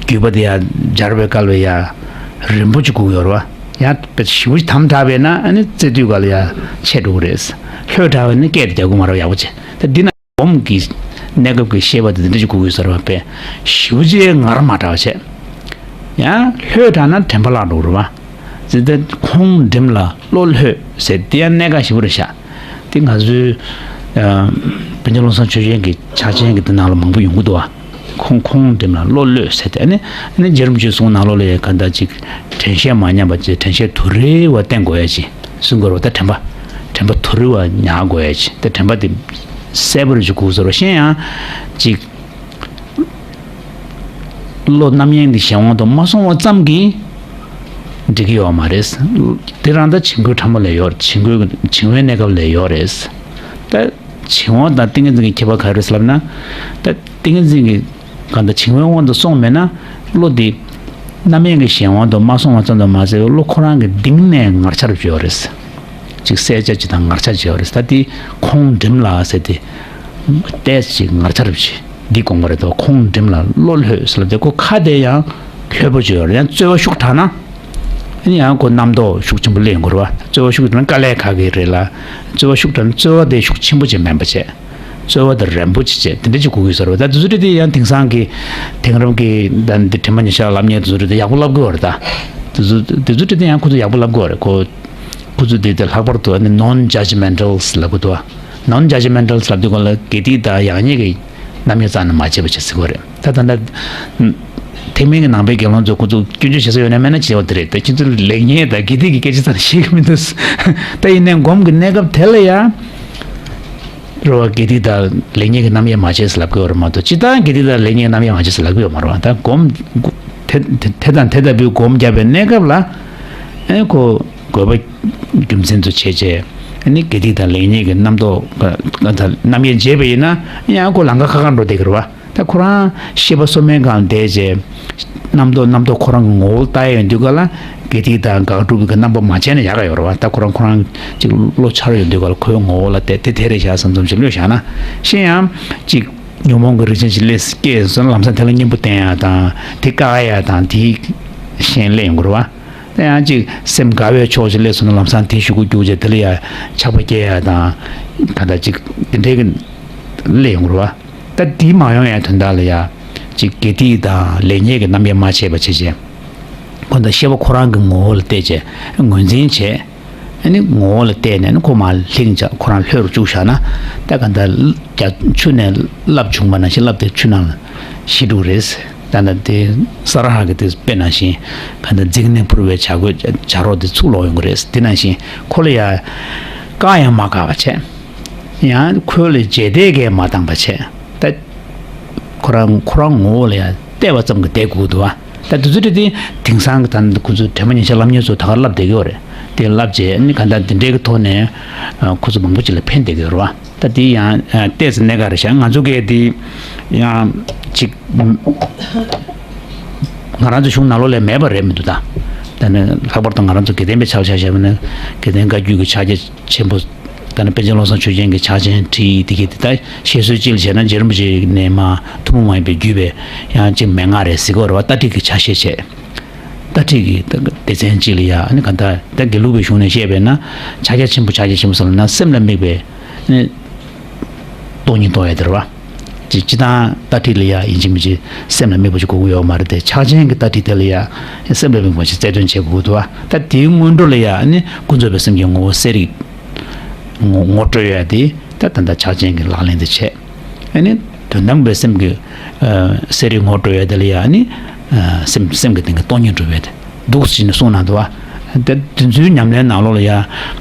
རྒྱུད་པ་དེ་ཡ་སྦྱར་བའི་སྐབས་ལ་ཡ་རིང་པོ་ཅིག་དགོས་ཡོད་རེད་བ། ཡང་དཔེ་ཞེ་པོ་ཅིག་དམ་དྲགས་པས་ན་ཨ་ནི་རྩེ་དུས་སྐབས་ལ་ཡ་ཆད་འགྲོ་གི་རེད། ལྷོད་དྲགས་པས་ན་སྐད་དེ་རྒྱག་གི་མ་རེད་ཡག་པོ་བྱས། ད་འདི་ན་སྒོམ་གྱི་གནས་སྐབས་ཀྱི་ཤེས་པ་དེ་འདི་འདྲ་ཅིག་དགོས་ཀྱི་ཡོད་ས་རེད་བ། དཔེ་ཞེ་པོ་ཅིག་ངར་མ་དྲགས་བྱས། ཡང་ལྷོད་དྲགས་ན་དྲན་པ་བརླག་འགྲོ་གི་རེད་བ། ཟེར་ཏེ་ཁོང་འགྲིམ་ལ་བློ་ལྷོད་ཟེར་དེ་ཡང་གནད་འགག་ཞེ་པོ་རེད་ཤག་དེ་ང་ཚོའི་ཨ་པཎ་ཆེན་བློ་བཟང་ཆོས་རྒྱན་གྱི་ཕྱག་ཆེན་གྱི་དེ་ནང་ལ་མང་པོ་ཡོང་གི་འདུག་བ། ཁོང་ཁོང་འགྲིམ་ལ་བློ་གློད་ཟེར་ཏེ་ཨ་ནི་ཨ་ནི་རྗེ་རིན་པོ་ཆེའི་གསུང་ནང་ལོགས་ལ་ཡང་ག་འདྲ་ཅིག་དྲན་ཤེས་མ་ཉམས་པ་བྱས། དྲན་ཤེས་དུ་རེ་བ་བསྟེན་དགོས་ཡ་ཅིག་གསུང་དགོས་རེད་བ། ད་དྲན་པ་ དྲན་པ་དུ་རུ་བ་ཉར་དགོས་ཡ་ཅིག་དེ་དྲན་པ་དེ་གསལ་པོ་རུ་ཅིག་དགོས་ཟེར་བ་ཤེས་ཡང་ཅིག་བློ་རྣམ་གཡེང་དེ་གཞན་དབང་དུ་མ་སོང་བ་ཙམ་གྱིས་འགྲིག་གི་ཡོད་མ་རེད། དེ་རང་ད་བྱིང་རྒོད་ཕྲ་མོ་ལས་ཡོད་རེད། བྱིང་རྒོད་བྱིང་བའི་གནས་སྐབས་ལས་ཡོད་རེད། ད་བྱིང་བ་དང་ཏིང་ངེ་འཛིན་གྱི་ཁྱད་པར་ག་རེ་རེད་ལབ་ན། ད་ཏིང་ངེ་འཛིན་གྱི་གང་ལྟར་བྱིང་བའི་དབང་དུ་སོང་མེད་ན་བློ་དེ་རྣམ་གཡེང་གི་གཞན་དབང་དུ་མ་སོང་བ་ཙམ་དུ་མ་ཟད་བློ་ཁོ་རང་གི་གཏིང་ནས་ངར་ཆ་རུ་ཡོད་རེད། ཅིག་གསལ་ཆ་ཅིག་དང་ངར་ཆ་ཅིག་ཡོད་རེད། ད་དེ་ཁོང་འགྲིམ་ལ་ཟེར་ཏེ་ཏོག་ཙམ་ཅིག་ངར་ཆ་རུ་ཅིག་འདི་དགོངས་པ་རེད་དོ། ཁོང་འགྲིམ་ལ་བློ་ལྷོད་ཟེར་ལབ་དེ་ཁོ་ཁ་དེ་ཡང་ལྷོད་པོ་ཅིག་ཡོད་རེད། ཡང་རྩོལ་བ་ཤུགས་དྲག་ན་ཨ་ནི་ཡང་ཁོ་རྣམ་རྟོག་ཤུགས་ཆེན་པོ་སླེབས་ཡོང་གི་རེད་བ། རྩོལ་བ་ཤུགས་དྲག་ན་དཀའ་ལས་ཁག་གི་རེད་ལ། རྩོལ་བ་ཤུགས་དྲག་ན་རྩོལ་བ་དེ་ཤུགས་ཆེན་པོ་ཅིག་མིན་པ་བྱས། རྩོལ་བ་དང་རན་པོ་ཅིག་བྱས་དེ་འདྲ་ཅིག་དགོས་ཀྱི་ཡོད་ས་རེད། ད་དེ་ཚོ་འདྲ་དེ་ཡང་དེང་སང་གི་དེང་རབས་ཀྱི་ད་འདི་དྲན་པ་ཉེར་ཞགས་ལབ་མཁན་དེ་ཚོ་འདྲ་དེ་ཡག་པོ་ལབ་ཀྱི་ཡོད་རེད། ད་དེ་ཚོ་དེ་ཚོ་འདྲ་དེ་ཡང་ཁོ་ཚོ་ཡག་པོ་ལབ་ཀྱི་ཡོད་རེད། ཁོ་ཁོ་ཚོ་དེ་དེ་ལྷག་པར་དུ་ཨ་ནི་non judgmentals ལབ་ཀྱི་འདུག non judgmentals ལབ་དུས་སྒང་ལ་དགེ་སྡིག་དང་ཡག་ཉེས་ཀྱི་རྣམ་དབྱེ་རྩ་ནས་མ་བྱས་པ་བྱས་ཟེར་གྱི་ཡོད་རེད། ད་ད་ལྟ་ཐེག་དམན་གྱི་ནང་པའི་དགེ་སློང་ཚོ་ཁོ་ཚོ་སྐྱོན་བརྗོད་བྱེད་ས་ཡོད་ན་མེད་ན་བྱེད་པ་དེ་རེད། ད་ཁྱེད་ཚོ་ལེགས་ཉེས་དང་དགེ་སྡིག་གི་སྐད་ཆ་རྩ་ནས་བཤད་ཀྱི་མི་འདུག་ད་ཡིན་ནའི་སྒོམ་གྱི་གནས་སྐབས་དེ་ལ་ཡང་རེད་བ། དགེ་སྡིག་དང་ལེགས་ཉེས་ཀྱི་རྣམ་དབྱེ་མ་བྱས་ཟེར་ལབ་ཀྱི་ཡོད་རེད་མ་གཏོགས་སྤྱིར་བཏང་དགེ་སྡིག་དང་ལེགས་ཉེས་ཀྱི་རྣམ་དབྱེ་མ་བྱས་ཟེར་ལབ་ཀྱི་ཡོད་མ་རེད་བ། ད་སྒོམ་དེ་དེ་དང་དེ་ལྟ་བུའི་སྒོམ་བརྒྱབ་པའི་གནས་སྐབས་ལ་ཨེ་ཁོ་དགོས་པ་རྒྱུ་མཚན་དུ་བྱས་བྱས་ཨ་ནི་དགེ་སྡིག་དང་ལེགས་ཉེས་ཀྱི་རྣམ་རྟོག་རྣམ་དབྱེ་འབྱེད་པ་ཡིན་ན་ཡང་ཁོ་ལམ་ཁ་ཁ་ཁ་འགྲོ་བསྡད་ཀྱི་རེད་བ། ད་ཁོ་རང་ཤེས་པ་སོ་མའི་སྒང་བསྡད་བྱས་རྣམ་རྟོག་རྣམ་རྟོག་ཁོ་རང་གི་ངོ་བོ་ལ་ལྟ་ཡ་ཡོང་དུས་ག་ལ་དགེ་སྡིག་དང་དགག་སྒྲུབ་ཀྱི་རྣམ་པ་མ་བྱས་ན་ཡག་ག་ཡོད་རེད་བ། ད་ཁོ་རང་ཁོ་རང་ཅིག་བློ་འཆར་ཡོང་དུས་ག་ལ་ཁོའི་ངོ་བོ་ལ་བལྟས་དེ་དེ་རེད་ཤག་བསམ་བསམ་ཞིག་བློས་བཞག་ན་ཤེས་ཡང་ཅིག་ཉོན་མོངས་ཀྱི་རིགས་ཅན་ཞིག་སླེབས་སྐྱེས་སོང་ན་ལམ་སང་དེ་ལ་གཉེན་པོ་བསྟེན་ཡ་དང་དེ་བཀག་ཡ་དང་དེ་ཤེས་སླེབས་ཡོང་གི་རེད་བ། ད་ཡང་ཅིག་སེམས་དགའ་བའི་ཕྱོགས་ཤིག་སླེབས་སོང་ན་ལམ་སང་དེ་ཤུགས་ཀྱིས་རྒྱུག་བྱས་དེ་ལ་ཡ་ཆགས་པ་སྐྱེ་ཡ་དང་ད་ལྟ་ཅིག་དེ་འདྲའི་གི་སླེབས་ཡོང་གི་རེད་བ། ད་དེ་མ་ཡོང་ཡ་དོན་དག་ལ་ཡ་ཅིག་དགེ་སྡིག་དང་ལེགས་ཉེས་ཀྱི་རྣམ་དབྱེ་མ་ཕྱེ་བ་བྱས་བྱས་ཁོ་ད་ཤེས་པ་ཁོ་རང་གི་ངོ་བོ་ལ་བལྟས་བྱས་ངོས་འཛིན་བྱས། ཨ་ནི་ངོ་བོ་ལ་བལྟས་ནས་ཨ་ནི་ཁོ་མར་ལྷིང་བྱས་ཁོ་རང་ལྷོད་རུ་བཅུག་བཞག་ན་ད་ག་ད་རྒྱ་ཆུ་ནས་རླབས་བྱུང་བ་ནང་བཞིན་རླབས་དེ་ཆུ་ནང་ལ་ཤི་འགྲོ་གི་རེད། ད་ལྟ་དེ་ས་ར་ཧ་གི་དེ་དཔེ་ནང་བཞིན་ག་ད་རྫིང་ནས་འཕུར་བའི་བྱ་རྒོད་བྱ་རོག་དེ་ཚུར་ལོག་ཡོང་གི་རེད། དེ་ནང་བཞིན་ཁོ་ལ་ཡ་བཀག་ཡང་མ་བཀག་པ་བྱས། ཡང་ཁོ་ལ་རྗེས་འདེད་གས་མ་བཏང་པ་བྱས། ད་ཁོ་རང་ཁོ་རང་ངོ་བོ་ལ་ཡང་བལྟས་པ་ཙམ་གྱིས་བསྡད་དགོས་འདུག་བ། ད་དུས་ཚོད་དེ་དེང་སང་གི་ད་ཁོ་ཚོ་དྲན་པ་ཉེར་ཞགས་བསླབ་མཁན་ཚོ་ད་ག་བསླབ་བསྡད་ཀྱི་ཡོད་རེད། དེ་བསླབ་རྗེས་ནི་ག་ད་དེ་འདྲའི་གི་ཐོག་ནས་ཁོ་ཚོ་མང་པོ་ཅིག་ལ་ཕན་བསྡད་ཀྱི་ཡོད་རེད་བ། ད་དེ་ཡང་ཏོག་ཙམ་གནད་འགག་རེད་ཤག་ང་ཚོ་གས་དེ་ཡང་ཅིག་ང་རང་ཚོ་གཞུང་ནང་ལོགས་ལ་མེད་པ་རེད་མི་འདུག་ད་ད་ནི་ལྷག་པར་དུ་ང་རང་ཚོ་དགེ་ལྡན་པའི་ཕྱག་ཆ་བཞག་པ་ན་དགེ་ལྡན་བཀའ་བརྒྱུད་ཀྱི་ཕྱག་རྒྱ་ཆེན་པོ། ད་ནི་པཎ་ཆེན་བློ་བཟང་ཆོས་རྒྱན་གྱི་ཕྱག་ཆེན་ཁྲིད་དེ་གི་དེ་ལྟར་བཤད་སྲོལ་ཅིག་ལ་བྱས་ན་རྗེ་རིན་པོ་ཆེ་ནས་མ་ཐུན་མོང་མ་ཡིན་པའི་བརྒྱུད་པའི་ཡང་ཅིག་མན་ངག་རེད་ཟེར་གྱི་ཡོད་རེད་བ། ལྟ་ཁྲིད་ཀྱི་ཕྱག་བཞེས་བྱས། ལྟ་ཁྲིད་ཀྱི་སྡེ་ཚན་ཅིག་ལ་ཡ་ཨ་ནི་ག་ད་ད་དགེ་ལུགས་པའི་གཞུང་ནས་བཤད་པས་ན་ཕྱག་རྒྱ་ཆེན་པོ་ཕྱག་རྒྱ་ཆེན་པོ་ཟེར་ལབ་ན་སེམས་ལ་དམིགས་པའི་ཨ་ནི་སྟོང་ཉིད་རྟོགས་ཡ་དེ་རེད་བ། ཅིག་སྤྱིར་བཏང་ལྟ་ཁྲིད་ལ་ཡ་ཡིན་གཅིག་མིན་གཅིག་སེམས་ལ་དམིགས་པ་ཅིག་དགོས་ཀྱི་ཡོད་མ་རེད་དེ་ཕྱག་ཆེན་གྱི་ལྟ་ཁྲིད་དེ་ལ་ཡ་སེམས་ལ་དམིགས་པ་ཅིག་རྩལ་འདོན་བྱེད་དགོས་ཀྱི་འདུག་བ། ད་དེའི་སྔོན་འགྲོ་ལ་ཡ་ཨ་ནི་ཀུན་རྫོབ་པའི་སེམས་ཀྱི་ངོ་བོ་གསལ་རིག་ངོ་ངོ་སྤྲོད་ཡ་དེ་ད་ད་ལྟ་ཕྱག་ཆེན་གྱི་ལག་ལེན་དེ་བྱས། ཨ་ནི་དོན་དམ་པའི་སེམས་ཀྱི་ཨ་གསལ་རིག་ངོ་སྤྲོད་ཡ་དེ་ལ་ཡ་ཨ་ནི་ཨ་སེམས་སེམས་ཀྱི་སྟེང་གི་སྟོང་ཉིད་སྒྲུབ་ཡ་དེ་འདུག་ཟེར་ནས་གསུངས་གནང་འདུག་བ། ད་དེ་ཚོའི་ཉམས་ལེན་ནང་ལོགས་ལ་ཡ་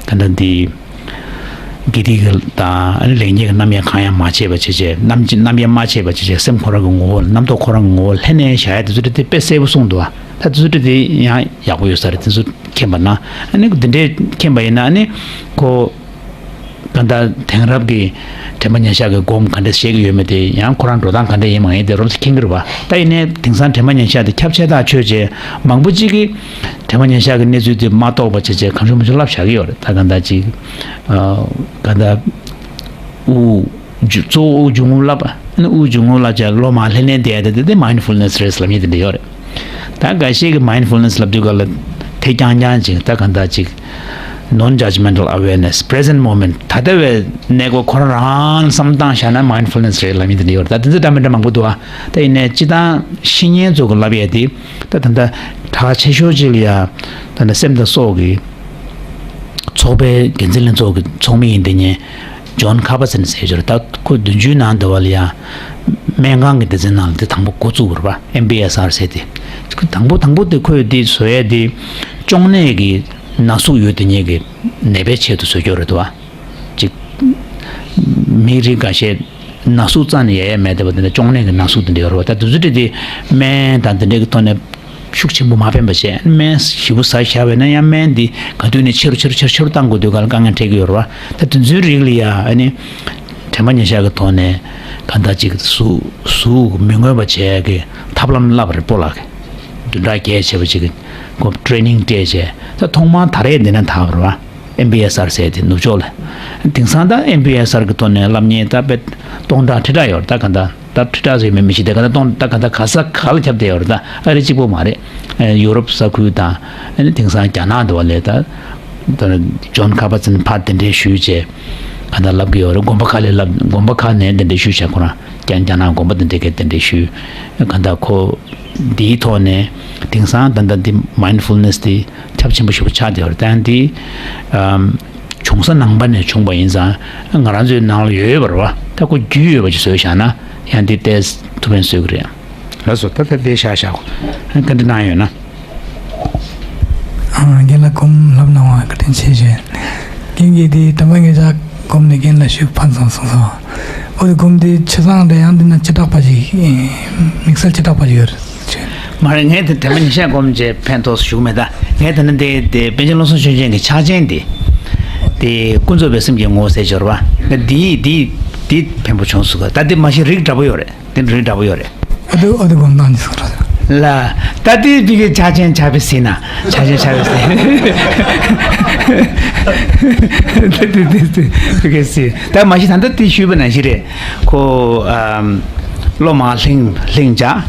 ད་ལྟ་འདི་དགེ་སྡིག་གི་དང་ཨ་ནི་ལེགས་ཉེས་ཀྱི་རྣམ་དབྱེ་གང་ཡང་མ་ཕྱེ་བ་བྱས་བྱས་རྣམ་རྣམ་དབྱེ་མ་ཕྱེ་བ་བྱས་བྱས་སེམས་ཁོ་རང་གི་ངོ་བོ་ལ་རྣམ་རྟོག་ཁོ་རང་གི་ངོ་བོ་ལ་ལྷན་ནེ་བཞག་ཡ་དེ་ཚོ་དེ་དཔེ་གསལ་པོ་གསུངས་འདུག་བ། ད་དེ་ཚོ་དེ་ཡང་ཡག་པོ་ཡོད་ས་རེད། དེ་ཚོ་མཁྱེན་པ་ན་ཨ་ནི་འདི་འདྲས་མཁྱེན་པ་ཡིན་ན་ཨ་ནི་ཁོ། གང་ལྟར་དེང་རབས་ཀྱི་དྲན་པ་ཉེར་ཞགས་ཀྱི་སྒོམ་ག་འདྲ་བྱེད་ཀྱི་ཡོད་མེད་དེ་ཡང་ཁོ་རང་འགྲོ་སྟངས་ག་འདྲ་ཡིན་མ་ཡིན་དེ་རོབ་ཙམ་མཁྱེན་གྱི་རེད་བ། ད་ཡིན་ནའི་དེང་སང་དྲན་པ་ཉེར་ཞགས་དེ་ཁྱབ་ཆེ་ཐག་ཆོད་རྗེས་མང་པོ་ཅིག་གིས་དྲན་པ་ཉེར་ཞགས་ཀྱི་གནས་ཚུལ་དེ་མ་རྟོགས་པ་བྱས་བྱས་གང་བྱུང་མང་བྱུང་ལབ་བཞག་གི་ཡོད་རེད། ད་གང་ལྟར་ཅིག་ཨ་གང་ལྟར་དབུགས་འབྱུང་གཙོ་བོ་དབུགས་འབྱུང་རྔུབ་ལབ་ཨ་ནི་དབུགས་འབྱུང་རྔུབ་ལབ་བྱས་བློ་མར་ལྷན་ལྷན་བསྡད་ཡ་དེ་དེ་mindfulness་རེད་ལབ་མཁན་དེ་འདྲ་ཡོད་རེད། ད་འགའ་ཤས་ཀྱིས་mindfulness་ལབ་དུས་ག་ལ་དེ་རྐྱང་རྐྱང་ཅིག་ད་གང་ལྟར་ཅིག་non judgmental awareness present moment ད་ལྟ་བའི་གནས་སྐབས་ཁོ་རང་རང་བསམ་བཏང་བཞག་ན་mindfulness་རེད་ལབ་མཁན་དེ་འདྲ་ཡོད་རེད། ད་དེ་ཚོ་འདྲ་མི་འདྲ་མང་པོ་འདུག་ཨ། ད་ཡིན་ནའི་སྤྱིར་བཏང་བཤེས་གཉེན་ཚོ་གི་ལབ་ཡས་དེ་ད་ད་ལྟ་གྲགས་ཆེ་ཤོས་ཅིག་ལ་ཡ་ད་ལྟ་སེམས་དང་སྲོག་གི་ཚོགས་པའི་འགན་འཛིན་ལྷན་ཚོགས་ཀྱི་ཚོགས་མི་ཡིན་དེ་ཉིད་Jon Kabat་ཟེར་ནས་ཟེར་ཡོད་རེད། ད་ཁོ་བདུན་ཅུའི་ནང་འདི་བ་ལ་ཡ་སྨན་ཁང་གི་སྡེ་ཚན་ནང་ལ་དེ་དང་པོ་འགོ་བཙུགས་པ་རེད་པ། ཨེམ་བྷི་ཨེས་ཨར་ཟེར་དེ། དང་པོ་དང་པོ་དེ་ཁོས་དེ་བཟོ་ཡས་དེ་གཅོང་ནད་ཀྱི་ ན་ཟུག་ཡོད་དེ་ཉིད་ཀྱི་ནད་པའི་ཆེད་དུ་བཟོ་རྒྱུ་རེད་འདུག་བ། ཅིག་མི་རིགས་འགའ་ཤས་ན་ཟུག་རྩ་ནས་ཡལ་ཡས་མེད་བསྡད་པ་དེ་འདྲ་གཅོང་ནད་ཀྱི་ན་ཟུག་དེ་འདྲ་ཡོད་རེད་བ། ད་དེ་ཚོ་དེ་དེ་སྨན་དང་དེ་འདྲ་གི་ཐོག་ནས་ཤུགས་ཆེན་པོ་མ་ཕན་པ་བྱས། སྨན་ཞེ་པོ་ཟ་བཞག་པ་ཡིན་ན་ཡང་སྨན་འདི་ག་དུས་ནས་ཆེ་རུ་ཆེ་རུ་ཆེ་རུ་ཆེ་རུ་བཏང་དགོས་དུས་ག་ལ་དཀའ་ངལ་འཕྲད་ཀྱི་ཡོད་རེད་བ། ད་དེ་ཚོའི་རིགས་ལ་ཡ་ཨ་ནི་དྲན་པ་ཉེར་བཞག་གི་ཐོག་ནས་གང་ལྟར་ཅིག་གཟུགས་གཟུགས་མི་མངོན་པ་བྱས་ཀྱི་ཐབས་ལམ་བསླབ་པ་རེད་སྤོ་ལགས་ཀྱིས། བདུན་ཕྲག་བརྒྱད་བྱས་པ་ཅིག་གི་ཁོ་ཊེ་ནིང་སྤྲད་བྱས། ད་ཐོག་མར་ད་རེས་འདི་ན་ད་བར་བ་ཨེམ་བི་ཨེས་ཨར་ཟེར་དེ་ནུབ་ཕྱོགས་ལ། དེང་སང་ད་ཨེམ་བི་ཨེས་ཨར་གི་ཐོག་ནས་བསླབ་མཁན་ད་དཔེ་སྟོང་ཕྲག་ཁྲི་ཕྲག་ཡོད་རེད། ད་ག་འདྲ་ད་ཁྲི་ཕྲག་ཟེར་མིན་མི་ཤེས། དེ་ག་འདྲ་སྟོང་ད་ག་འདྲ་ག་ས་ག་ལ་ཁྱབ་བསྡད་ཡོད་རེད། ད་ཨ་རི་གཅིག་པོ་མ་རེད། ཡུ་རོབ་ས་ཁུལ་དང་ཨ་ནི་དེང་སང་རྒྱ་ནག་འདི་བ་ལས་ད་ད་ཇོན་ཁ་པ་ཙིན་ཕར་གདན་འདྲེན་ཞུས་བྱས་ག་འདྲ་བསླབ་ཀྱི་ཡོད་རེད། དགོན་པ་ཁག་ལ་བསླབ། དགོན་པ་ཁག་ནས་གདན་འདྲེན་ཞུས་བྱས་ཁོ་རང་རྒྱ་རྒྱ་ནག་དགོན་པ་འདི་འདྲ་གི་གདན་འདྲེན་ཞུས། ག་འདྲ་ཁོ་འདིའི་ཐོག་ནས་དེང་སང་ད་ལྟ་འདི་མའིན་ཌ་ཕུལ་ནེས་འདི་ཁྱབ་ཆེན་པོ་ཞེ་པོ་ཆགས་བསྡད་ཡོད་རེད། ད་ཡང་འདི་ཨམ་བྱུང་ས་ནང་པ་ནས་བྱུང་བ་ཡིན་ཙང་ང་རང་ཚོའི་ནང་ལ་ཡོད་ཡོད་པ་རེད་བ། ད་ཁོ་རྒྱུས་ཡོད་པ་ཅིག་བཟོས་བཞག་ན་ཡང་འདི་ཏོག་ཙམ་ཐུགས་ཕན་གསོས་ཀྱི་རེད། ལགས་སོ། ད་ལྟ་འདི་བཞག་བཞག་གོ། བཀའ་འདྲི་གནང་ཡོད་ན། ཨ། རྒན་ལགས་སྒོམ་བསླབ་གནང་བ་བཀའ་དྲིན་ཆེ་ཞུ། རྒན་གྱིས་དེ་དམ་པ་ངེད་ཅག་སྒོམ་ནས་རྒན་ལ་ཞུ་ཕན་སོང་གསུངས་སོང་། འོ་དེ་སྒོམ་དེ་ཆ་ཚང་རེད། ཡང་འདི་ན་བྱེ་བྲག་པ་ཞིག་དམིགས་བསལ་བྱེ་བྲག་པ་ཞིག་ཡོད་རེད་ཅེས། མ་རེད། ངས་དེ་དེ་མ་ཉིན་ཤས་སྒོམ་བྱས་ཕན་ཐོགས་ཞུ་གི་མེད། ད་ངས་དེ་ནི་དེ་དེ་པཎ་ཆེན་བློ་བཟང་ཆོས་རྒྱན་གྱི་ཕྱག་ཆེན་དེ། དེ་ཀུན་རྫོབ་པའི་སེམས་ཀྱི་ངོ་བོ་ཟེར་སྦྱོར་བ། ད་འདི་འདི་འདི་ཕན་པོ་བྱུང་སོང་ག། ད་འདི་མ་གཞི་རིགས་འདྲ་པོ་ཡོད་རེད། དེ་འདྲའི་འདྲ་པོ་ཡོད་རེད། ཨ་དུ་ཨ་དུ་གོང་ཏང་ནི་སོང་ར། ལ། ད་དེ་བི་གའི་ཆ་ཆེན་ཆ་བི་སི་ན། ཆ་ཆེན་ཆ་བི་སི། དེ་དེ་དེ་དེ་བི་གའི་སི། ད་མ་གཞི་ད་ལྟ་དེ་ཞུས་པ་ནང་བཞིན་རེད། ཁོ་ཨམ། སློབ་མ་ལྷིང་ལྷིང་བྱ།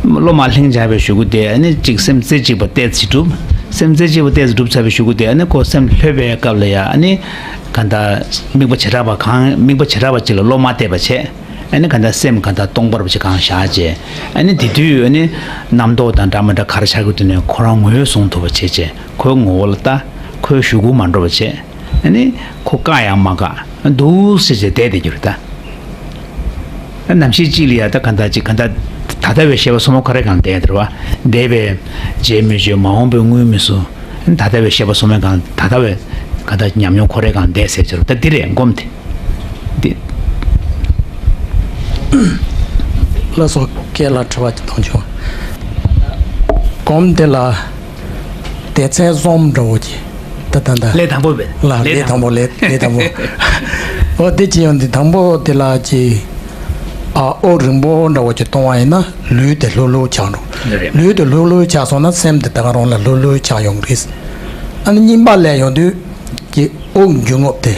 སློབ་མ་ལྷིང་བྱ་བའི་ཞུ་སྐུལ་དེ་ཨ་ནི་གཅིག་སེམས་རྩེ་གཅིག་པ་ཏོག་ཙམ་སྒྲུབ། སེམས་རྩེ་གཅིག་པ་ཏོག་ཙམ་སྒྲུབ་ཚར་བའི་ཞུ་སྐུལ་དེ་ཨ་ནི་ཁོ་སེམས་ལྷོད་པའི་སྐབས་ལ་ཡ་ཨ་ནི་ག་འདྲ་དམིགས་པ་བྱེ་བྲག་པ་གང་དམིགས་པ་བྱེ་བྲག་པ་གཅིག་ལ་སློབ་མ་གཏད་པ་བྱས། ཨ་ནི་ག་འདྲ་སེམས་ག་འདྲ་སྟོང་པར་བྱེད་གང་བཞག་བྱས། ཨ་ནི་དེ་དུས་ཨ་ནི་རྣམ་རྟོག་དང་འདྲ་མི་འདྲ་ག་རེ་ཆགས་ཀྱི་འདུག་ནས་ཁོ་རང་ངོས་བཟུང་ཐུབ་པ་བྱེད་བྱས། ཁོའི་ངོ་བོ་ལ་ལྟ། ཁོའི་ཞུ་སྐུལ་མ་འགྲོ་བ་བྱས། ཨ་ནི་ཁོ་བཀག་ཡང་མ་བཀག་འདུག་སེ་བྱས་བསྡད་བསྡད་རྒྱུ་རེད་ད། ཨ་ནམ་ཞིག་ཅིག་ལ་ཡ་ད་ག་འདྲ་ཅིག་ག་འདྲ་ད་ལྟ་བའི་ཤེས་པ་སོ་མ་ཁོ་རེ་གང་བསྡད་དེ་རེད་བ། འདས་པའི་རྗེས་མི་བརྗོད་མ་འོངས་པའི་སྔོན་མི་སྲུང་། ཨ་ནི་ད་ལྟ་བའི་ཤེས་པ་སོ་མ་གང་ད་ལྟ་བའི་ག་འདྲ་ཉམས་མྱོང་ཁོ་རེ་གང་བསྡད་ཟེར་གྱི་རེད་ད། འདི་རེད་སྒོམ་དེ། འདི། ལགས་སོ། སྐད་ལ་དྲི་བ་ཅིག་གཏོང་བྱུང་། སྒོམ་དེ་ལ་སྡེ་ཚན་གསུམ་འདྲ་བོ་ཅིག་ད་ད་ད། ལས་དང་པོ་བས། ལ་ལས་དང་པོ་ལས་ལས་དང་པོ། འོ་དེ་ཅི་ཡང་འདི་དང་པོ་དེ་ལ་ཅི། ཨ་དབུགས་རིང་པོ་འདྲ་བོ་ཅིག་གཏོང་བ་ཡིན་ན་ལུས་དེ་ལྷོད་ལྷོད་ཆགས་འགྲོ། ལུས་དེ་ལྷོད་ལྷོད་ཆགས་སོང་ན་སེམས་དེ་ད་ག་རང་ལ་ལྷོད་ལྷོད་ཆགས་ཡོང་གི་རེད། ཨ་ནི་གཉིས་པ་ལས་ཡོང་དུས་ཀྱི་དབུགས་འབྱིན་རྔུབ་དེ་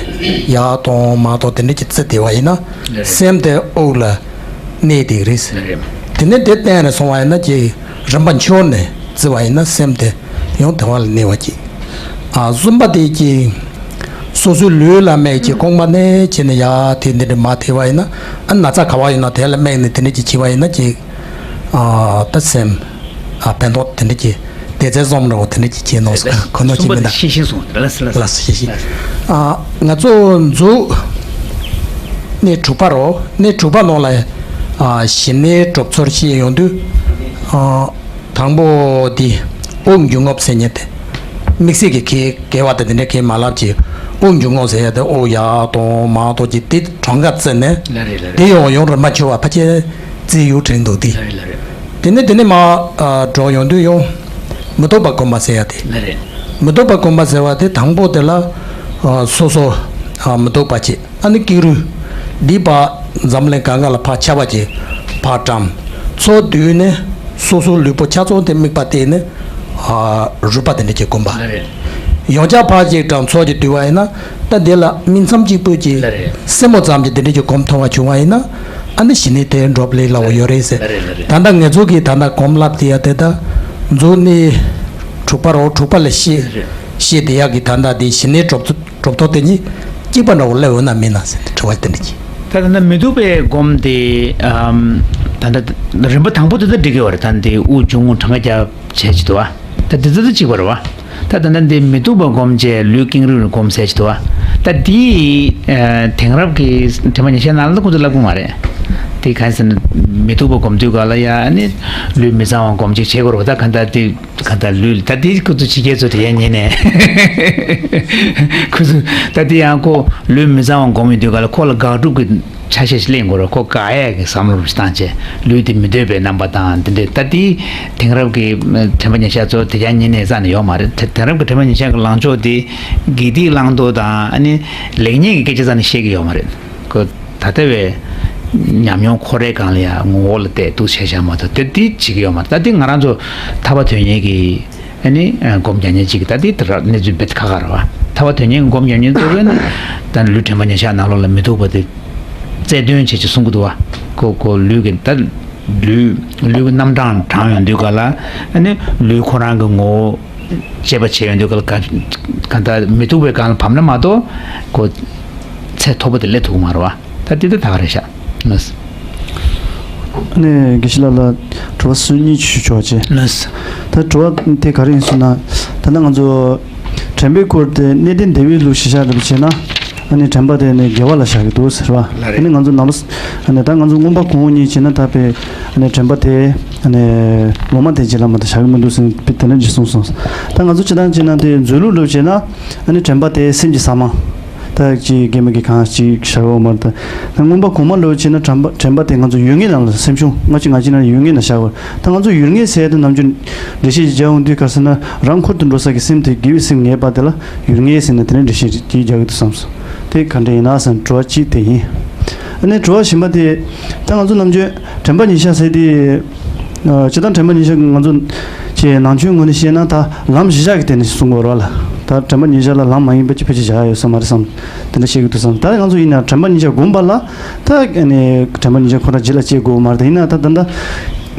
ཡར་གཏོང་མར་གཏོང་དེ་འདྲ་ཅིག་བརྩི་བསྡད་པ་ཡིན་ན་ལགས་རེད། སེམས་དེ་དབུགས་ལ་གནས་བསྡད་ཀྱི་རེད། ལགས་རེད། དེ་ནས་དེ་གཏན་ནས་སོང་བ་ཡིན་ན་ཀྱི་རིམ་པ་འཆོར་ནས་བརྩི་བ་ཡིན་ན་སེམས་དེ་ཡང་དེ་བ་ལ་གནས་པ་ཅིག་ཨ་གསུམ་པ་དེ་ཀྱི་སོ་སོའི་ལུས་ལ་མེད་ཀྱི་རྐང་པ་ནས་བྱས་ནས་ཡར་དེ་འདི་འདྲ་མར་ཐེབས་པ་ཡིན་ན། ཨ་ན་ཚ་ག་བ་ཡོད་ན་དེ་ལ་དམིགས་ནས་དེ་འདྲ་ཅིག་བྱས་པ་ཡིན་ན་ཀྱི། ཨ་ད་སེམས། ཨ་ཕན་ཐོགས་དེ་འདྲ་ཅིག་སྡེ་ཚན་གསུམ་འདྲ་བོ་དེ་འདྲ་ཅིག་བྱས་ནོ་ཁོ་ནོ་ཅིག་མིན་ད། ཤེས་བཞིན་སོང་། ལགས་ལགས་ལགས། ལགས་ཤེས་བཞིན། ཨ་ང་ཚོ་མཛོད་གནས་དྲུག་པ་རོ། གནས་དྲུག་པ་ནང་ལ་ཨ་ཞི་གནས་གྲུབ་ཚོད་བཤད་ཡོང་དུས། ཨ་དང་པོ་དེ་དབུགས་འབྱིན་རྔུབ་ཟེར་མཁན་དེ། དམིགས་བསལ་གྱི་ཁའི་དགེ་བ་དང་དེ་འདྲ་གའི་མ་ལབ་ཀྱི། དབུགས་འབྱིན་རྔུབ་ཟེར་ཡ་དེ་དབུགས་ཡར་གཏོང་མར་གཏོང་གྱི་དེ་གྲངས་ཀ་བརྩིས་ནས། ལགས་རེད་ལགས་དེ་རེད། ཡང་ཡང་རིམ་པ་འཆོར་བ་ཕལ་ཆེར་བརྩི་ཡུལ་དྲན་འདུག་དེ། ལགས་རེད་ལགས་རེད། དེ་ནས་དེ་ནས་མར་ཨ་འགྲོ་ཡོང་དུས་ཡང་མི་ལྡོག་པ་སྒོམ་པ་ཟེར་ཡ་དེ། ལགས་རེད། མི་ལྡོག་པ་སྒོམ་པ་ཟེར་བ་དེ་དང་པོ་དེ་ལ་ཨ་སོ་སོ་ཨ་མི་ལྡོག་པ་བྱེད། ཨ་ནི་ཀེང་རུས་འདི་ཕར་འཛམ་གླིང་གང་ག་ལ་ཕར་ཁྱབ་པ་ཅིག་ཕར་བཀྲམ། ཚུར་བསྡུས་ནས་སོ་སོའི་ལུས་པོ་ཆ་ཚང་དེ་དམིགས་པ་གཏད་ནས་ཨ་རུས་པ་དེ་འདྲ་ཅིག་སྒོམ་པ། ལགས་རེད། ཡང་བསྐྱར་ཕར་ཅིག་བཀྲམ། ཚུར་ཅིག་བསྡུས་པ་ཡིན་ན་ད་འདི་ལ་སྨིན་མཚམས་གཅིག་པུ་ཅིག། ལགས་རེད། སེན་མོ་ཙམ་ཅིག་དེ་འདྲ་ཅིག་སྒོམ་ཐུབ་པ་བྱུང་བ་ཡིན་ན་ཨ་ནི་ཞི་གནས་དེ་འགྲུབ་ལས་སླ་བོ་ཡོད་རེད་ཟེར། ལགས་རེད་ལགས་རེད། ད་ལྟ་ང་ཚོ་གིས་ད་ལྟ་སྒོམ་བསླབ་དེ་ཡ་དེ་ད་མཛོད་གནས་དྲུག་པ་རོ། དྲུག་པ་ལ་བཤད། ལགས་རེད། བཤད་དེ་ཡག་གི་ད་ལྟ་དེ་ཞི་གནས་གྲུབ་གྲུབ་ཐོབ་དེ་གཉིས་གཅིག་པ་འདྲ་བོ་སླེབས་ཡོད་ན་མིན་ན་ཟེར་ཏེ་དྲི་བ་དེ་འདྲ་གྱིས། ད་ད་ལྟ་མི་སྡུག་པའི་སྒོམ་དེ་ཨམ། ད་ལྟ་རིམ་པ་དང་པོ་དེ་ད་འགྲིག་གི་ཡོད་རེད། ད་འདི་དབུགས་འབྱུང་རྔུབ་གྲངས་ཀ་རྒྱབ་བྱས་ཀྱི་འདུག་བ། ད་འདི་ཚོ་ད་གཅིག་པ་རེད་བ། ད་ད་ལྟ་འདི་མི་སྡུག་པ་སྒོམ་བྱས་ལུས་ཀེང་རུས་སྒོམ་ཟེར་གྱི་འདུག་བ། ད་འདི་ཨ་དེང་རབས་ཀྱི་དྲན་པ་ཉེར་ཞག་ནང་ལ་ཁོ་ཚོ་ལབ་ཀྱི་མ་རེད། དེ་གང་ཟེར་ན་མི་སྡུག་པ་སྒོམ་དུས་ག་ལ་ཡ་ཨ་ནི་ལུས་མི་གཙང་བ་སྒོམ་ཅིག་བྱེད་དགོས་རེད་པ། ད་ག་ད་དེ་ག་ད་ལུས་ད་དེ་ཁོ་ཚོ་ཕྱི་རྒྱལ་ཚོ་དེ་ཡ་ཉན་ནས་ཁོ་ཚོ་ད་དེ་ཡང་ཁོ་ལུས་མི་གཙང་བ་སྒོམ་ཡོང་དུས་ག་ལ་ཁོ་ལ་དགག་སྒྲུབ་ཀྱི་ཆ་ཤས་ཤིག་ལེན་དགོས་རེད། ཁོ་དགག་ཡ་གི་བསམ་བློ་རུ་བཏང་བྱས་ལུས་དེ་མི་འདོད་པའི་རྣམ་པ་དང་དེ་འདྲས། ད་དེ་དེང་རབས་ཀྱི་དྲན་པ་ཉེར་ཞགས་ཚོ་དེ་ཡ་ཉན་ནས་རྩ་ནས་ཡོད་མ་རེད། དེ་དེང་རབས་ཀྱི་དྲན་པ་ཉེར་ཞགས་ཀྱི་ལངས་ཕྱོགས་དེ་དགེ་སྡིག་བླང་དོར་དང་ཨ་ནི་ལེགས་ཉེས་ཀྱི་སྐད་ཆ་རྩ་ནས་བཤད་ཀྱི་ཡོད་མ་རེད། ཁོ་ད་ལྟ་བའི་ཉམས་མྱོང་ཁོ་རའི་སྒང་ལ་ཡང་ངོ་བོ་ལ་བལྟས་འདུག་བྱས་བཞག་མ་གཏོགས་དེ་དེ་བྱེད་ཀྱི་ཡོད་མ་རེད། ད་དེ་ང་རང་ཚོ་ཐར་པ་དོན་གཉེར་གྱི་ཨ་ནི་སྒོམ་རྒྱག་མཁན་ཅིག་གིས་ད་དེ་དེ་ར་གནས་ཚུལ་རྦད་ཁག་ཁག་རེད་པ། ཐར་པ་དོན་གཉེར་གྱི་སྒོམ་རྒྱག་མཁན་ཚོ་གིས་ནི་ད་ལུས་དྲན་པ་ཉེར་ཞགས་ནང་ལོགས་ལ་མི་སྡུག་པ་དེ་རྩལ་འདོན་བྱེད་ཅིག་གསུང་གི་འདུག་པ། ཁོ་ཁོ་ལུས་ཀྱི་ད་ལུས་ལུས་ཀྱི་རྣམ་གྲངས་དྲངས་ཡོང་དུས་ག་ལ་ཨ་ནི་ལུས་ཁོ་རང་གི་ངོ་བོ་དཔྱད་པ་བྱས་ཡོང་དུས་ག་ལ་ག་ག་ད་མི་སྡུག་པའི་སྒང་ལ་བབས་ན་མ་གཏོགས་ཁོ་ཚད་མཐོ་པོ་དེ་སླེབས་ཐུབ་ཀྱི་མ་རེད་པ། ད་དེ་ད་ད་ག་རེད་ཤག་ལགས། ཨ་ནི་དགེ་བཤེས་ལགས་ལ་དྲི་བ་སུ་གཉིས་ཞུ་ཆོག་ཅེས། ལགས། ད་དྲི་བ་དེ་ག་རེ་ཡིན་ཟེར་ན། ད་ལྟ་ང་ཚོ་དྲན་པའི་སྐོར་དེ་གནས་བརྟན་སྡེ་པའི་ལུགས་ཤིག་བཞག་འདུག་བྱས་ན། ཨ་ནི་དྲན་པ་དེ་ནི་དགེ་བ་ལ་བཞག་གི་འདུག་ཟེར་བ། ལགས་རེད། ཨ་ནི་ང་ཚོ་ནང་པ་ཨ་ནི་ད་ང་ཚོ་མངོན་པ་གོང་འོག་གཉིས་བྱས་ན་ད་དཔེ་ཨ་ནི་དྲན་པ་དེ་ཨ་ནི་ལོ་མ་དེ་རྗེས་ལ་མ་ད་བཞག་གི་མི་འདུག་ཟེར་དཔེ་དེ་འདྲ་ཅིག་གསུངས་སོང་། ད་ང་ཚོ་སྤྱིར་བཏང་བྱས་ན་དེ་མཛོད་ལུགས་ལ་བྱས་ན་ཨ་ནི་དྲན་པ་དེ་སེམས་ཀྱི་ཟ་མ། ད་ཅིག་སྐྱེས་མ་སྐྱེས་གང་ཅིག་བཞག་ཡོད་མ་རེད། ད་མངོན་པ་གོང་མ་ལོས་བྱས་ན་དྲན་པ་དྲན་པ་དེ་ང་ཚོ་ཡུལ་ངེས་ནང་ལ་སེམས་བྱུང་ང་ཅི་ང་ཅི་ན་ཡུལ་ངེས་ན་བཞག་པ། ད་ང་ཚོ་ཡུལ་ངེས་ཟེར་དུས་ནམ་རྒྱུན་འགྲེལ་བཤད་ཅིག་རྒྱག་འོང་དུས་ག་ཟེར་ན་རང་འཁོར་དུ་འགྲོ་ས་གི་སེམས་དེ་དགེ་བའི་སེམས་ངེས་པ་དེ་ལ་ཡུལ་ངེས་ཟེར་ན་དེ་ནས་འགྲེལ་བཤད་ཅིག་རྒྱག་གི་འདུག་བསམ་སོང་། དེ་ག་འདྲ་ཡིན་ན་བསམ་དྲི་བ་གཅིག་དེ་ཡིན། ཨ་ནི་དྲི་བ་གཞན་པ་དེ་ད་ང་ཚོ་ནམ་རྒྱུན་དྲན་པ་ཉེར་ཞགས་ཟེར་དེ། སྤྱིར་བཏང་དྲན་པ་ཉེར་ཞགས་ང་ཚོ་ཀྱི་ནང་ཆོས་ངོས་ནས་བཤད་ན་ད་ལམ་བཞི་ཆ་གི་སྟེང་ནས་གསུང་དགོས་རེད་ལ། ད་དྲན་པ་ཉེར་ཞགས་ལ་ལམ་མ་ཡིན་པ་ཅིག་ཕལ་ཆེར་བཞག་ཡོད་ས་མ་རེད་བསམ། དེ་འདྲ་བཤད་ཀྱི་འདུག་བསམ། ད་ང་ཚོ་ཡིན་ན་དྲན་པ་ཉེར་ཞགས་སྒོམ་པ་ལ་ད་ཨ་ནི་དྲན་པ་ཉེར་ཞགས་ཁོ་རང་རྗེས་ལ་སྐྱེ་དགོས་མ་རེད། ད་ཡིན་ན་ད་ད་ལྟ་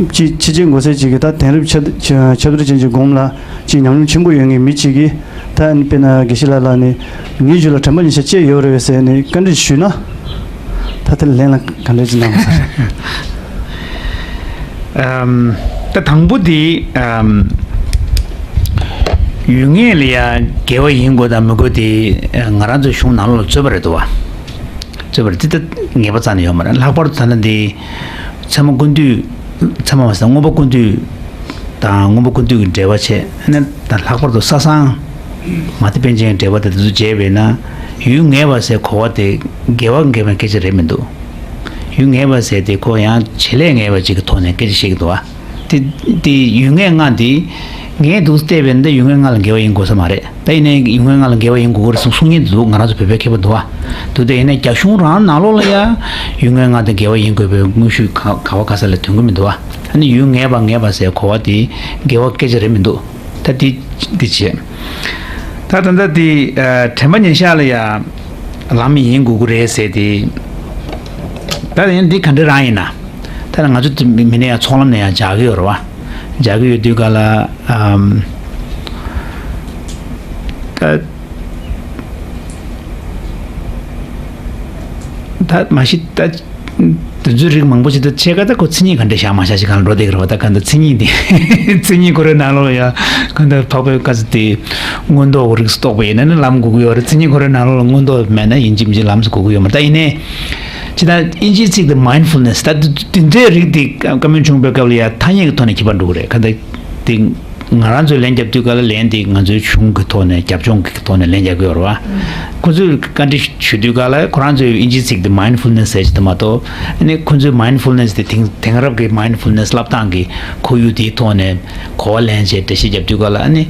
ཅིག་ཕྱི་རྒྱལ་འགོ་སེ་ཅིག་གིས་ད་དེང་རབས་ཁྱབ་ཁྱབ་བརྡལ་ཅན་གྱི་སྒོམ་ལ་ཅིག་ཉམས་མྱོང་ཆེན་པོ་ཡོད་མཁན་མི་ཅིག་གིས་ད་ཨ་ནི་དཔེར་ན་དགེ་བཤེས་ལགས་ལ་ནི་ངའི་རྒྱུད་ལ་དྲན་པ་ཉེར་ཞགས་སྐྱེས་ཡོད་རེད་བས་ཟེར་ནས་བཀའ་འདྲི་ཞུས་ན། ད་དེ་ལན་ལ་ག་འདྲས་ཅིག་གནང་དགོས་ས་རེད། ཨམ། ད་དང་པོ་དེ་ཨམ། ཡུལ་ངེས་ལ་ཡ་དགེ་བ་ཡིན་དགོས་དང་མི་དགོས་དེ་ང་རང་ཚོའི་གཞུང་ནང་ལོགས་ལ་རྩོད་པ་རེད་འདུག་བ། རྩོད་པ་རེད་དེ་ད་ངེས་པ་རྩ་ནས་ཡོད་མ་རེད། ལྷག་པར་དུ་ད་ལྟ་འདི་ཚད་མ་ཀུན་བཏུས་ཚད་མ་མ་ཟད་མངོན་པ་ཀུན་བཏུས་དང་མངོན་པ་ཀུན་བཏུས་ཀྱི་འགྲེལ་པ་བྱས་ནས་ད་ལྷག་པར་དུ་ས་སང་མ་ཏི་པཎ་ཆེན་གྱི་འགྲེལ་པ་དེ་དེ་ཚོ་མཇལ་བས་ན་ཡུལ་ངེས་པ་ཟེར་གོ་བ་དེ་དགེ་བ་འགེབས་པའི་སྐད་ཆ་རེད་མི་འདུག་ཡུལ་ངེས་པ་ཟེར་དེ་ཁོ་ཡང་བྱེད་ལས་ངེས་པ་ཅིག་གི་ཐོག་ནས་སྐད་ཆ་བཤད་ཀྱི་འདུག་བ། དེ་དེ་ཡུལ་ངེས་ལྔ་འདི་ངེས་འདུག་བལྟས་པས་ན་ད་ཡུལ་ངེས་ལྔ་ལ་དགེ་བ་ཡིན་དགོས་ས་མ་རེད། ད་ཡིན་ནའི་ཡུལ་ངེས་ལྔ་ལ་དགེ་བ་ཡིན་དགོས་ཀྱི་རེད་གསུང་གསུང་མཁན་འདུག་ང་རང་ཚོ་བོད་པའི་མཁས་པ་འདུག་བ། འདུག་སྟེ་ཡིན་ནའི་རྒྱ་གཞུང་རང་ནང་ལོགས་ལ་ཡང་ཡུལ་ངེས་ལྔ་དེ་དགེ་བ་ཡིན་དགོས་པའི་དངོས་ཤུགས་ག་ག་བ་ག་ས་ལ་ཐོན་གྱི་མི་འདུག་བ། ཨ་ནི་ཡུལ་ངེས་པ་ངེས་པ་ཟེར་གོ་བ་དེ་དགེ་བ་སྐད་ཆ་རེད་མི་འདུག་ད་དེ་འདི་བྱས། ད་ད་ལྟ་དེ་དྲན་པ་ཉེར་ཞགས་ལ་ཡང་ལམ་ཡིན་དགོས་ཀྱི་རེད་ཟེར་ཏེ། ད་ཡང་འདི་ག་འདྲ་རང་ཡིན་ན། ད་ང་ཚོ་མི་ནས་ཡང་ཚོགས་ལམ་ནས་ཡང་སྦྱར་གི་ཡོད་རེད་བ། སྦྱར་གི་ཡོད་དུས་ག་ལ་ཨམ། ད་ད་མ་གཞི་ད། དེ་ཚོའི་རིགས་མང་པོ་ཞིག་ད་ཕྱེད་ཀ་ད་ཁོ་མཚན་ཉིད་ག་འདྲ་བཞག་མ་བཞག་ཞིག་གང་ལ་འགྲོ་བསྡད་ཀྱི་རེད་བ། ད་ག་འདྲ་མཚན་ཉིད་དེ་མཚན་ཉིད་ཁོ་རའི་ནང་ལོགས་ལ་ཡ་ག་འདྲ་འཕགས་པའི་བཀའ་ཚོ་དེ་མངོན་རྟོགས་རིགས་སུ་གཏོགས་པ་ཡིན་ན་ནི་ལམ་དགོས་ཀྱི་ཡོད་རེད། མཚན་ཉིད་ཁོ་རའི་ནང་ལོགས་ལ་མངོན་རྟོགས་མེད་ན་ཡིན་གཅིག་མིན་གཅིག་ལམ་སུ་དགོས་ཀྱི་ཡོད་མ་རེད། ད་ཡིན་ནའི་ཇི་ལྟར་དབྱིན་ཇིའི་ཚིག་དེ་མའིན་ཌ་ཕུལ་ནེ་སི་ད་དེ་འདྲའི་རིགས་དེ་བཀའ་མོལ་བྱུང་བའི་སྐབས་ལ་ཡ་ཐ་སྙད་ཀྱི་ཐོག་ནས་ཁྱད་པར་འགྲོ་གི་རེད། ག་འདྲ་དེ་ང་རང་ཚོས་ལན་རྒྱབ་དུས་ག་ལ་ལན་དེ་ང་ཚོའི་གཞུང་གི་ཐོག་ནས་རྒྱབ་ལྗོངས་ཀྱི་ཐོག་ནས་ལན་རྒྱག་གི་ཡོད་རེད་བ། ཁོ་ཚོས་བཀའ་འདྲི་ཞུ་དུས་ག་ལ་ཁོ་རང་ཚོའི་དབྱིན་ཇིའི་ཚིག་དེ་མའིན་ཌ་ཕུལ་ནེ་སི་ཟེར་གྱི་དེ་མ་གཏོགས་ཨ་ནི་ཁོ་ཚོའི་མའིན་ཌ་ཕུལ་ནེ་སི་དེ་དེང་དེང་རབས་ཀྱི་མའིན་ཌ་ཕུལ་ནེ་སི་བསླབ་སྟངས་ཀྱི་ཁོར་ཡུག་དེའི་ཐོག་ནས་གོ་བ་ལེན་བྱས་འགྲེལ་བཤད་རྒྱབ་དུས་ག་ལ་ཨ་ནི་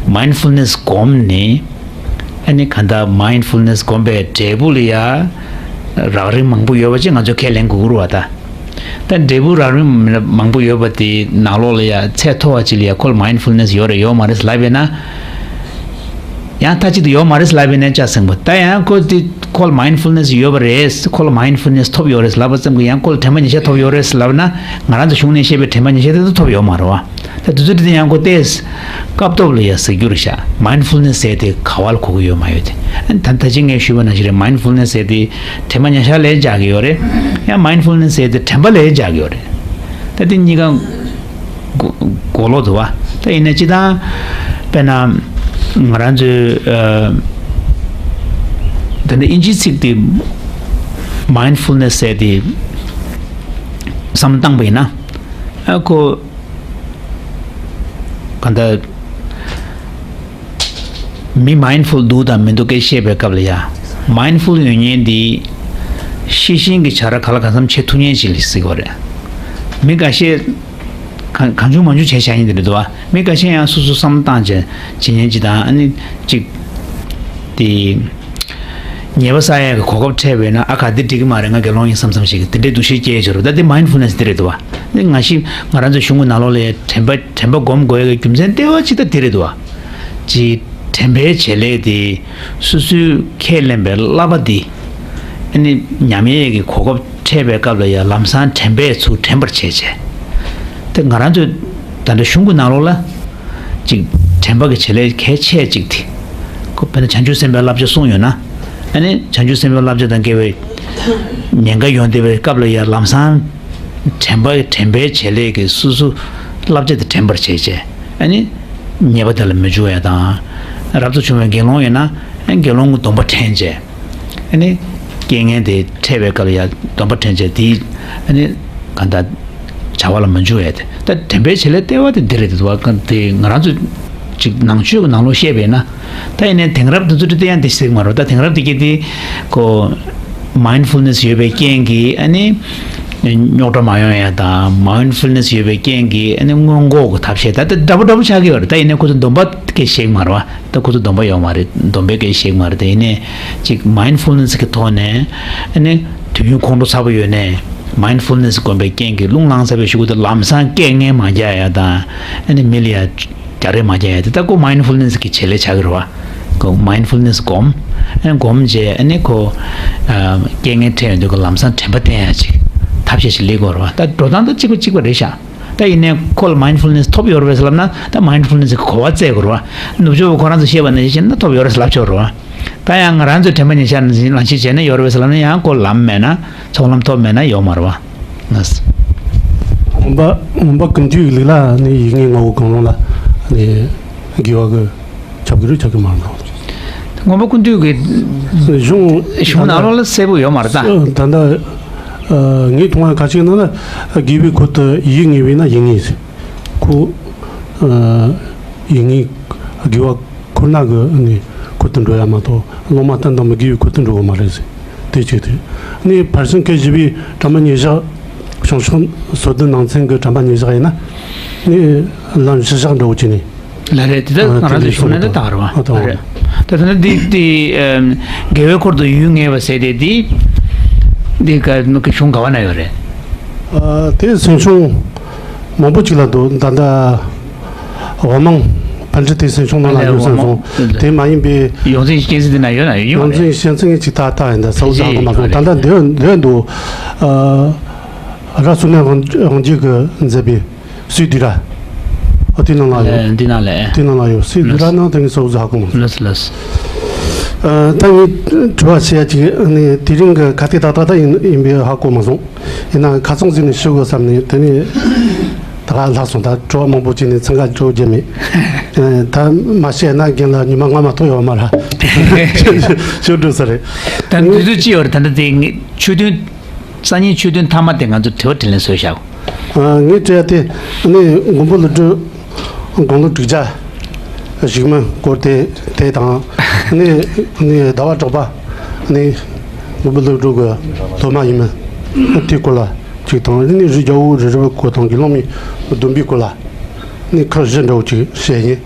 མའིན་ཌ་ཕུལ་ནེ་སི་སྒོམ་ནས་ཨ་ནི་ག་འདྲ་མའིན་ཌ་ཕུལ་ནེ་སི་སྒོམ་པའི་འབྲས་བུ་ལ་ཡ་རགས་རིམ་མང་པོ་ཡོད་པ་ཅིག་ང་ཚོས་ཁས་ལེན་དགོས་ཀྱི་རེད་བ་ད། ད་འབྲས་བུ་རགས་རིམ་མང་པོ་ཡོད་པ་དེའི་ནང་ལོགས་ལ་ཡ་ཚད་མཐོ་བ་ཅིག་ལ་ཡ་ཁོ་ལ་མའིན་ཌ་ཕུལ་ནེ་སི་ཡོད་རེད་ཡོད་མ་རེད་ལབ་པས་ན། ཡང་མཐའ་གཅིག་ཏུ་ཡོད་མ་རེད་ལབ་པས་ན་ཅག་སེང་པོ་ད་ཡང་ཁོ་དེ་ཁོ་ལ་མའིན་ཌ་ཕུལ་ནེ་སི་ཡོད་པ་རེད། ཁོ་ལ་མའིན་ཌ་ཕུལ་ནེ་སི་ཐོབ་ཡོད་རེད་ལབ་པ་ཙམ་གྱིས་ཡང་ཁོ་ལ་དྲན་པ་ཉེར་ཞགས་ཐོབ་ཡོད་རེད་ལབ་ན་ང་རང་ཚོ་གཞུང་ནས་བཤད་པའི་དྲན་པ་ཉེར་ཞགས་དེ་ཚོ་ཐོབ་ཡོད་མ་རེད་བ། ད་དུས་ཚོད་དེ་ཡང་ཁོ་ཏོག་ཙམ་སྐབས་ཐོག་ལ་ཡ་ཟེར་རྒྱུ་རེད་ཤག་མའིན་ཌ་ཕུལ་ནེ་སི་ཟེར་དེ་ག་བ་ལ་གོ་གི་ཡོད་མ་ཡོད་དེ། ཨ་ནི་ད་ད་ཅི་ངས་ཞུས་པ་ནང་བཞིན་རེད། མའིན་ཌ་ཕུལ་ནེ་སི་ཟེར་དེ་དྲན་པ་ཉེར་ཞགས་ལ་སྦྱར་གི་ཡོད་རེད། ཡང་མའིན་ཌ་ཕུལ་ནེ་སི་ཟེར་དེ་དྲན་པ་ལ་སྦྱར་གི་ཡོད་རེད། ད་དེ་གཉིས་ཀ་གོ་གོ་ལོག་འདུག་བ། ད་ཡིན་ན་སྤྱིར་བཏང་དཔེར་ན་ང་རང་ཚོའི་ཨ་ད་ནི་དབྱིན་ཇིའི་ཚིག་དེ་མའིན་ཌ་ཕུལ་ནེ་སི་ཟེར་དེ། བསམ་བློ་བཏང་པ་ཡིན་ན། ཨ་ཁོ་ག་འདྲ། མི་མའིན་ཌ་ཕུལ་འདུག་དང་མི་འདུག་སྐད་བཤད་པའི་སྐབས་ལ་ཡ། མའིན་ཌ་ཕུལ་ཡོད་མཁན་འདི་ཤེས་བཞིན་གྱི་བྱ་ར་ག་ལ་གང་འཚམ་བྱེད་ཐུབ་མཁན་ཞིག་ལ་ཟེར་གྱི་ཡོད་རེད། མི་འགའ་ཤས་གང་གང་བྱུང་མང་བྱུང་བྱས་བཞག་མཁན་དེ་རེད་འདུག་བ། མི་འགའ་ཤས་ཡང་སོ་སོ་བསམ་བློ་བཏང་བྱས་བྱེད་མཁན་ཅིག་དང་། ཨ་ནི་ཅིག་དེ་ཉེས་པ་བསགས་ཡས་ཀྱི་གོ་སྐབས་འཕྲད་པས་ན། ཨ་ཁ་འདི་འགྲིག་གི་མ་རེད། ང་དགེ་སློང་ཡིན་བསམ་བསམ་ཞིག་དེ་འདྲའི་འདུ་ཤེས་སྐྱེ་ཡས་ཅིག་ཡོད་རེད། ད་དེ་མའིན་ཌ་ཕུལ་ནེ་སི་དེ་རེད་འདུག་བ། འདི་ང་ཞིག་ང་རང་ཚོའི་གཞུང་གི་ནང་ལོགས་ལ་ཡ་དྲན་པ་དྲན་པ་སྒོམ་དགོས་ཡས་ཀྱི་རྒྱུ་མཚན་ལྟེ་བ་གཅིག་ད་དེ་རེད་འདུག་བ། ཅིག་དྲན་པའི་བྱེད་ལས་དེ་སོ་སོས་ཁས་ལེན་པའི་བསླབ་པ་འདི། ཨ་ནི་ཉམས་ཡས་ཀྱི་གོ་སྐབས་འཕྲད་པའི་སྐབས་ལ་ཡང་ལམ་སང་དྲན་པས་ཚུར་དྲན་པར་བྱེད་བྱས། དེ་ང་རང་ཚོའི་ད་ལྟ་གཞུང་གི་ནང་ལོགས་ལ་ཅིག་དྲན་པ་གི་བྱེད་ལས་གལ་ཆེ་ཅིག་དེ། ཁོ་དཔེར་ན་བྱང་ཆུབ་སེམས་དཔའི་བསླབ་བྱ་གསུངས་ཡོད་ན། ཨ་ནི་བྱང་ཆུབ་སེམས་དཔའི་བསླབ་བྱ་དང་འགལ་བའི་ཉེན་ཁ་ཡོང་བསྡད་པའི་སྐབས་ལ་ཡང་ལམ་སང་དྲན་པ་དྲན་པའི་བྱེད་ལས་ཀྱིས་སོ་སོ་བསླབ་བྱ་དེ་དྲན་པར་བྱེད་བྱས། ཨ་ནི་ཉེས་པ་དེ་ལ་མི་འཇུག་ཡ་དང་། རབ་ཏུ་བྱུང་བའི་དགེ་སློང་ཡིན་ན། ཨ་ནི་དགེ་སློང་གི་སྡོམ་པ་དྲན་བྱས། ཨ་ནི་རྐྱེན་ངན་དེ་འཕྲད་པའི་སྐབས་ལ་ཡ་སྡོམ་པ་དྲན་བྱས། དེ་ཨ་ནི་གང་ལྟར་བྱ་བ་ལ་མི་འཇུག་ཡ་དེ། ད་དྲན་པའི་བྱེད་ལས་ལྟེ་བ་དེ་འདི་རེད་འདུག་བ། དེ་ང་རང་ཚོ་ཅིག་ནང་ཆོས་ཀྱི་ནང་ལོགས་བཤད་པས་ན། ད་ཡིན་ནའི་དེང་རབས་དེ་ཚོ་དེ་ཡང་དེ་ཟེར་གྱི་མ་རེད། ད་དེང་རབས་དེ་གྱད་དེ་ཁོ་མའིན་ཌ་ཕུལ་ནེ་སི་ཡོད་པའི་རྐྱེན་གྱིས། ཨ་ནི་རྙོག་དྲ་མ་ཡོང་ཡ་དང་། མའིན་ཌ་ཕུལ་ནེ་སི་ཡོད་པའི་རྐྱེན་གྱིས་ཨ་ནི་སྔོན་འགོག་གི་ཐབས་ཤེས་ད་ལྟ་འདྲ་པོ་འདྲ་པོ་ཆགས་ཀྱི་ཡོད་རེད། ད་ཡིན་ནའི་ཁོ་ཚོ་སྡོམ་པ་སྐད་བཤད་ཀྱི་མ་རེད་བ། ད་ཁོ་ཚོ་སྡོམ་པ་ཡོད་མ་རེད། སྡོམ་པའི་སྐད་བཤད་ཀྱི་མ་རེད། ད་ཡིན་ནའི་ཅིག་མའིན་ཌ་ཕུལ་ནེ་སི་གི་ཐོག་ནས། ཨ་ནི་དུས་ཡུན་ཁོང་ཁྲོ་ཚ་པོ་ཡོད་ནའི་མའིན་ཌ་ཕུལ་ནེ་སི་སྒོམ་པའི་རྐྱེན་གྱིས་རླུང་ལངས་ཚར་བའི་གཞུག་གུ་དེ་ལམ་སང་སྐད་ངན་མ་རྒྱག་ཡ་དང་། ཨ་ནི་མི་ལ་ཡ་རྒྱག་རེས་མ་རྒྱག་ཡ་དེ་ད་ཁོ་མའིན་ཌ་ཕུལ་ནེ་སི་གི་བྱེད་ལས་ཆགས་ཀྱི་རེད་བ། ཁོ་མའིན་ཌ་ཕུལ་ནེ་སི་སྒོམ། ཨ་ནི་སྒོམ་བྱས། ཨ་ནི་ཁོ་ཨ་རྐྱེན་ངན་འཕྲད་ཡོང་དུས་ཁོ་ལམ་སང་དྲན་པ་བསྟེན་ཡ་ཅིག་ཐབས་ཤེས་ཤིག་ལས་དགོས་རེད་བ། ད་འགྲོ་སྟངས་ད་གཅིག་པ་གཅིག་པ་རེད་ཤག་ད་ཡིན་ནའི་ཁོ་ལ་མའིན་ཌ་ཕུལ་ནེ་སི་ཐོབ་ཡོད་རེད་པས་ལབ་ན། ད་མའིན་ཌ་ཕུལ་ནེ་སི་གི་གོ་བ་བཙལ་དགོས་རེད་བ། ནུབ་ཕྱོགས་པ་ཁོ་རང་ཚོ་བཤད་པ་ནང་བཞིན་བྱས་ན་ཐོབ་ཡོད་རེད་ལབ་ཆོག་རེད་བ། ད་ཡང་ང་རང་ཚོའི་དྲན་པ་ཉེར་ཞག་ནང་བཞིན་ལག་ཤེས་བྱས་ན་ཡོད་རེད་པས་ལབ་ན། ཡང་ཁོ་ལམ་མེད་ན། ཚོགས་ལམ་ཐོབ་མེད་ན་ཡོད་མ་རེད་བ། ལགས། ངོམ་པ་ངོམ་པ་ཀུན་འདུས་ཀྱི་ལུགས་ལ་ནི་ཡིག་ངོས་ལྔ་པོ་གང་རུང་ལ་ནི་དགེ་བ་གི་ཁྱབ་ཀྱི་རེད་ཁྱབ་ཀྱི་མ་རེད། ངོམ་པ་ཀུན་འདུས་ཀྱི་གཞུང་གཞུང་ནང་ལོགས་ལ་གསལ་པོ་ཡོད་མ་རེད་ད། ད་ལྟ་ངས་མཐོང་བ་ཁ་ཅིག་ནང་ལ་དགེ་བའི་ཁུར་དུ་ཡིད་ངེས་པས་ན་ཡིད་ངེས་ཟེར། ཁོ་ཡིད་ངེས་དགེ་བ་ཁུར་ན་གི་ནི་ཁུར་དུ་འགྲོ་ཡ་མ་གཏོགས། སློབ་མ་བསྟན་དང་མི་དགེ་བའི་ཁུར་དུ་འགྲོ་བ་མ་རེད་ཟེར། དེ་གཅིག་དེ། ནི་ཕར་ཕྱིན་སྐད་བཞི་པའི་དྲན་པ་ཉེར་བཞག་བྱང་ཕྱོགས་སོ་བདུན་ནང་ཚན་གྱི་དྲན་པ་ཉེར་བཞག་ཡིན་ན། ནི་ལམ་བཞི་བཞག་འདྲ་བོ་བྱས་ནས། ལ་རེད། དེ་ལྟར་ཨ་ང་རང་ཚོའི་གཞུང་ནང་ལ་ད་རེད་བ། ཨ་ད་ལ་རེད། ད་ད་ནི་འདི་འདི་ཨམ་དགེ་བའི་ཁུར་དུ་ཡིད་ངེས་པ་ཟེར་དེ་འདི་འདི་ག་གཞུང་ག་བ་ན་ཡོད་རེད། ཨ་དེ་སེམས་བྱུང་མང་པོ་ཅིག་ལ་འདུག་ད་ལྟ་འོག་མིན་ཕན་ཁྲི་དེ་སེམས་བྱུང་ནང་ལ་ཡོད་བསམ་སོང་། དེ་མ་ཡིན་པའི་ཡོངས་འཛིན་གྱི་སྐྱེས་ཚིག་དེ་ན་ཡོད་ན་ཡོད་ཡོད་མ་ཡོངས་འཛིན་རེད། གྱི་སྐྱེས་ཚིག་ཅིག་ཏག་ཏག་ཡིན་ད་གསལ་བོ་ཟ་གི་མ་སོང་། ད་ལྟ་འདི་འདི་འདུག་ཨ་ར་སུ་ནས་དབང་རྒྱལ་གྱིས་མཛད་པའི་སུའི་དུས་ར། ཨ་དེ་ནང་ལ་ཡོད། ལས་འདི་ནང་ལས། དེ་ནང་ལ་ཡོད། སུའི་དུས་ར་ནང་དེ་ངས་གསལ་བོ་ཟ་གི་མ་སོང་། ལགས་ལགས། ཨ་ད་ངས་དྲི་བ་བཤད་ཡ་ཅིག་ནི་དེ་རིང་གི་ཁ་གཏད་ཏག་ཏག་ད་ཡིན་ཡིན་པའི་ཧ་གོ་མ་སོང་། ཡིན་ན་ཁ་ཚང་ཟིག་ནས་ཞུ་དགོས་བསམ་ནས། དེ་ནས་ད་ག་ལྷག་སོང་། ད་དྲི་བ་མང་པོ་བྱས་ནས་ཚང་ག་འགྲོ་རྒྱུ་མེད། ཨ་ད་མ་བཤད་ན་རྒན་ལགས་ཉི་མ་ལྔ་མ་གཏོགས་ཡོད་མ་རེད། ཞུ་འགྲོ་ས་རེད། ད་འདི་ཚོ་ཅི་ཡོད་རེད། ད་ལྟ་དེ་ངས་ཆོས་ཐུན། སང་ཉིན་ཆོས་ཐུན་མཐའ་མ་དེ་ང་ཚོ་དྲི་བ་དྲིས་ལན་བཟོས་བཞག་ཨ་ངས་དྲི་ཡ་དེ་ནི་མགོན་པོ་ཀླུ་སྒྲུབ་དགུང་ལོ་དྲུག་བརྒྱ་བཞུགས་མིན་སྐོར་དེ་དེ་དང་། ནི་ནི་ཟླ་བ་གྲགས་པ་ནི་མགོན་པོ་ཀླུ་སྒྲུབ་ཀྱི་སློབ་མ་ཡིན་མིན་དེའི་སྐོར་ལ་ཅིག་དང་། ནི་རི་རྒྱལ་པོ་རི་རབ་སྐོར་དང་དགེ་སློང་མའི་སྡོམ་པའི་སྐོར་ལ་ནི་ཁག་བཞི་འདྲ་བོ་ཅིག་བཤད་ཡིན།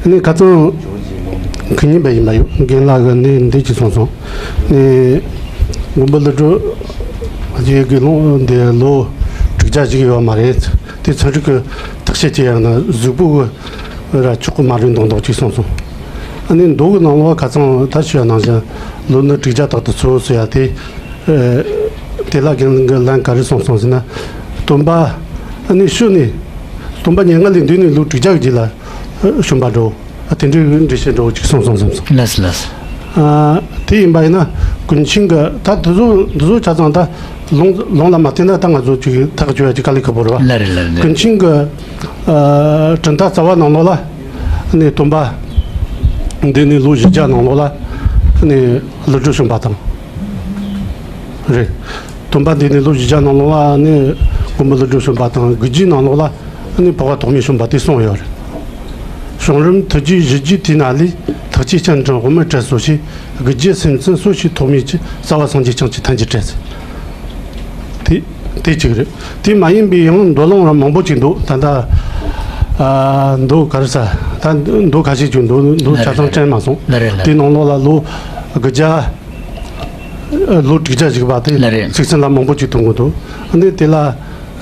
ནི་ཁ་ཚང་ཁུ་ཉིན་པ་ཡིན་པ་ཡོད། རྒན་ལགས་ཀྱིས་ནི་འདི་ཅིག་གསུངས་སོང་། ནི་མགོན་པོ་ཀླུ་སྒྲུབ་རྗེ་དགེ་སློང་འདི་ལོ་དྲུག་བརྒྱ་ཞིག་ཡོད་མ་རེད། དེ་ཚན་རིག་གི་ཐག་གཅོད་བྱེད་ཡང་ན་གཟུགས་པོ་ར་ཆོག་གི་མ་རེད་མདོག་མདོག་ཅིག་གསུངས་སོང་། ནི་མདོ་གི་ནང་ལོགས་ཁ་ཚང་ད་ཞུ་ཡ་ནང་བཞིན་ལོ་ནི་དྲུག་བརྒྱ་དག་ཏུ་འཚོ་ཟེར་ཡ་དེ། ཨ་དེ་ལ་རྒན་གྱིས་ལན་ག་རེ་གསུངས་སོང་ཟེར་ན། སྟོན་པ་ནི་ཤུལ་ནས་སྟོན་པ་མྱ་ངན་ལས་འདས་ནས་ལོ་དྲུག་བརྒྱ་གི་རྗེས་ལ་བྱོན་པ་འདྲ་བོ། ཨ་དེ་འདྲའི་འགྲེལ་བཤད་འདྲ་བོ་ཅིག་གསུངས་སོང་བསམ་སོང་། ལགས་སོ་ལགས་སོ། ཨ་དེ་ཡིན་པ་ཡིན་ན་ཀུན་མཁྱེན་གྱི་ད་དེ་ཚོ་དེ་ཚོ་ཆ་ཚང་ད་ལུང་ལུང་ལ་མ་བརྟེན་ན་ད་ང་ཚོ་ཅིག་ཐག་གཅོད་ཡ་ཅིག་དཀའ་ལས་ཁག་པོ་རེད་བ། ལགས་རེད་ལགས་རེད། ཀུན་མཁྱེན་གྱི་ཨ་གྲུབ་མཐའ་རྩ་བ་ནང་ལོགས་ལ་ནི་སྟོན་པ་འདས་ནས་ལོ་བཞི་བརྒྱ་ནང་ལོགས་ལ་ནི་ཀླུ་སྒྲུབ་བྱོན་པ་དང་། རེད། སྟོན་པ་འདས་ནས་ལོ་བཞི་བརྒྱ་ནང་ལོགས་ལ་ནི་ མགོན་པོ་ཀླུ་སྒྲུབ་བྱོན་པ་དང་དགུ་བརྒྱའི་ནང་ལོགས་ལ་ཨ་ནི་འཕགས་པ་ཐོགས་མེད་བྱོན་པ་དེ་གསུངས་ཡོད་རེད། བྱུང་རིམ་ཐུགས་རྗེའི་གཞི་རྒྱས་དེ་ན་ལས། ཐེག་ཆེན་སྤྱན་དྲངས་དབུ་མའི་གྲལ་སོ་ཞེས། དགུ་བརྒྱའི་སེམས་ཅན་སོ་ཞེས་ཐོགས་མེད་ཀྱི། རྩ་བ་སངས་རྒྱས་བསྐྱངས་ཀྱི་ཐལ་གྱི་གྲལ་ཟེར། དེ་དེ་གཅིག་རེད། དེ་མ་ཡིན་པའི་ཡང་མདོ་ལུང་རང་མང་པོ་ཅིག་འདུག་ད་ལྟ་ཨ་མདོ་ག་རེ་ཟེར། ད་མདོ་ཁ་ཤས་ཅིག་འདུག་མདོ་ཆ་ཚང་དྲན་མ་སོང་། ལ་རེད་ལ་རེད། དེ་ནང་ལོགས་ལ་ལོ་དགུ་བརྒྱ། ལོ་དྲུག་བརྒྱ་བཞུགས་པ་དེ་ལ་རེད། ཚིག་ཚན་ལ་མང་པོ་ཅིག་ཐོན་གྱི་འདུག་འདི་དེ་ལ་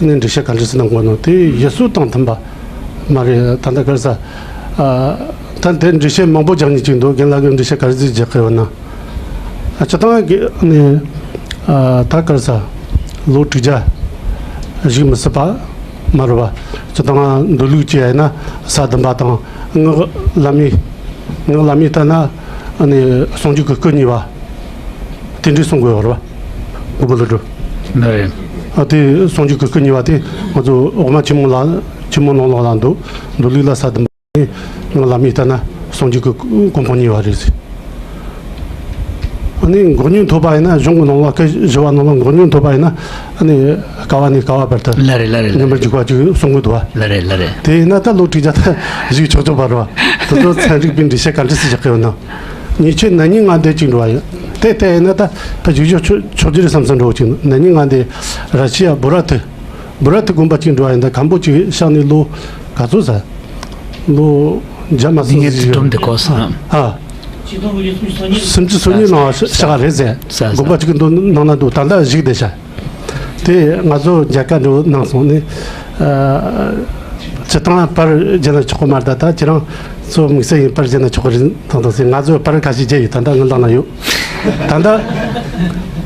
ནི་འགྲེལ་བཤད་ག་འདྲ་ཞིག་གནང་དགོས་ན། དེ་ཡུལ་སྲོལ་དང་མཐུན་པ་མ་རེད། ད་ལྟ་ག་རེ་ཟེར། ཨ་ད་དེ་འགྲེལ་བཤད་མང་པོ་རྒྱག་མཁན་ཅིག་འདུག་རྒན་ལགས་ཀྱིས་འགྲེལ་བཤད་ག་རེ་ཟིག་རྒྱག་གི་ཡོད་ན། ཨ་སྤྱིར་བཏང་གི་ནི་ཨ་ད་ག་རེ་ཟེར། ལོ་དྲུག་བརྒྱ་བཞུགས་མི་སྲིད་པ་མ་རེད་པ། སྤྱིར་བཏང་མདོ་ལུགས་ཀྱི་ཡིན་ན་ས་བདུན་པ་དང་། སྔགས་བླ་མེད། སྔགས་བླ་མེད་ལྟར་ན་ཨ་ནི་སངས་རྒྱས་ཀྱི་སྐུ་གཉིས་པ། དེ་འདྲའི་གསུང་དགོས་པ་རེད་པ། མགོན་པོ་ཀླུ་སྒྲུབ། ལ་རེད། ཨ་དེ་སངས་རྒྱས་ཀྱི་སྐུ་གཉིས་པ་དེ་ང་ཚོ་འོག་མ་ཆེན་མོ་ལ་ཆེན་མོ་ནང་ལོགས་ལ་འདུག་མདོ་ལུགས་ལ་ས་བདུན་པ་ནི་སྔགས་བླ་མེད་ལྟར་ན་སངས་རྒྱས་ཀྱི་གོ་འཕང་གཉིས་པ་རེད་ཟེར། ཨ་ནི་འགོག་སྨྱོན་ཐོབ་པ་ཡིན་ན། གཞུང་གི་ནང་ལ་སྐད་བཞི་བ་ནང་ལ་འགོག་སྨྱོན་ཐོབ་པ་ཡིན་ན། ཨ་ནི་བསྐལ་བ་ནས་བསྐལ་བ་བར་དུ། ལ་རེད་ལ་རེད་ལ་མྱུར་མར་རེད། འཇུག་པ་ཅིག་གསུང་གི་འདུག་པ། ལ་རེད་ལ་རེད། དེ་ཡིན་ན་ད་ལོ་དྲུག་བརྒྱ་ད་བཞུགས་ཆོག་ཆོག་པ་རེད་པ། དེ་ཚོ་ཚན་རིག་པའི་འགྲེལ་བཤད་ག་འདྲ་ཞིག་རྒྱག་གི་ཡོད་ན། ཉེས་ཆད་ན་ནིང་ལྔ་འདས་ཅིག་འགྲོ་བ་ཡིན། དེ་ལྟ་ཡིན་ན་ད་ཕར་བཞུགས་ཆོག་ཆོག་ཆོག་རྒྱུ་རེད་བསམ་བསམ་འགྲོ་བ་ཅིག་ན་ནིང་ལྔ་འདས་ར་ཤི་ཡ་བྷུ་ར་ཐི། བྷུ་ར་ཐི་དགོན་པ་ཅིག་འགྲོ་བ་ཡིན། ད་མཁན་པོ་ཅིག་གཤེགས་ནས་ལོ་ག་ཚོད་ཟེར། ལོ་བརྒྱ་མ་ཟིན་ངས་ཟིན་དུས་ཡོད། སྒྲུབ་འདི་གོ་སོང་། ཨ། སུམ་ཅུ་སོ་གཉིས་ནང་གཤེགས་པ་རེད་ཟེར། ས་ས། དགོན་པ་ཅིག་གི་མདོ་ནང་ན་འདུག་ད་ལྟ་བཞུགས་བསྡད་ཤག་དེ་ང་ཚོ་མཇལ་ཁ་འགྲོ་གནང་སོང་ནས། ཨ། སྤྱིར་བཏང་པར་བརྒྱབ་ན་ཆོག་གི་མ་རེད། ད་ད་ཁྱེད་རང་ཚོ་དམིགས་བསལ་ཡིན་པར་བརྒྱབ་ན་ཆོག་གི་རེད་དང་དང་ཟེར། ང་ཚོས་པར་ཁ་ཤས་བརྒྱབ་ཡོད། ད་ལྟ་ངའི་ལག་ན་ཡོད། ད་ལྟ་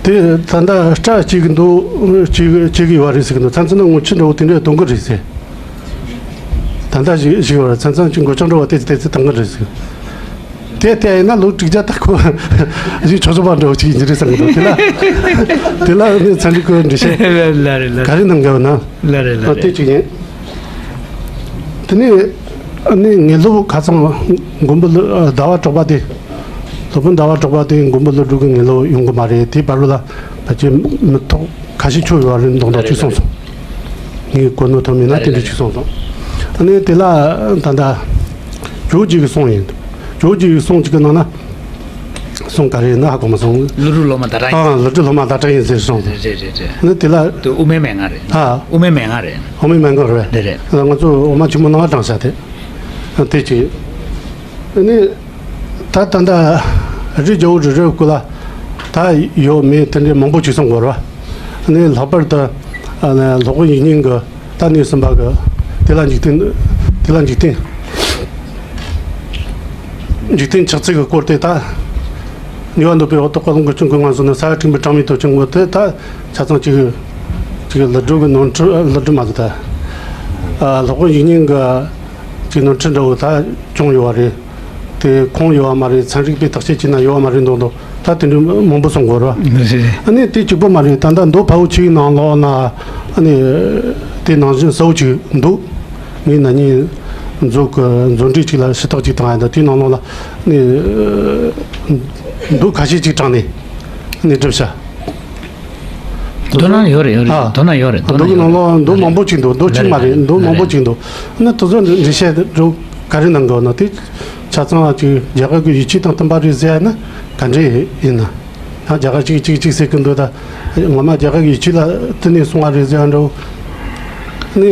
དེ་ད་ལྟ་སྐྲ་གཅིག་གི་འདུག་གཅིག་གཅིག་གི་ཡོད་རེད་ཟེར་གི་འདུག་མཚམས་མཚམས་ན་ངོ་ཆུ་འདྲ་བོ་དེ་འདྲ་གཏོང་གི་རེད་ཟེར། ད་ལྟ་ཞིག་ཞིག་ཡོད་རེད། མཚམས་མཚམས་ཅིག་མགོ་ལྕོག་འདྲ་བོ་དེ་ཚོ་དེ་ཚོ་གཏོང་གི་རེད་ཟེར། དེ་ལྟ་ཡིན་ན་ལོ་དྲུག་བརྒྱ་ད་ཁོ་ཞིག་ཆོག་ཆོག་པ་འདྲ་བོ་ཅིག་ཡིན་གྱི་རེད་བསམ་གི་འདུག་དེ་ལ་དེ་ལ་ནི་ཚན་རིག་གི་འགྲེལ་བཤད་ལ་རེད་ལ་རེད། ག་རེ་གནང་དགོས་ན། ལ་རེད་ལ་ཨ་རེད། དེ་གཅིག་ཡིན། དེ་ནས་ཨ་ནི་དངོས་སློབ་ཁ་སང་མགོན་པོ་ཀླུ་ཟླ་བ་གྲགས་པ་དེ། སློབ་དཔོན་ཟླ་བ་གྲགས་པ་དེ་མགོན་པོ་ཀླུ་སྒྲུབ་ཀྱི་དངོས་སློབ་ཡོང་གི་མ་རེད། དེའི་བར་ལ་ཕལ་ཆེར་མི་ཐོག་ཁ་ཤས་ཆོད་ཡོད་རེད་མདོག་མདོག་ཅིག་གསུངས་སོང་། ངས་གོ་ནོར་ཐོན་མེད་ན་དེ་འདྲ་ཅིག་གསུངས་སོང་། ཨ་ནི་དེ་ལ་ད་ལྟ་ཇོ་བོ་རྗེ་གི་གསུང་ཡིན། ཇོ་བོ་རྗེ་གི་གསུང་གཅིག་གི་ནང་ན། གསུང་ག་རེ་ཡིན་ན་ཧ་གོ་མ་སོང་། ཀླུ་སྒྲུབ་སློབ་མ་ཟླ་གྲགས་ཡིན། ཨ། ཀླུ་སྒྲུབ་སློབ་མ་ཟླ་གྲགས་ཡིན་ཟེར་སོང་། རེད་རེད་རེད་རེད། ནི་དེ་ལ། དེ་དབུ་མའི་མན་ངག་རེད། ཨ། དབུ་མའི་མན་ངག་རེད། དབུ་མའི་མན་ངག་རེད། རེད་རེད། ང་ཚོ་འོག་མ་ཆེན་མོ་ནང་དྲངས་བཞག་དེ། དེ་གཅིག་ནི། ད་ད་ལྟ་རི་རྒྱལ་པོ་རི་རབ་ཀུན་ལ་ད་ཡོད་མེད་དེ་འདྲའི་མང་པོ་ཅིག་གསུང་དགོས་རེད་པ། ནི་ལྷག་པར་དུ་ཨ་ནི་སློབ་དཔོན་ཡིག་རྙིང་གི་ད་གནས་གསུམ་པ་གི་དེ་ལ་འཇིག་རྟེན། དེ་ལ་འཇིག་རྟེན། འཇིག་རྟེན་ཆགས་ཚུལ་གྱི་སྐོར་དེ། ད་ནུས་པ་འདོད་པའི་འོག་ཏུ་ཀ་ལོང་གི་ཆུ་འགོ་ང་སོང་ན་ས་ཡ་དྲུག་པའི་གྲངས་མེད་དུ་ཆུ་འགོ་དེ། ད་ཆ་ཚང་གཅིག་གཅིག་ཀླུ་སྒྲུབ་ཀྱི་ནོར་འཁྲུལ། ཀླུ་སྒྲུབ་མ་རེད། ད་ཨ་སློབ་དཔོན་ཡིག་རྙིང་གི་ཅིག་ནོར་འཁྲུལ་འདྲ་བོ་ད་བྱུང་ཡོད་པ་རེད། དེ་ཁུངས་ཡོད་པ་མ་རེད། ཚན་རིག་པས་བརྟག་དཔྱད་བྱས་ན་ཡོད་པ་མ་རེད་མདོག་མདོག་ད་དེ་འདྲ་མང་པོ་གསུང་དགོས་རེད་པ། རེད་རེད། ཨ་ནི་དེ་གཅིག་པོ་མ་རེད། ད་ལྟ་མདོ་དཔལ་བོ་ཆེའི་ནང་ལོགས་ན་ཨ་ནི་དེ་ནང་བཞིན་གསལ་བོ་ཅིག་འདུག་ངས་ན་ནིང་མཛོད་ཀྱི་མཛོད་འགྲེལ་ཅིག་ལ་ཞུ་དག་ཅིག་བཏང་ཡ་འདུག་དེའི་ནང་ལོགས་ལ་ནི་མདོ་ཁ་ཤས་ཅིག་དྲངས་ནས་ནི་བསྒྲུབས་བྱ། མདོ་ནང་ཡོད་རེད། ཡོད་རེད། ཨ། མདོ་ནང་ཡོད་རེད། མདོ་ནང་ཡོད་རེད། མདོ་མང་པོ་ཅིག་འདུག་མདོ་གཅིག་མ་རེད། མདོ་མང་པོ་ཅིག་འདུག་ནི་དེ་ཚོ་འགྲེལ་བཤད་འགྲོ་ག་རེ་གནང་དགོས་ན། དེ་ཆ་ཚང་ཅིག་རྒྱ་གར་གྱི་ཡིག་ཆ་དང་མཐུན་པ་རེད་ཟེར་ཡ་ན་ག་འདྲ་ཡིན་ན། ཡང་རྒྱ་གར་གཅིག་གཅིག་གཅིག་ཟེར་གི་འདུག་ད་ངོ་མ་རྒྱ་གར་གྱི་ཡིག་ཆ་ལ་བསྟུན་ནས་གསུང་བ་རེད་ཟེར་ཡ་འདྲ་བོ། ནི་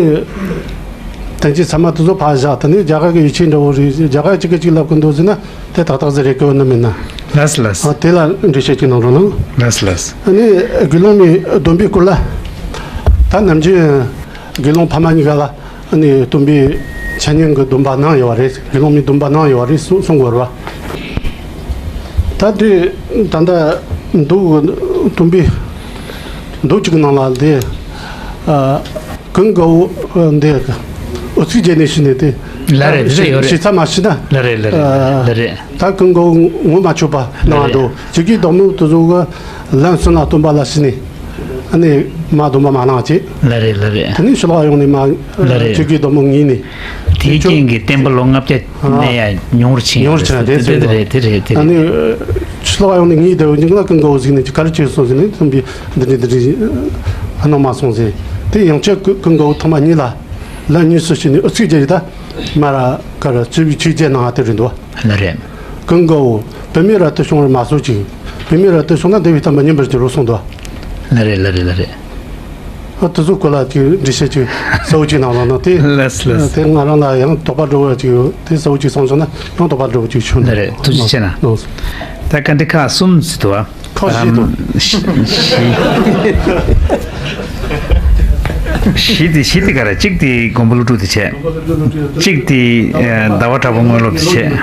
དོན་གཅིག་ཚང་མ་དེ་ཚོ་ཕར་བཞག་ད་ནི་རྒྱ་གར་གྱི་ཡིག་ཆ་འདྲ་བོ་རེད། རྒྱ་གར་གཅིག་གིས་གཅིག་ལབ་གི་འདུག་ཟེར་ན་དེ་ཏག་ཏག་ཟེར་རེད་གི་ནི་མིན་ན། ལགས་ལགས། ཨ། དེ་ལ་འགྲེལ་བཤད་ཅིག་གནང་རོགས་གནང་། ལགས་ལགས། ཨ་ནི་དགེ་སློང་མའི་སྡོམ་པའི་སྐོར་ལ། ད་ནམ་རྒྱུན་དགེ་སློང་ཕ་མ་གཉིས་ཀ་ལ་ཨ་ནི་སྟོན་པའི་འཆད་ཉན་གྱི་སྡོམ་པ་གནང་ཡོད་པ་རེད། དགེ་སློང་མའི་སྡོམ་པ་གནང་ཡོད་པ་རེད་གསུང་གསུང་དགོས་རེད་པ། ད་དེ་ད་ལྟ་མདོ་སྟོན་པའི་མདོ་གཅིག་གི་ནང་ལ་དེ། ཨ། ཀུན་དགའ་བོ་འདི་ཨུ་ཚུགས་བྱས་ནས་ཤི་ནས་དེ། ལ་རེད། དེ་ཡོད་རེད། ཞེ་ས་མ་ཤི་ན། ལ་རེད་ལ་རེད། ཨ། ལ་རེད། ད་ཀུན་དགའ་བོ་ངོ་མ་ཆོད་པ་གནང་བ་འདུག་ཆོས་ཀྱི་བདག་མོ་དེ་ཚོ་གི་ལན་གསུམ་ལ་སྟོན་པ་ལ་ཤི་ནས། ཨ་ནི་མ་སྡོམ་པ་མ་གནང་བྱས། ལ་རེད་ལ་རེད། དེ་ནས་ཕྱི་ལོགས་ཡོང་ནས་མ། ལ་རེད། ཆོས་ཀྱི་བདག་མོ་ངུས་ནས། དེའི་རྐྱེན་གྱིས་བསྟན་པ་ལོ་ལྔ་བརྒྱ། ཨ། ནས་ཡང་ཉུང་རུ་ཕྱིན་ཡོད་རེད། ཉུང་རུ་ཕྱིན་རེད། དེ་རེད། དེ་རེད། དེ་རེད། ཨ་ནི་ཕྱི་ལོགས་ཡོང་ནས་ངུས་བསྡད་པའི་རྐྱེན་ལ་ཀུན་དགའ་བོ་གཟིགས་ནས་ག་རེ་བྱས་སོང་ཟེར་ནས། སྟོན་པས་འདི་འདྲ་འདི་འདྲ་གནང་མ་སོང་ཟེར། དེ་ཡང་ཆོས་ཀུན་ཀུན་དགའ་བོ་ཐོག་མ་གཉིས་ལ་ལ་གཉིས་སུ་ཕྱེ་ནས་ཨུ་ཚུགས་རྒྱག་ཡི་ད་མ་ར་ཀ་ར་ཚུལ་བའི་ཆོས་རྒྱལ་ནང་ང་དེ་རེད་འདུག་ལ་རེད། ཀུན་དགའ་བོ་བུད་མེད་རབ་ཏུ་བྱུང་བར་མ་གསོལ་ཅིག་བུད་མེད་རབ་ཏུ་བྱུང་ན་འདི་བའི་ཐ་མ་ཉན་པར་འགྱུར་རོ་གསུངས་འདུག་ལ་རེད་ལ་རེད་ལ་རེད། ཨ་དེ་ཚོ་སྐོར་ལ་ཅིག་འགྲེལ་བཤད་ཅིག་གསལ་བོ་ཅིག་གནང་རོགས་གནང་དེ། ལགས་སོ་ལགས་སོ། དེ་ང་རང་ལ་ཡང་དོགས་པ་འགྲོ་བ་ཅིག་ཡོད་དེ་གསལ་བོ་ཅིག་གསུངས་སོང་ན་ཡང་དོགས་པ་འགྲོ་བ་ཅིག་བྱུང་ལ་རེད། ཐུགས་རྗེ་ཆེ་གནང་། ད་བཀའ་འདྲི་ཁག་གསུམ་ཟེར་འདུག་བ། ཁག་བཞི་འདུག་ཨམ། བཞི། བཞི་དེ་བཞི་དེ་ག་རེ། གཅིག་དེ་མགོན་པོ་ཀླུ་སྒྲུབ་དེ་བྱས། གཅིག་དེ་ཟླ་བ་གྲགས་པ་དངོས་སློབ་དེ་བྱས།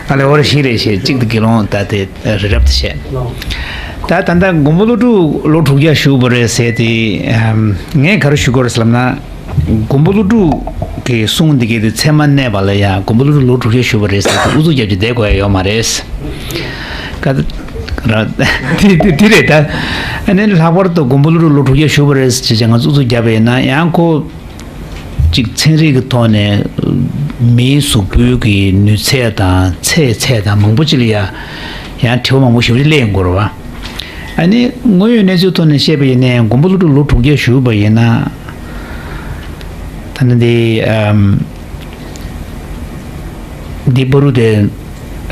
ཨ་ལེ་འོ་རེ་བཞི་རེ་བྱས། གཅིག་དེ་དགེ་སློང་ད་དེ་རི་རབ་དེ་བྱས། ད་ད་ལྟ་མགོན་པོ་ཀླུ་སྒྲུབ་ལོ་དྲུག་བརྒྱ་བཞུགས་པ་རེད་ཟེར་དེ། ངས་ག་རེ་ཞུ་དགོས་རེད་ཟེར་ལབ་ན། མགོན་པོ་ཀླུ་སྒྲུབ་ཀྱི་གསུང་འདི་གའི་དེ་ཚད་མ་གནས་པ་ལ་ཡང་མགོན་པོ་ཀླུ་སྒྲུབ་ལོ་དྲུག་བརྒྱ་བཞུགས་པ་རེད་ཟེར་དེ་ཨུ་ཚུགས་རྒྱབ་ཀྱི་བསྡད་དགོས་ཡ་ཡོད་མ་རེད། ཀ་ར་དེ་དེ་དེ་རེད་ད། ཨ་ནི་ལྷག་པར་དུ་མགོན་པོ་ཀླུ་སྒྲུབ་ལོ་དྲུག་བརྒྱ་བཞུགས་པ་རེད་ཟེར་བྱས་ང་ཚོ་ཨུ་ཚུགས་བརྒྱབ་པ་ཡིན་ན་ཡང་ཁོ། གཅིག་ཚན་རིག་གི་ཐོག་ནས་མིའི་གཟུགས་པོའི་གི་ནུས་ཚད་དང་ཚད་ཚད་དང་མང་པོ་ཅིག་ལ་ཡ་ཡང་དྲི་བ་མང་པོ་ཞིག་སླེབས་ཡོང་གི་རེད་བ། ཨ་ནི་དངོས་ཡོད་གནས་ཚུལ་ཐོག་ནས་བཤད་པ་ཡིན་ནའི་མགོན་པོ་ཀླུ་སྒྲུབ་ལོ་དྲུག་བརྒྱ་བཞུགས་པ་ཡིན་ན། ད་ནི་འདི་ཨམ། འདི་བར་དུ་དེ་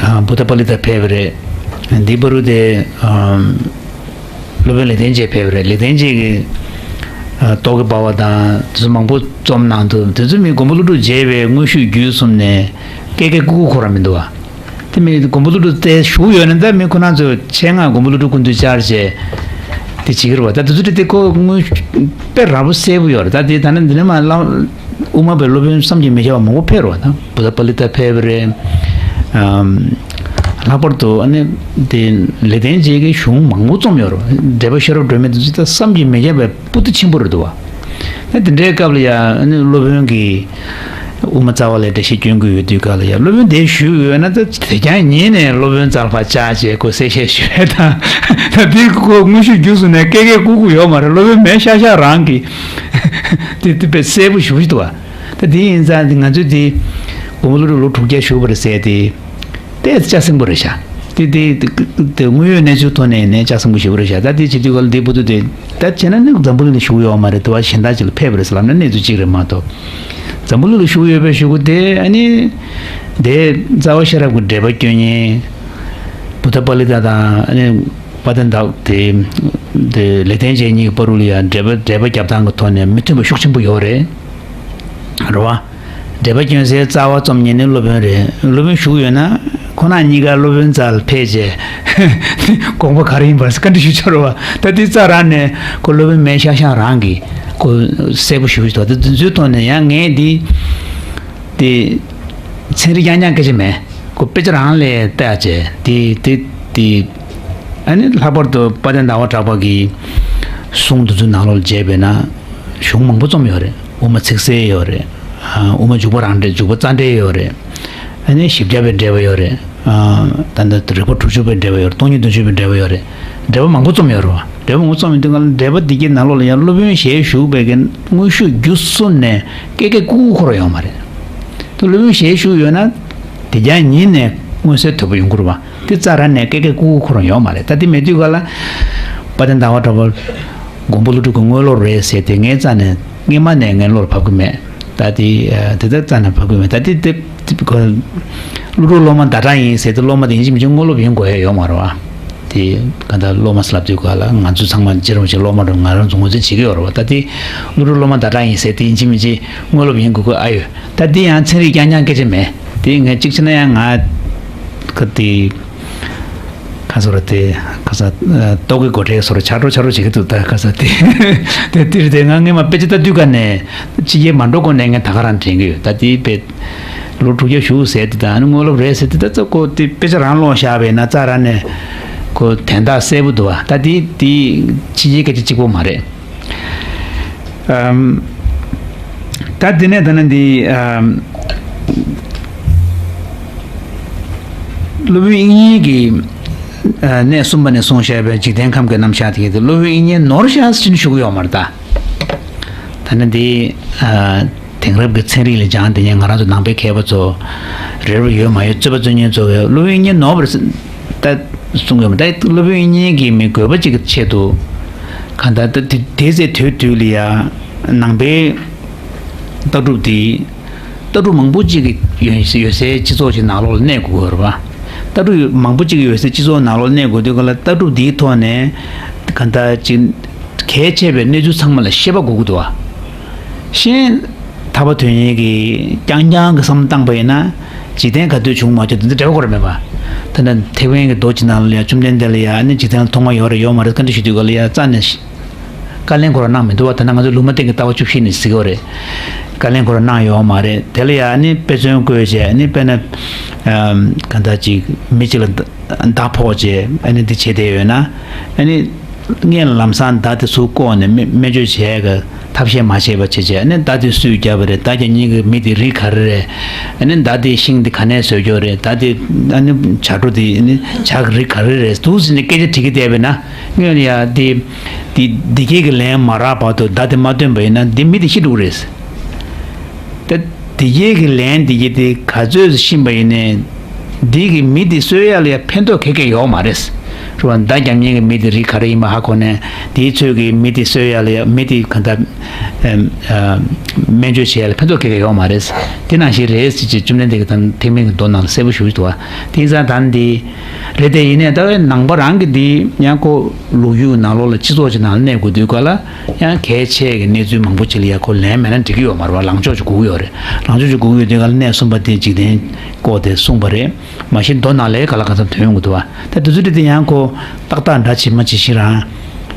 ཨ་བུདྡྷ་པཱ་ལི་ཏ་ཕེབས་པ་རེད། འདི་བར་དུ་དེ་ཨམ། སློབ་དཔོན་ལེགས་ལྡན་འབྱེད་ཕེབས་པ་རེད། ལེགས་ལྡན་འབྱེད་ཀྱི་ཨ་རྟོག་གེ་འབར་བ་དང་དེ་ཚོ་མང་པོ་རྩོམ་གནང་འདུག་དེ་ཚོ་མི་མགོན་པོ་ཀླུ་སྒྲུབ་མཇལ་བའི་དངོས་ཤུགས་བརྒྱུད་གསུམ་ནས་ཀེ་ཀེ་ཀུ་ཀུ་ཁོ་རང་མི་འདུག་བ། དེ་མི་མགོན་པོ་ཀླུ་སྒྲུབ་དེ་བཞུགས་ཡོད་ན་ད་མི་ཁོ་རང་ཚོ་ཆེད་མངགས་མགོན་པོ་ཀླུ་སྒྲུབ་སྐུ་མདུན་བཅར་བྱས་དེ་བྱེད་ཀྱི་རེད་བ། ད་དེ་ཚོ་དེ་ཁོ་དངོས་དཔེ་རགས་པ་གསལ་པོ་ཡོད་རེད། ད་དེ་ད་ནི་འདི་ནས་མ་ལ། དབུ་མ་པའི་སློབ་དཔོན་བསམ་གྱིས་མི་ཁྱབ་པ་མང་པོ་ཕེབས་རོགས་དང་། བུདྡྷ་པཱ་ལི་ཏ་ཕེབས་པ་རེད། ཨམ། ལྷག་པར་དུ་ཨ་ནི་དེ་ལེགས་ལྡན་འབྱེད་ཀྱི་གཞུང་མང་པོ་རྩོམ་ཡོད་རེད། འགྲེལ་པ་ཤེས་རབ་སྒྲོན་མེ་དེ་ཚོ་ད་བསམ་གྱིས་མི་ཁྱབ་པའི་པོ་ཏི་ཆེན་པོ་རེད་འདུག་བ། ཨ་དེ་འདྲའི་སྐབས་ལ་ཡ་ཨ་ནི་སློབ་དཔོན་གྱིས་དབུ་མ་རྩ་བ་ལས་འགྲེལ་བཤད་སྐྱོན་གྱི་ཡོད་དུས་སྐབས་ལ་ཡ་སློབ་དཔོན་དེ་བཞུགས་ཡོད་ན་ད་དེ་རྐྱང་ཉིད་ནས་སློབ་དཔོན་རྩ་ལ་ཕར་བཅར་བྱས་ཁོ་གསལ་བཤད་ཞུ་ཡས་དང་། ད་དེ་ཁོ་དངོས་ཤུགས་བརྒྱུད་གསུམ་ནས་ཀེ་ཀེ་ཀུ་ཀུ་ཡོད་མ་རེད། སློབ་དཔོན་མེད་ཤག་ཤག་རང་གིས། དེ་དེ་དཔེ་གསལ་པོ་ཞེ་པོ་ཞིག་འདུག་བ། ད་དེ་ཡིན་ཙང་དེ་ང་ཚོས་དེ་མགོན་པོ་ཀླུ་སྒྲུབ་ལོ་དྲུག་བརྒྱ་བཞུགས་པ་རེད་ཟེར་དེ། དེ་ལྕགས་སྲིན་པོ་རེད་ཤག་དེ་དེ་དེ་དེ་དངོས་ཡོད་གནས་ཚུལ་ཐོག་ནས་ནས་ལྕགས་སྲིན་པོ་ཞེ་པོ་རེད་ཤག་ད་དེ་བྱེད་དུས་ག་ལ་དེ་བུ་དུ་དེ་ད་བྱས་ན་ནི་འཛམ་བུ་གླིང་ལ་བཞུགས་ཡོད་མ་རེད། དུ་བ་གཞན་དག་ཅིག་ལ་ཕེབས་པ་རེད་ཟེར་ལབ་ན་གནས་ཚུལ་གཅིག་རེད་མ་གཏོགས། འཛམ་བུ་གླིང་ལ་བཞུགས་ཡོད་པའི་གཞུག་གུ་དེ་ཨ་ནི་དེ་རྩ་བ་ཤེས་རབ་ཀྱི་འགྲེལ་པ་སྐྱོན་མཁན་བུདྡྷ་པཱ་ལི་ཏ་དང་ཨ་ནི། དཔལ་ལྡན་ཟླ་དེ་དེ་ལེགས་ལྡན་འབྱེད་གཉིས་ཀྱི་བར་དུ་ལ་ཡང་འགྲེལ་པ་འགྲེལ་པ་རྒྱབ་སྟངས་ཀྱི་ཐོག་ནས་མི་མཐུན་པ་ཤུགས་ཆེན་པོ་ཡོད་རེད། རེད་བ། འགྲེལ་པ་སྐྱོན་སའི་རྩ་བ་རྩོམ་མཁན་ནི་སློབ་དཔོན་རེད། སློབ་དཔོན་བཞུགས་ཡོད་ན་ཁོ་ན་གཉིས་ཀ་སློབ་དཔོན་རྩ་ལ་ཕེབས་རྗེས་དགོངས་པ་ག་རེ་ཡིན་པ་བཀའ་འདྲི་ཞུ་ཆོག་རེད་བ། ད་དེ་རྩ་རང་ནས་ཁོ་སློབ་དཔོན་མེད་ཤག་ཤག་རང་གིས་ཁོ་གསལ་པོ་ཞུ་ཞུ་ཐོག་དེ་དེ་ཚོའི་ཐོག་ནས་ཡང་ངས་འདི། དེ། ཚན་རིག་རྐྱང་རྐྱང་སྐད་ཆ་མེད། ཁོ་དཔེ་ཆ་རང་ལས་བལྟས་བྱས་དེ་དེ་དེ། ཨ་ནི་ལྷག་པར་དུ་དཔལ་ལྡན་ཟླ་བ་གྲགས་པ་གི་གསུང་འདི་ཚོའི་ནང་ལོགས་ལ་མཇལ་བས་ན་གཞུང་མང་པོ་རྩོམ་ཡོད་རེད། དབུ་མ་ཚིག་གསལ་ཡོད་རེད། ཨ་དབུ་མ་འཇུག་པ་རང་འགྲེལ་འཇུག་པ་རྩ་འགྲེལ་ཡོད་རེད། ཨ་ནི་བཞི་བརྒྱ་པའི་འགྲེལ་པ་ཡོད་རེད། ཨ་ད་ལྟ་རིགས་པ་དྲུག་ཅུ་པའི་འགྲེལ་པ་ཡོད་རེད། སྟོང་ཉིད་བདུན་ཅུ་པའི་འགྲེལ་པ་ཡོད་རེད། འགྲེལ་པ་མང་པོ་རྩོམ་ཡོད་རེད་བ། འགྲེལ་པ་མང་པོ་རྩོམ་ཡོད་དུས་སྒང་ལ་འགྲེལ་པ་འདི་གའི་ནང་ལོགས་ལ་ཡང་སློབ་དཔོན་ཞལ་བཞུགས་པའི་གི་དངོས་ཤུགས་བརྒྱུད་གསུམ་ནས་ཀེ་ཀེ་ཀུ་ཀུ་ཁོ་རང་ཡོད་མ་རེད། དེ་སློབ་དཔོན་ཞལ་བཞུགས་ཡོད་ན་དེ་རྐྱང་ཉིད་ནས་མངོན་གསལ་དོད་པོ་ཡོང་གི་རེད་བ། དེ་རྩ་རང་ནས་ཀེ་ཀེ་ཀུ་ཀུ་ཁོ་རང་ཡོད་མ་རེད། ད་དེ་མེད་དུས་སྒང་ལ་དཔལ་ལྡན་ཟླ་བ་གྲགས་པ་མགོན་པོ་ཀླུ་སྒྲུབ་ཀྱི་དངོས་སློབ་རེད་ཟེར་དེ་ངའི་རྩ་ནས་སྔོན་མ་ནས་ངའི་བློ་ལ་བབས་ཀྱི་མེད། ད་དེ་དེ་ལྟར་རྩ་ནས་བབས་ཀྱི་མེད། ད་དེ་དེ། ཀླུ་སྒྲུབ་སློབ་མ་ཟླ་གྲངས་ཡིན་ཟེར་དུས་སློབ་མ་དེ་ཡིན་གཅིག་མིན་གཅིག་དངོས་སློབ་ཡིན་དགོས་ཡ་ཡོད་མ་རེད་བ། དེ་ག་ད་སློབ་མ་ཟེར་ལབ་དུས་ག་ལ་ང་ཚོ་ཚང་མ་རྗེ་རིན་པོ་ཆེ་སློབ་མ་རེད། ང་རང་ཚོ་ངོས་འཛིན་བྱེད་ཀྱི་ཡོད་རེད་བ། ད་དེ་ཀླུ་སྒྲུབ་སློབ་མ་ཟླ་གྲངས་ཡིན་ཟེར་དེ་ཡིན་གཅིག་མིན་གཅིག་དངོས་སློབ་ཡིན་དགོས་ཀྱི་ཨ་ཡོད། ད་དེ་ཡང་ཚན་རིག་རྐྱང་རྐྱང་སྐད་ཆ་མེད། དེ་ངས་གཅིག་བྱས་ན་ཡང་ང་ག་དེ། ཁ་སོ་ར་དེ་ཁ་ས་ཏོག་གི་སྒོ་ཁྲལ་སོ་ར་ཆག་འགྲོ་ཆག་འགྲོ་བྱེད་ཀྱི་འདུག་ད་ཁ་ས་དེ་དེ་དེ་རེད། དེ་ང་སྔས་མ་དཔེ་ཆ་ལྟ་དུས་ག་ནས་ཕྱི་རྒྱལ་མ་འགྲོ་གོང་ནས་ངས་ད་ག་རང་དྲན་གྱི་ཡོད། ད་དེ་དཔེ་ལོ་དྲུག་བརྒྱ་བཞུགས་ཟེར་དེ་དང་ཨ་ནི་དངོས་སློབ་རེད་ཟེར་དེ་ད་ཚོ་ཁོ་དེ་དཔེ་ཆ་རང་ཀློག་བཞག་པས་ན་རྩ་རང་ནས་ཁོ་དན་རྟགས་གསལ་པོ་འདུག་བ། ད་དེ་དེ་ཕྱི་རྒྱལ་སྐད་ཆ་གཅིག་པོ་མ་རེད། ཨམ། ད་དེ་ནས་ད་ནི་འདི་ཨམ། སློབ་དཔོན་དབྱིག་གཉེན་གྱི་ཨ་གནས་གསུམ་པ་ནས་གསུངས་བཞག་པའི་འཇིག་རྟེན་ཁམས་ཀྱི་རྣམ་གཞག་དེ་གའི་དེ་སློབ་དཔོན་དབྱིག་གཉེན་ནོར་ཤག་ཟེར་ནས་ཞུ་གི་ཡོད་མ་རེད་ད། ད་ནི་འདི་ཨ་དེང་རབས་ཀྱི་ཚན་རིག་ལ་སྦྱངས་དེ་ཉིད་ང་རང་ཚོ་ནང་པའི་མཁས་པ་ཚོ་རེ་རེ་ཡོད་མ་ཡོད་རྩོད་པ་རྩོད་མཁན་ཚོ་གིས་སློབ་དཔོན་དབྱིག་གཉེན་ནོར་བ་རེད་ཟེར་ད་གསུང་གི་ཡོད་མ་རེད། ད་སློབ་དཔོན་དབྱིག་གཉེན་གྱི་མི་དགོས་པ་ཅིག་གི་ཆེད་དུ་གང་ལྟར་ད་དེ་དེ་ཚེ་དུས་དུས་ལ་ཡ་ ནང་པའི་ལྟ་གྲུབ་དེ་ལྟ་གྲུབ་མང་པོ་གཅིག་གི་ཡོད་ཡོད་སའི་སྤྱི་ཚོགས་ཀྱི་ནང་ལོགས་ལ་གནས་དགོས་ཀྱི་ཡོད་རེད་པ། ལྟ་གྲུབ་མང་པོ་གཅིག་གི་ཡོད་སའི་སྤྱི་ཚོགས་ནང་ལོགས་གནས་དགོས་དུས་ག་ལ་ལྟ་གྲུབ་དེའི་ཐོག་ནས་གང་ལྟར་ཅིག་གལ་ཆེ་བའི་གནས་ཚུལ་ཚང་མ་ལ་ཤེས་པ་དགོས་ཀྱི་འདུག་བ། གཞན་ཐར་པ་དོན་གཉེར་གྱི་རྐྱང་རྐྱང་གི་བསམ་བློ་བཏང་པ་ཡིན་ན་འཇིག་རྟེན་ག་དུས་བྱུང་མ་བྱུང་དེ་ཚོ་འབྲེལ་བ་ཁོ་ར་མེད་པ། ད་ནི་ཐེག་དབེན་གྱི་མདོ་ཅིག་ནང་ལ་ཡང་བཅོམ་ལྡན་འདས་ལ་ཡང་ཨ་ནི་འཇིག་རྟེན་ལ་ཐོག་མ་ཡོད་རེད་ཡོད་མ་རེད་བཀའ་འདྲི་ཞུ་དུས་ག་ལ་ཡང་རྩ་ནས་བཀའ་ལན་ཁོ་རང་གནང་མི་འདུག་བ། ད་ནང་ང་ཚོ་ལུང་མ་བསྟན་གྱི་ལྟ་བ་བཅུ་བཞི་ནས་གཟིགས་ཡོད་རེད། བཀའ་ལན་ཁོ་རང་གནང་ཡོད་མ་རེད། དེ་ལ་ཡང་ཨ་ནི་དཔེ་མཚོན་བཀོད་བྱས་ཨ་ནི་དཔེར་ན་ཨམ་གང་ལྟར་ཅིག་མི་གཅིག་ལ་མདའ་ཕོག་བྱས་ཨ་ནི་འདི་བྱས་བསྡད་ཡོད་ན་ཨ་ནི་སྔོན་ལ་ལམ་སང་མདའ་དེ་ཚུར་བཀོག་ནས་སྨན་སྨན་བཅོས་བྱས་གི་ཐབས་ཤེས་མ་བྱས་པ་བྱས་བྱས་ཨ་ནི་མདའ་དེ་སུས་བརྒྱབ་པ་རེད། མདའ་རྒྱག་མཁན་གྱི་མི་དེ་རིགས་ག་རེ་རེད། ཨ་ནི་མདའ་དེ་ཤིང་དེ་ག་ནས་བཟོས་ཀྱོག་རེད། མདའ་དེ་ཨ་ནི་བྱ་སྒྲོ་དེ་ཨ་ནི་བྱ་གི་རིགས་ག་རེ་རེད་འདུག་ཟེར་ནས་སྐད་ཆ་དྲི་གི་བསྡད་པས་ན། སྔོན་ལ་ཡ་དེ་དེ་དེ་སྐད་ཀྱི་ལན་མ་རག་བར་དུ་མདའ་དེ་མ་བཏོན་པ་ཡིན་ན་འདི་མི་དེ་ཤི་འགྲོ་གི་རེད། ད་དེ་སྐད་ཀྱི་ལན་དེ་གྱི་དེ་ག་ཚོད་ཤི་བ་ཡིན་ནའི་འདི་གི་མི་དེ་གསོད་ཡ་ལ་ཡ་ཕན་ཐོགས་ག་གེ་ཡོད་མ་རེད། རེད་བ། མདའ་རྒྱག་མཁན་གྱི་མི་དེ་རིགས་ག་རེ་ཡིན་པ་ཧ་གོ་ནས་དེའི་ཚོད་ཀྱི་མི་དེ་གསོད་ཡ་ལ་ཡ་མི་དེ་ག་འདྲ་ཨེམ་ཨ་སྨན་བཅོས་བྱེད་ཡ་ལ་ཕན་ཐོགས་ག་གེ་ཡོད་མ་རེད། དེ་ནང་བཞིན་རེད་ཟེར་གྱི་བཅོམ་ལྡན་འདས་ཀྱི་ད་ཐེག་དམན་གྱི་མདོ་ནང་ལ་གསལ་པོ་ཞུ་གི་འདུག་བ། དེ་ཡིན་ཙང་ད་འདི་རེད་དེ་ཡིན་ནའི་ད་བའི་ནང་པ་རང་གི་འདི་ཡང་ཁོ་ལོ་རྒྱུས་ནང་ལོགས་ལ་སྤྱི་ཚོགས་ཀྱི་ནང་ལ་གནས་དགོས་དུས་ག་ལ་ཡང་གལ་ཆེ་གི་གནས་ཚུལ་མང་པོ་ཅིག་ལ་ཡང་ཁོ་ལན་མེད་ན་འགྲིག་གི་ཡོད་མ་རེད་བ། ལངས་ཕྱོགས་ཅིག་དགོས་ཀྱི་ཡོད་རེད། ལངས་ཕྱོགས་ཅིག་དགོས་ཀྱི་ཡོད་དུས་ག་ལ་གནས་གསུམ་པ་དེ་འཇིག་རྟེན་བཀོད་དེ་གསུངས་པ་རེད། མ་གཞི་མདོ་ནང་ལ་ག་ལ་ག་ཚོད་དོན་ཡོང་གི་འདུག་བ། ད་དེ་ཚོ་དེ་དེ་ཡང་ཁོ་ཏག་ཏག་འདྲ་ཇི་མ་ཇི་བཞིན་རང་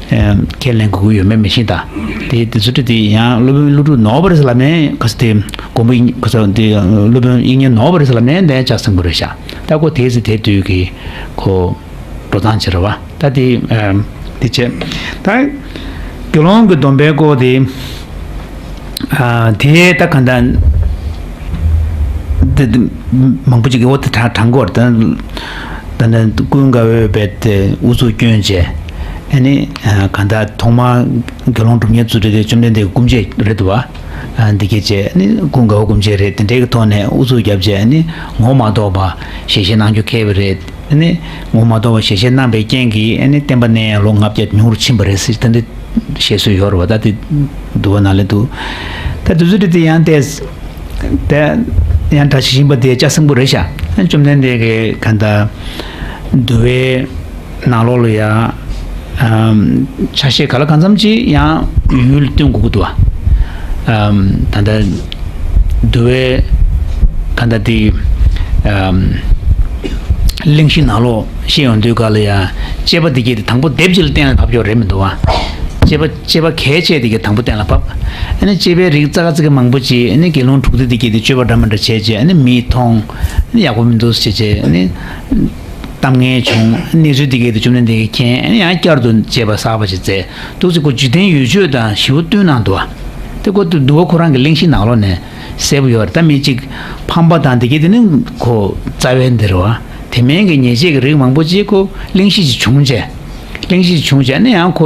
ཁས་ལེན་དགོས་ཀྱི་ཡོད་མེད་མི་ཤེས། ད་དེ་དེ་ཚོ་དེ་དེ་ཡང་སློབ་དཔོན་ཀླུ་སྒྲུབ་ནོར་བ་རེད་ཟེར་ལབ་ནས་ག་ཚོད་དེ་མགོན་པོ་དབྱིག་ག་ཚོད་དེ་སློབ་དཔོན་དབྱིག་གཉེན་ནོར་བ་རེད་ཟེར་ལབ་ནས་འདི་ཡང་ལྕགས་སྲིན་པོ་རེད་ཤག་ད་ཁོ་དེ་ཚོ་དེ་དུས་ཀྱི་ཁོ་འགྲོ་སྟངས་ཅིག་རེད་བ། ད་དེ་ཨ་དེ་བྱས་ད་དགེ་སློང་གི་སྡོམ་པའི་སྐོར་དེ། ཨ་དེ་ད་ག་འདྲ་འདི་འདི་མང་པོ་ཅིག་གིས་འོ་དེ་དྲང་དྲང་གོ་རེད། ད་ད་ནི་ཀུན་དགའ་བོས་རྦད་དེ་ཨུ་ཚུགས་བསྐྱོན་བྱས་ཨ་ནི་ཨ་ག་འདྲ་ཐོག་མར་དགེ་སློང་སྒྲུབ་གཉེར་བཙུགས་དུས་དེ་བཅོམ་ལྡན་འདས་ཀྱི་སྐུ་མཆེད་རེད་འདུག་བ། ཨ་འདི་སྐད་བྱས་ཨ་ནི་ཀུན་དགའ་བོ་སྐུ་མཆེད་རེད། དེ་འདྲའི་གི་ཐོག་ནས་ཨུ་ཚུགས་བརྒྱབ་བྱས་ཨ་ནི་ངོ་མ་གཏོགས་པ་ཞལ་བཞེས་གནང་རྒྱུ་ཁེལ་བ་རེད། ཨ་ནི་ངོ་མ་གཏོགས་པ་ཞལ་བཞེས་གནང་པའི་རྐྱེན་གྱིས་ཨ་ནི་བསྟན་པ་གནས་ཡ་ལོ་ལྔ་བརྒྱ་ཉུང་རུ་ཕྱིན་པ་རེད་ཟེར་ད་འདི་བཤད་སྲོལ་ཡོད་རེད་བ། ད་དེ་འདུལ་བ་ནང་ལ་འདུག་ད་དེ་ཚོ་དེ་དེ་ཡང་ཏེ་དེ་ཡང་འདྲ་ཞིག་ཡིན་པ་དེ་ལྕགས་སྲིན་པོ་རེད་ཤག་ཨ་བཅོམ་ལྡན་འདས་ཀྱིས་ག་འདྲ་འདུལ་བའི་ནང་ལོགས་ལ་ཡང་ཨམ་ཆ་ཤས་ག་ལ་གང་འཚམ་ཅིག་ཡང་ཡུལ་ལ་སྟོན་དགོས་ཀྱི་འདུག་བ། ཨམ་ད་ལྟ་འདུལ་བའི་ག་འདྲ་དེ་ཨམ་གླེང་གཞི་ནང་ལོགས་བཤད་ཡོང་དུས་ག་ལ་ཡང་དཔྱད་པ་འདི་གྱིས་དེ་དང་པོ་སྡེབ་གཅིག་ལ་གཏན་ལ་ཕབ་ཡོད་རེད་མི་འདུག་བ། དཔྱད་པ་དཔྱད་པ་གལ་ཆེ་དེ་གྱིས་དང་པོ་གཏན་ལ་ཕབ། ཨ་ནི་དཔྱད་པའི་རིགས་ཙག་ཙིག་མང་པོ་ཅིག་ཨ་ནི་དགེ་སློང་དྲུག་སྡེ་དེ་གྱིས་དེ་དཔྱོད་པ་འདྲ་མི་འདྲ་བྱས་རྗེས་ཨ་ནི་མིས་མཐོང་ཨ་ནི་ཡག་པོ་མི་འདུག་ཟེར་བྱས་ཨ་ནི་གཏམ་ངན་བྱུང་། གནས་ཚུལ་དེ་གྱིས་དེ་བཅོམ་ལྡན་འདས་ཀྱིས་མཁྱེན། ཨ་ནི་ཡང་བསྐྱར་དུ་དཔྱད་པ་གསར་པ་ཞིག་མཛད་འདུག་ཟེར་ཁོ་འཇིག་རྟེན་ཡུལ་ཆོས་དང་ཞིབ་པོ་བསྟུན་གནང་འདུག་བ། དེ་ཁོ་དེ་འདུལ་བ་ཁོ་རང་གི་གླེང་གཞི་ནང་ལོགས་ནས་གསལ་པོ་ཡོད་རེད། ད་མི་གཅིག་ཕམ་པ་དང་དེ་གྱིས་དེ་ནི་ཁོ་རྩ་བའི་འདི་རེད་བ། དེ་མིན་གྱི་ཉེས་བྱས་ཀྱི་རིགས་མང་པོ་ཅིག་ཁོ་གླེང་གཞི་ཅིག་བྱུང་རྗེས་གླེང་གཞི་ཅིག་བྱུང་རྗེས་ཨ་ནི་ཡང་ཁོ་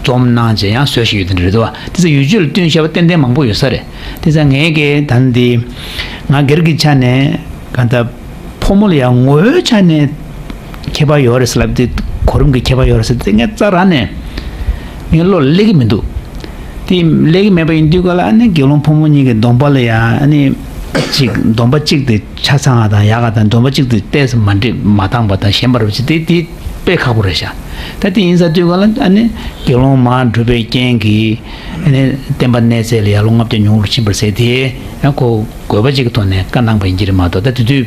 འཛོམས་གནང་རྗེས་ཡང་བཟོས་ཤིག་ཡོད་དེ་འདྲ་རེད་བ། དེ་ཚོ་ཡུལ་ཆོས་ལ་བསྟུན་བྱས་པ་ཏན་ཏན་མང་པོ་ཡོད་ས་རེད། དེ་ཚོ་ངས་ཀྱི་ད་འདི་ང་སྒེར་གྱི་ཆ་ནས་གང་ལྟར་ཕོ་མོ་ལ་ཡང་ངོ་བོའི་ཆ་ནས་ཁྱད་པར་ཡོད་རེད་ཟེར་ལབ་དེ་གོ་རིམ་གྱི་ཁྱད་པར་ཡོད་རེད་ཟེར་དེ་ངས་རྩ་རང་ནས་ངའི་བློ་ལ་སླེབས་ཀྱི་མི་འདུག་དེ་སླེབས་ཀྱི་མེད་པ་ཡིན་དུས་ག་ལ་ཨ་ནི་དགེ་སློང་ཕོ་མོ་གཉིས་ཀྱི་སྡོམ་པ་ལ་ཡང་ཨ་ནི་གཅིག་སྡོམ་པ་གཅིག་དེ་ཆ་ཚང་བ་དང་ཡག་ག་དང་སྡོམ་པ་གཅིག་དེ་ཏོག་ཙམ་མ་འགྲིག་མ་འདང་བ་དང་ཞན་པ་རེད་པ་ཅིག་དེ་དེ་དཔེ་ཁག་པོ་རེད་ཤག་ད་དེ་ཡིན་ས་དུས་ག་ལ་ཨ་ནི་དགེ་སློང་མར་བསྒྲུབས་པའི་རྐྱེན་གྱིས་ཨ་ནི་བསྟན་པ་གནས་ཚད་ལ་ཡར་ལོ་ལྔ་བརྒྱ་ཉུང་རུ་ཕྱིན་པར་ཟེར་དེ་ཡང་ཁོ་དགོས་པ་གཅིག་གི་ཐོག་ནས་བཀའ་གནང་བ་ཡིན་གྱི་རེད་མ་གཏོགས། ད་དེ་དུས་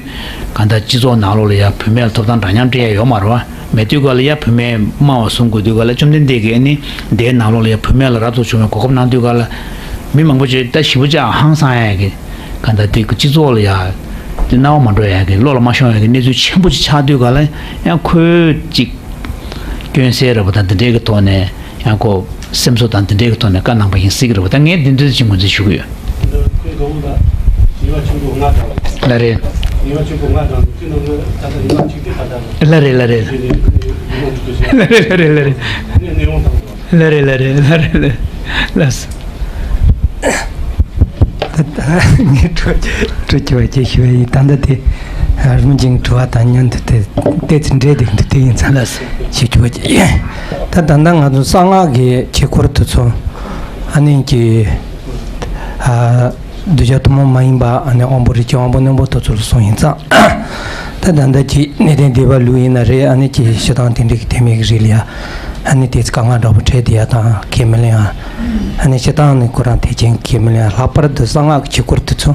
གང་ལྟར་སྤྱི་ཚོགས་ནང་ལོགས་ལ་ཡ་བུད་མེད་ལ་ཐོབ་ཐང་འདྲ་མཉམ་སྤྲད་ཡ་ཡོད་མ་རེད་བ། མེད་དུས་ག་ལ་ཡ་བུད་མེད་དམའ་བ་བཟུང་དགོས་དུས་ག་ལ་བཅོམ་ལྡན་འདས་ཀྱིས་ཨ་ནི་དེའི་ནང་ལོགས་ལ་ཡ་བུད་མེད་ལ་རབ་ཏུ་བྱུང་བའི་གོ་སྐབས་གནང་དུས་ག་ལ་མི་མང་པོ་ཅིག་ད་ཞེ་པོ་ཅིག་ཧང་སང་ཡ་གི་གང་ལྟར་དེ་གི་སྤྱི་ཚོགས་ལ་ཡ་དེ་སྣང་བ་མ་འགྲོ་ཡ་གི་བློ་ལ་མ་ཤོང་ཡ་གི་གནས་ཚུལ་ཆེན་པོ་ཅིག་ཆགས་དུས་ག་ལ་ཡང་ཁོས་ཅིག་སྐྱོན་སེལ་རེད་པ་དང་དེ་འདྲའི་གི་ཐོག་ནས་ཡང་ཁོ་སེམས་གསོ་དང་དེ་འདྲའི་གི་ཐོག་ནས་བཀའ་གནང་པ་ཡིན་སྲིད་ཀྱི་རེད་པ། ད་ངས་འདི་འདྲ་ཅིག་ངོས་འཛིན་ཞུ་གི་ཡོད། ལ་རེད། ལ་རེད་ལ་རེད། ལ་རེད་ལ་རེད་ལ་རེད། ལ་རེད་ལ་རེད་ལ་རེད་ལ་རེད། ལགས་སོ། ད་ངས་སྤྲོ་སྤྲོ་སྐྱིད་པ་ཅིག་ཞུ་བ་ཡིན། ད་ལྟ་དེ་རིམ་བྱོན་གྱི་དྲི་བ་དང་མཉམ་དུ་དེ་ཏོག་ཙམ་འདྲེས་བསྡད་འདུག་དེ་ཡིན་ཙང་ལགས་སོ། ཞུ་སྐྱིད་པ་ཅིག་ཡིན། ད་ད་ལྟ་ང་ཚོ་གསང་སྔགས་ཀྱི་དཀྱིལ་འཁོར་དེ་ཚོ་ ཨ་ནི་ཀྱི་ཨ་གདུལ་བྱ་ཐུན་མོང་མ་ཡིན་པ། ཨ་ནི་དབང་པོ་རིགས་ཀྱི་དབང་པོ་རྣོན་པོ་དེ་ཚོ་ལ་གསུངས་ཡིན་ཙང་། ད་ད་ལྟ་ཀྱི་གནས་བརྟན་སྡེ་པ་ལུགས་ཡིན་ན་རེད། ཨ་ནི་ཀྱི་སྤྱིར་བཏང་དེ་འདྲའི་གི་ཐེག་དམན་གྱི་རིགས་ལ་ཡ། ཨ་ནི་དེ་ཚོ་དཀའ་ངལ་འདྲ་པོ་འཕྲད་དེ་ཡ་དང་ཁས་མི་ལེན་ཡ། ཨ་ནི་སྤྱིར་བཏང་ནི་ཁོ་རང་ཐེག་ཆེན་ཁས་མི་ལེན་ཡ། ལྷག་པར་དུ་གསང་སྔགས་ཀྱི་ཆོས་སྐོར་དེ་ཚོ།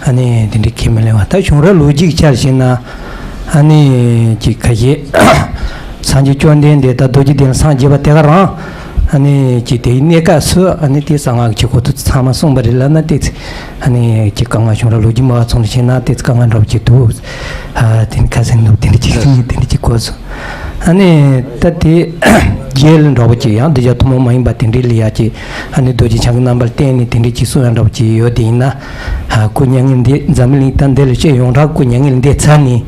ཨ་ནི་དེ་འདྲའི་ཁས་མི་ལེན་པ། ད་བྱུང་རབས་ལོ་རྒྱུས་ཆ་བཞག་ན། ཨ་ནི་ཀྱི་ཁ་ཤས་སངས་རྒྱས་བཅོམ་ལྡན་འདས་དང་རྡོ་རྗེ་གདན་ལ་སངས་རྒྱས་པ་དེ་ག་རང་། ཨ་ནི་ཀྱི་དེའི་གནས་སྐབས་སུ། ཨ་ནི་དེ་གསང་སྔགས་ཀྱི་ཆོས་སྐོར་དེ་ཚང་མ་གསུངས་པ་རེད་ལབ་ན། དེ་ཚེ་ཨ་ནི་ཀྱི་དཀའ་ངལ། བྱུང་རབས་ལོ་རྒྱུས་མ་བ་ཚོ་ལ་བྱས་ན་དེ་ཚེ་དཀའ་ངལ་འདྲ་པོ་ཅིག་འདུག། ཨ་དེ་ནི་ཁ་སེང་འདུག། དེ་འདྲ་ཅིག་དེ་འདྲ་ཅིག་གོ་སོང་། ཨ་ནི་ད་དེ་རྗེས་ལ་འདྲ་པོ་ཅིག་ཡང་གདུལ་བྱ་ཐུན་མོང་མ་ཡིན་པ་དེ་འདྲའི་ལ་ཡ་ཅིག། ཨ་ནི་རྡོ་རྗེ་འཆང་གི་རྣམ་པར་བསྟན་ནས་དེ་འདྲའི་ཅིག་གསུང་ཡ་འདྲ་པོ་ཅིག་ཡོད་དེ་ཡིན་ན། ཨ་སྐུ་མྱ་ངན་འདས། འཛམ་བུ་གླིང་ད་འདི་ལ་སྤྱི་ཡོངས་གྲགས་སྐུ་མྱ་ངན་འདས་ཚར་ནས།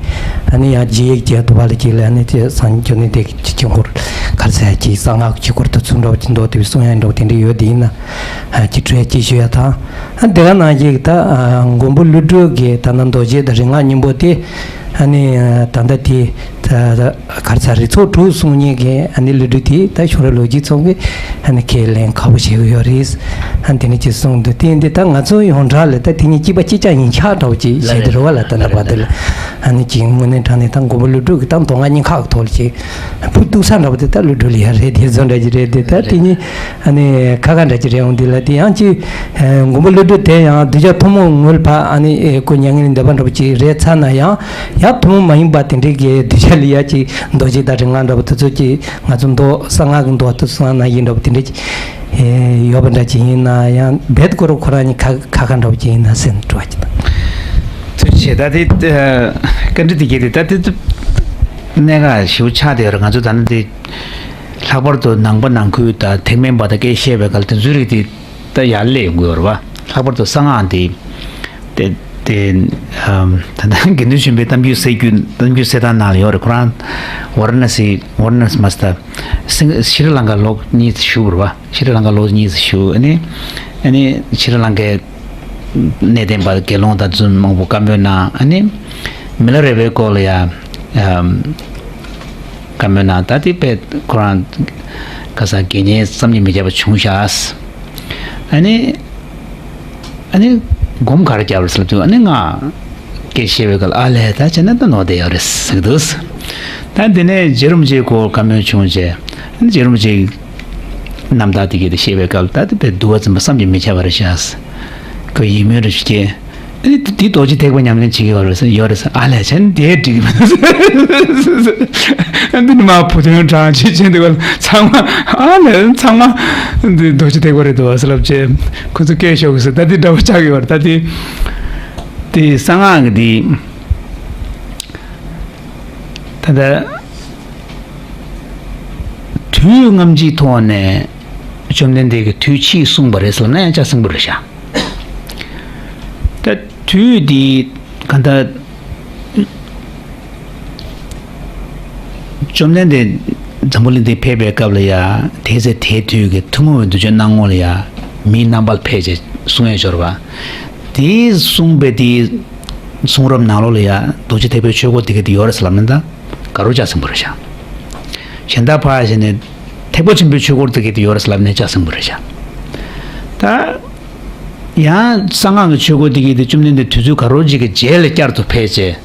ཨ་ནི་ཡང་རྗེས་ཡི་རྗེས་ཐོབ་པ་ལ་ཅིག་ལ། ཨ་ནི་ཅིག་སངས་རྒྱས་བཅོམ་ལྡན་འདས་ཀྱི་ཆོས་སྐོར་ག་རེ་ཟེར་ཡ་ཅིག། གསང་སྔགས་ཀྱི་ཆོས་སྐོར་དེ་ཚོ་འདྲ་པོ་ཅིག་མདོ་དེ་གསུང་ཡ་འདྲ་པོ་དེ་འདྲ་ཡོད་དེ་ཡིན་ན། ཨ་ཅིག་འཕྲོས་ཅིག་ཞུ་ཡ་དང་། ཨ་དེ་ག་ནང་བཞིན་ད་ཨ་མགོན་པོ་ཀླུ་སྒྲུབ་ཀྱི་ད་ནི་རྡོ་རྗེ་དང་རིག་སྔགས་སྙིང་པོ་དེ། ཨ་ནི་ད་ལྟ་དེ་ད་ག་རེ་ཟེར། རིགས་ཚོགས་དྲུག་གསུང་མཁན་གྱི་ཨ་ནི་ཀླུ་སྒྲུབ་དེ་ད་བྱུང་རབས་ལོ་རྒྱུས་ཚོ་གི་ཨ་ནི་ཁས་ལེན་ཁག་པོ་བྱེད་ཀྱི་ཡོད་རེད། ཨ་དེ་ནི་ཅིག་གསུངས་འདུག། དེ་འདི་ད་ང་ཚོ་ཡོངས་གྲགས་ལ་ད་དེ་གཉིས་གཅིག་པ་གཅིག་རྐྱང་ཡིན་ཆགས་འདྲ་པོ་ཅིག་བྱེད་དེ་རེད་བ་ལ། ད་ལྟ་བར་དུ་ལ། ཨ་ནི་ཅིག་དངོས་གནས་དྲང་གནས་ད་མགོན་པོ་ཀླུ་སྒྲུབ་ཀྱི་ད་མདོ་སྔགས་གཉིས་ཀ་གི་ཐོག་ལ་ཅིག་ཕུ་གཏུག་ས་འདྲ་པོ་དེ་ད་ཀླུ་སྒྲུབ་ལ་ཡ་རེད། དེ་ཚོ་འདྲ་ཅིག་རེད་དེ། ད་དེ་གཉིས་ཨ་ནི་ཁ་ཁ་འདྲ་ཅིག་རེད་འོང་དེ་ལ། དེ་ཡང་ཅིག་ཨ་མགོན་པོ་ཀླུ་སྒྲུབ་དེ་ཡང་གདུལ་བྱ་ཐུན་མོང་ངོས་ལ་ཕར་ཨ་ནི་ཨེ་སྐུ་མྱ་ངན་ལས་འདས་པ་འདྲ་པོ་ཅིག་རེད་ཚར་ན་ཡང་། ཡང་ཐུན་མོང་མ་ཡིན་པ་དེ་འདྲའི་གི་གདུལ་བྱ་ལ་ཡ་ཅིག་རྡོ་རྗེ་དང་རིག་སྔགས་འདྲ་པོ་དེ་ཚོ་ཅིག་ང་ཚོ་མདོ་གསང་སྔགས་ཀྱི་མདོ་དེ་ཚོ་ནང་ན་ཡིན་འདྲ་པོ་དེ་འདྲ་ཅིག་ཨེ་ཡོད་པ་འདྲ་ཅིག་ཡིན་ན་ཡང་། རྦད་ཁོ་རང་ཁོ་རང་གཉིས་ཁ་ཁ་ཁ་འདྲ་པོ་ཅིག་ཡིན་ན་ཟེར་ནས་དྲི་བ་ཅིག་དང་། ཐུགས་རྗེ་ཆེ། ད་དེ་ཨ་བཀའ་འདྲི་དེ་གལ་ཏེ་ད་དེ་གནད་འགག་ཞེ་པོ་ཆགས་བསྡད་ཡོད་རེད། ང་ཚོ་ད་ནི་དེ་ལྷག་པར་དུ་ནང་པ་ནང་ཁུལ་དང་ཐེག་དམན་པ་དང་སྐད་བཤད་པའི་སྐབས་དེ་ཚོའི་རིགས་དེ་ད་ཡར་སླེབས་ཡོང་གི་ཡོད་རེད་བ། ལྷག་པར་དུ་གསང་སྔགས་འདི། དེ་དེ་ཨམ་ད་ལྟ་དགེ་འདུན་ཆོས་འཕེལ་གཏམ་རྒྱུད་གསལ་རྒྱུད། གཏམ་རྒྱུད་གསལ་ཐང་ནང་ལ་ཡོད་རེད། ཁོ་རང་ཝཱ་ར་ཎ་སི། ཝཱ་ར་ཎ་སི་མ་ཚད་ཤྲི་ལང་ཀ་ལོ་གཉིས་བཞུགས་པ་རེད་བ། ཤྲི་ལང་ཀ་ལོ་གཉིས་བཞུགས། ཨ་ནི་ཨ་ནི་ཤྲི་ལང་ཀའི་གནས་བརྟན་པ་དགེ་སློང་དང་བཙུན་མ་མང་པོ་བཀའ་མོལ་གནང་། ཨ་ནི་མི་ལ་རས་པའི་སྐོར་ལ་ཡ་ཨམ་བཀའ་མོལ་གནང་། ད་དེ་དཔེ་ཁོ་རང་ག་ས་དགེ་བསྙེན་བསམ་གྱིས་མི་ཁྱབ་པ་བྱུང་ཤག། ཨ་ནི་ཨ་ནི་སྒོམ་ག་རེ་རྒྱབ་རེད་ཟེར་དུས། ཨ་ནི་ང་སྐད་བཤད་པའི་སྐབས་ཨ་ལས་ད་བྱས་ན་ད་ནོར་བསྡད་ཡོད་རེད་ཟེར་གི་འདུག། ད་འདི་ནས་རྗེ་རིན་པོ་ཆེའི་སྐོར་བཀའ་མོལ་བྱུང་རྗེས། ཨ་ནི་རྗེ་རིན་པོ་ཆེའི་རྣམ་ཐར་དེ་གའི་དེ་བཤད་པའི་སྐབས་ད་དེ་དཔེ་འདུལ་བ་འཛིན་པ་བསམ་གྱིས་མི་ཁྱབ་པ་རེད་ཤག། ཁོས་ཡིད་སྨོན་རེ་ཞུ་སྐྱེ། ཨ་ནི་འདི་རྡོ་རྗེ་ཐེག་པ་ཉམས་ལེན་བྱེད་ཀྱི་ཡོད་རེད་ཟེར། ཡོད་རེད་ཟེར། ཨ་ལས་བྱས་ན་དེ་འགྲིག་གི་མི་འདུག་ཟེར། ཨ་འདི་ནི་མ་བུ་དོན་དྲང་ཆེ་ཆེན་འདུག་ག་ལ། ཚང་མ་ཨ་ལས་ཚང་མ་འདི་རྡོ་རྗེ་ཐེག་པ་རེད་འདུག་ཟེར་ལབ་བྱས། ཁོ་ཚོ་སྐད་ཤོར་གི་ཟེར། ད་འདི་འདྲ་པོ་ཆགས་ཀྱི་ཡོད་རེད། ད་འདི་དེ་གསང་སྔགས་ཀྱི་འདི་ད་ལྟ་དུས་སྔ་ཕྱིའི་ཐོག་ནས་བཅོམ་ལྡན་འདས་ཀྱིས་དུས་ཕྱིས་གསུངས་པ་རེད་ཟེར་ན་ཡང་ཅིག་ཟེར་ན་འགྲིག་གི་རེད་ཤག། ད་དུས་འདི་གང་ལྟར་བཅོམ་ལྡན་འདས་འཛམ་བུ་གླིང་འདི་ཕེབས་པའི་སྐབས་ལ་ཡ། དེའི་ཚེ་དེའི་དུས་ཀྱི་ཐུན་མོང་བའི་གདུལ་བྱ་སྣང་ངོ་ལ་ཡ་མིའི་རྣམ་པར་ཕེབས་བྱས་གསུང་ཡས་འབྱོར་བ། དེའི་གསུངས་པའི་དེའི་གསུང་རབ་ནང་ལོགས་ལ་ཡ་རྡོ་རྗེ་ཐེག་པའི་ཆོས་སྐོར་དེ་ག་དེ་ཡོད་རེད་ཟེར་ལབ་ན་ད་ག་རེ་ཅིག་ཟེར་ན་འགྲིག་གི་རེད་ཤག། གཞན་དག་ཕར་བཞག་ནས་ཐེག་པ་ཆེན་པོའི་ཆོས་སྐོར་དེ་ག་དེ་ཡོད་རེད་ཟེར་ལབ་ན་ཅིག་ཟེར་ན་འགྲིག་གི་རེད་ཤག། ད་ཡང་གསང་སྔགས་ཀྱི་ཆོས་སྐོར་དེ་ག་དེ་བཅོམ་ལྡན་འདས་དུས་ཚོད་ག་རེ་ཅིག་གི་རྗེས་ལ་བསྐྱར་དུ་ཕེབས་བྱས།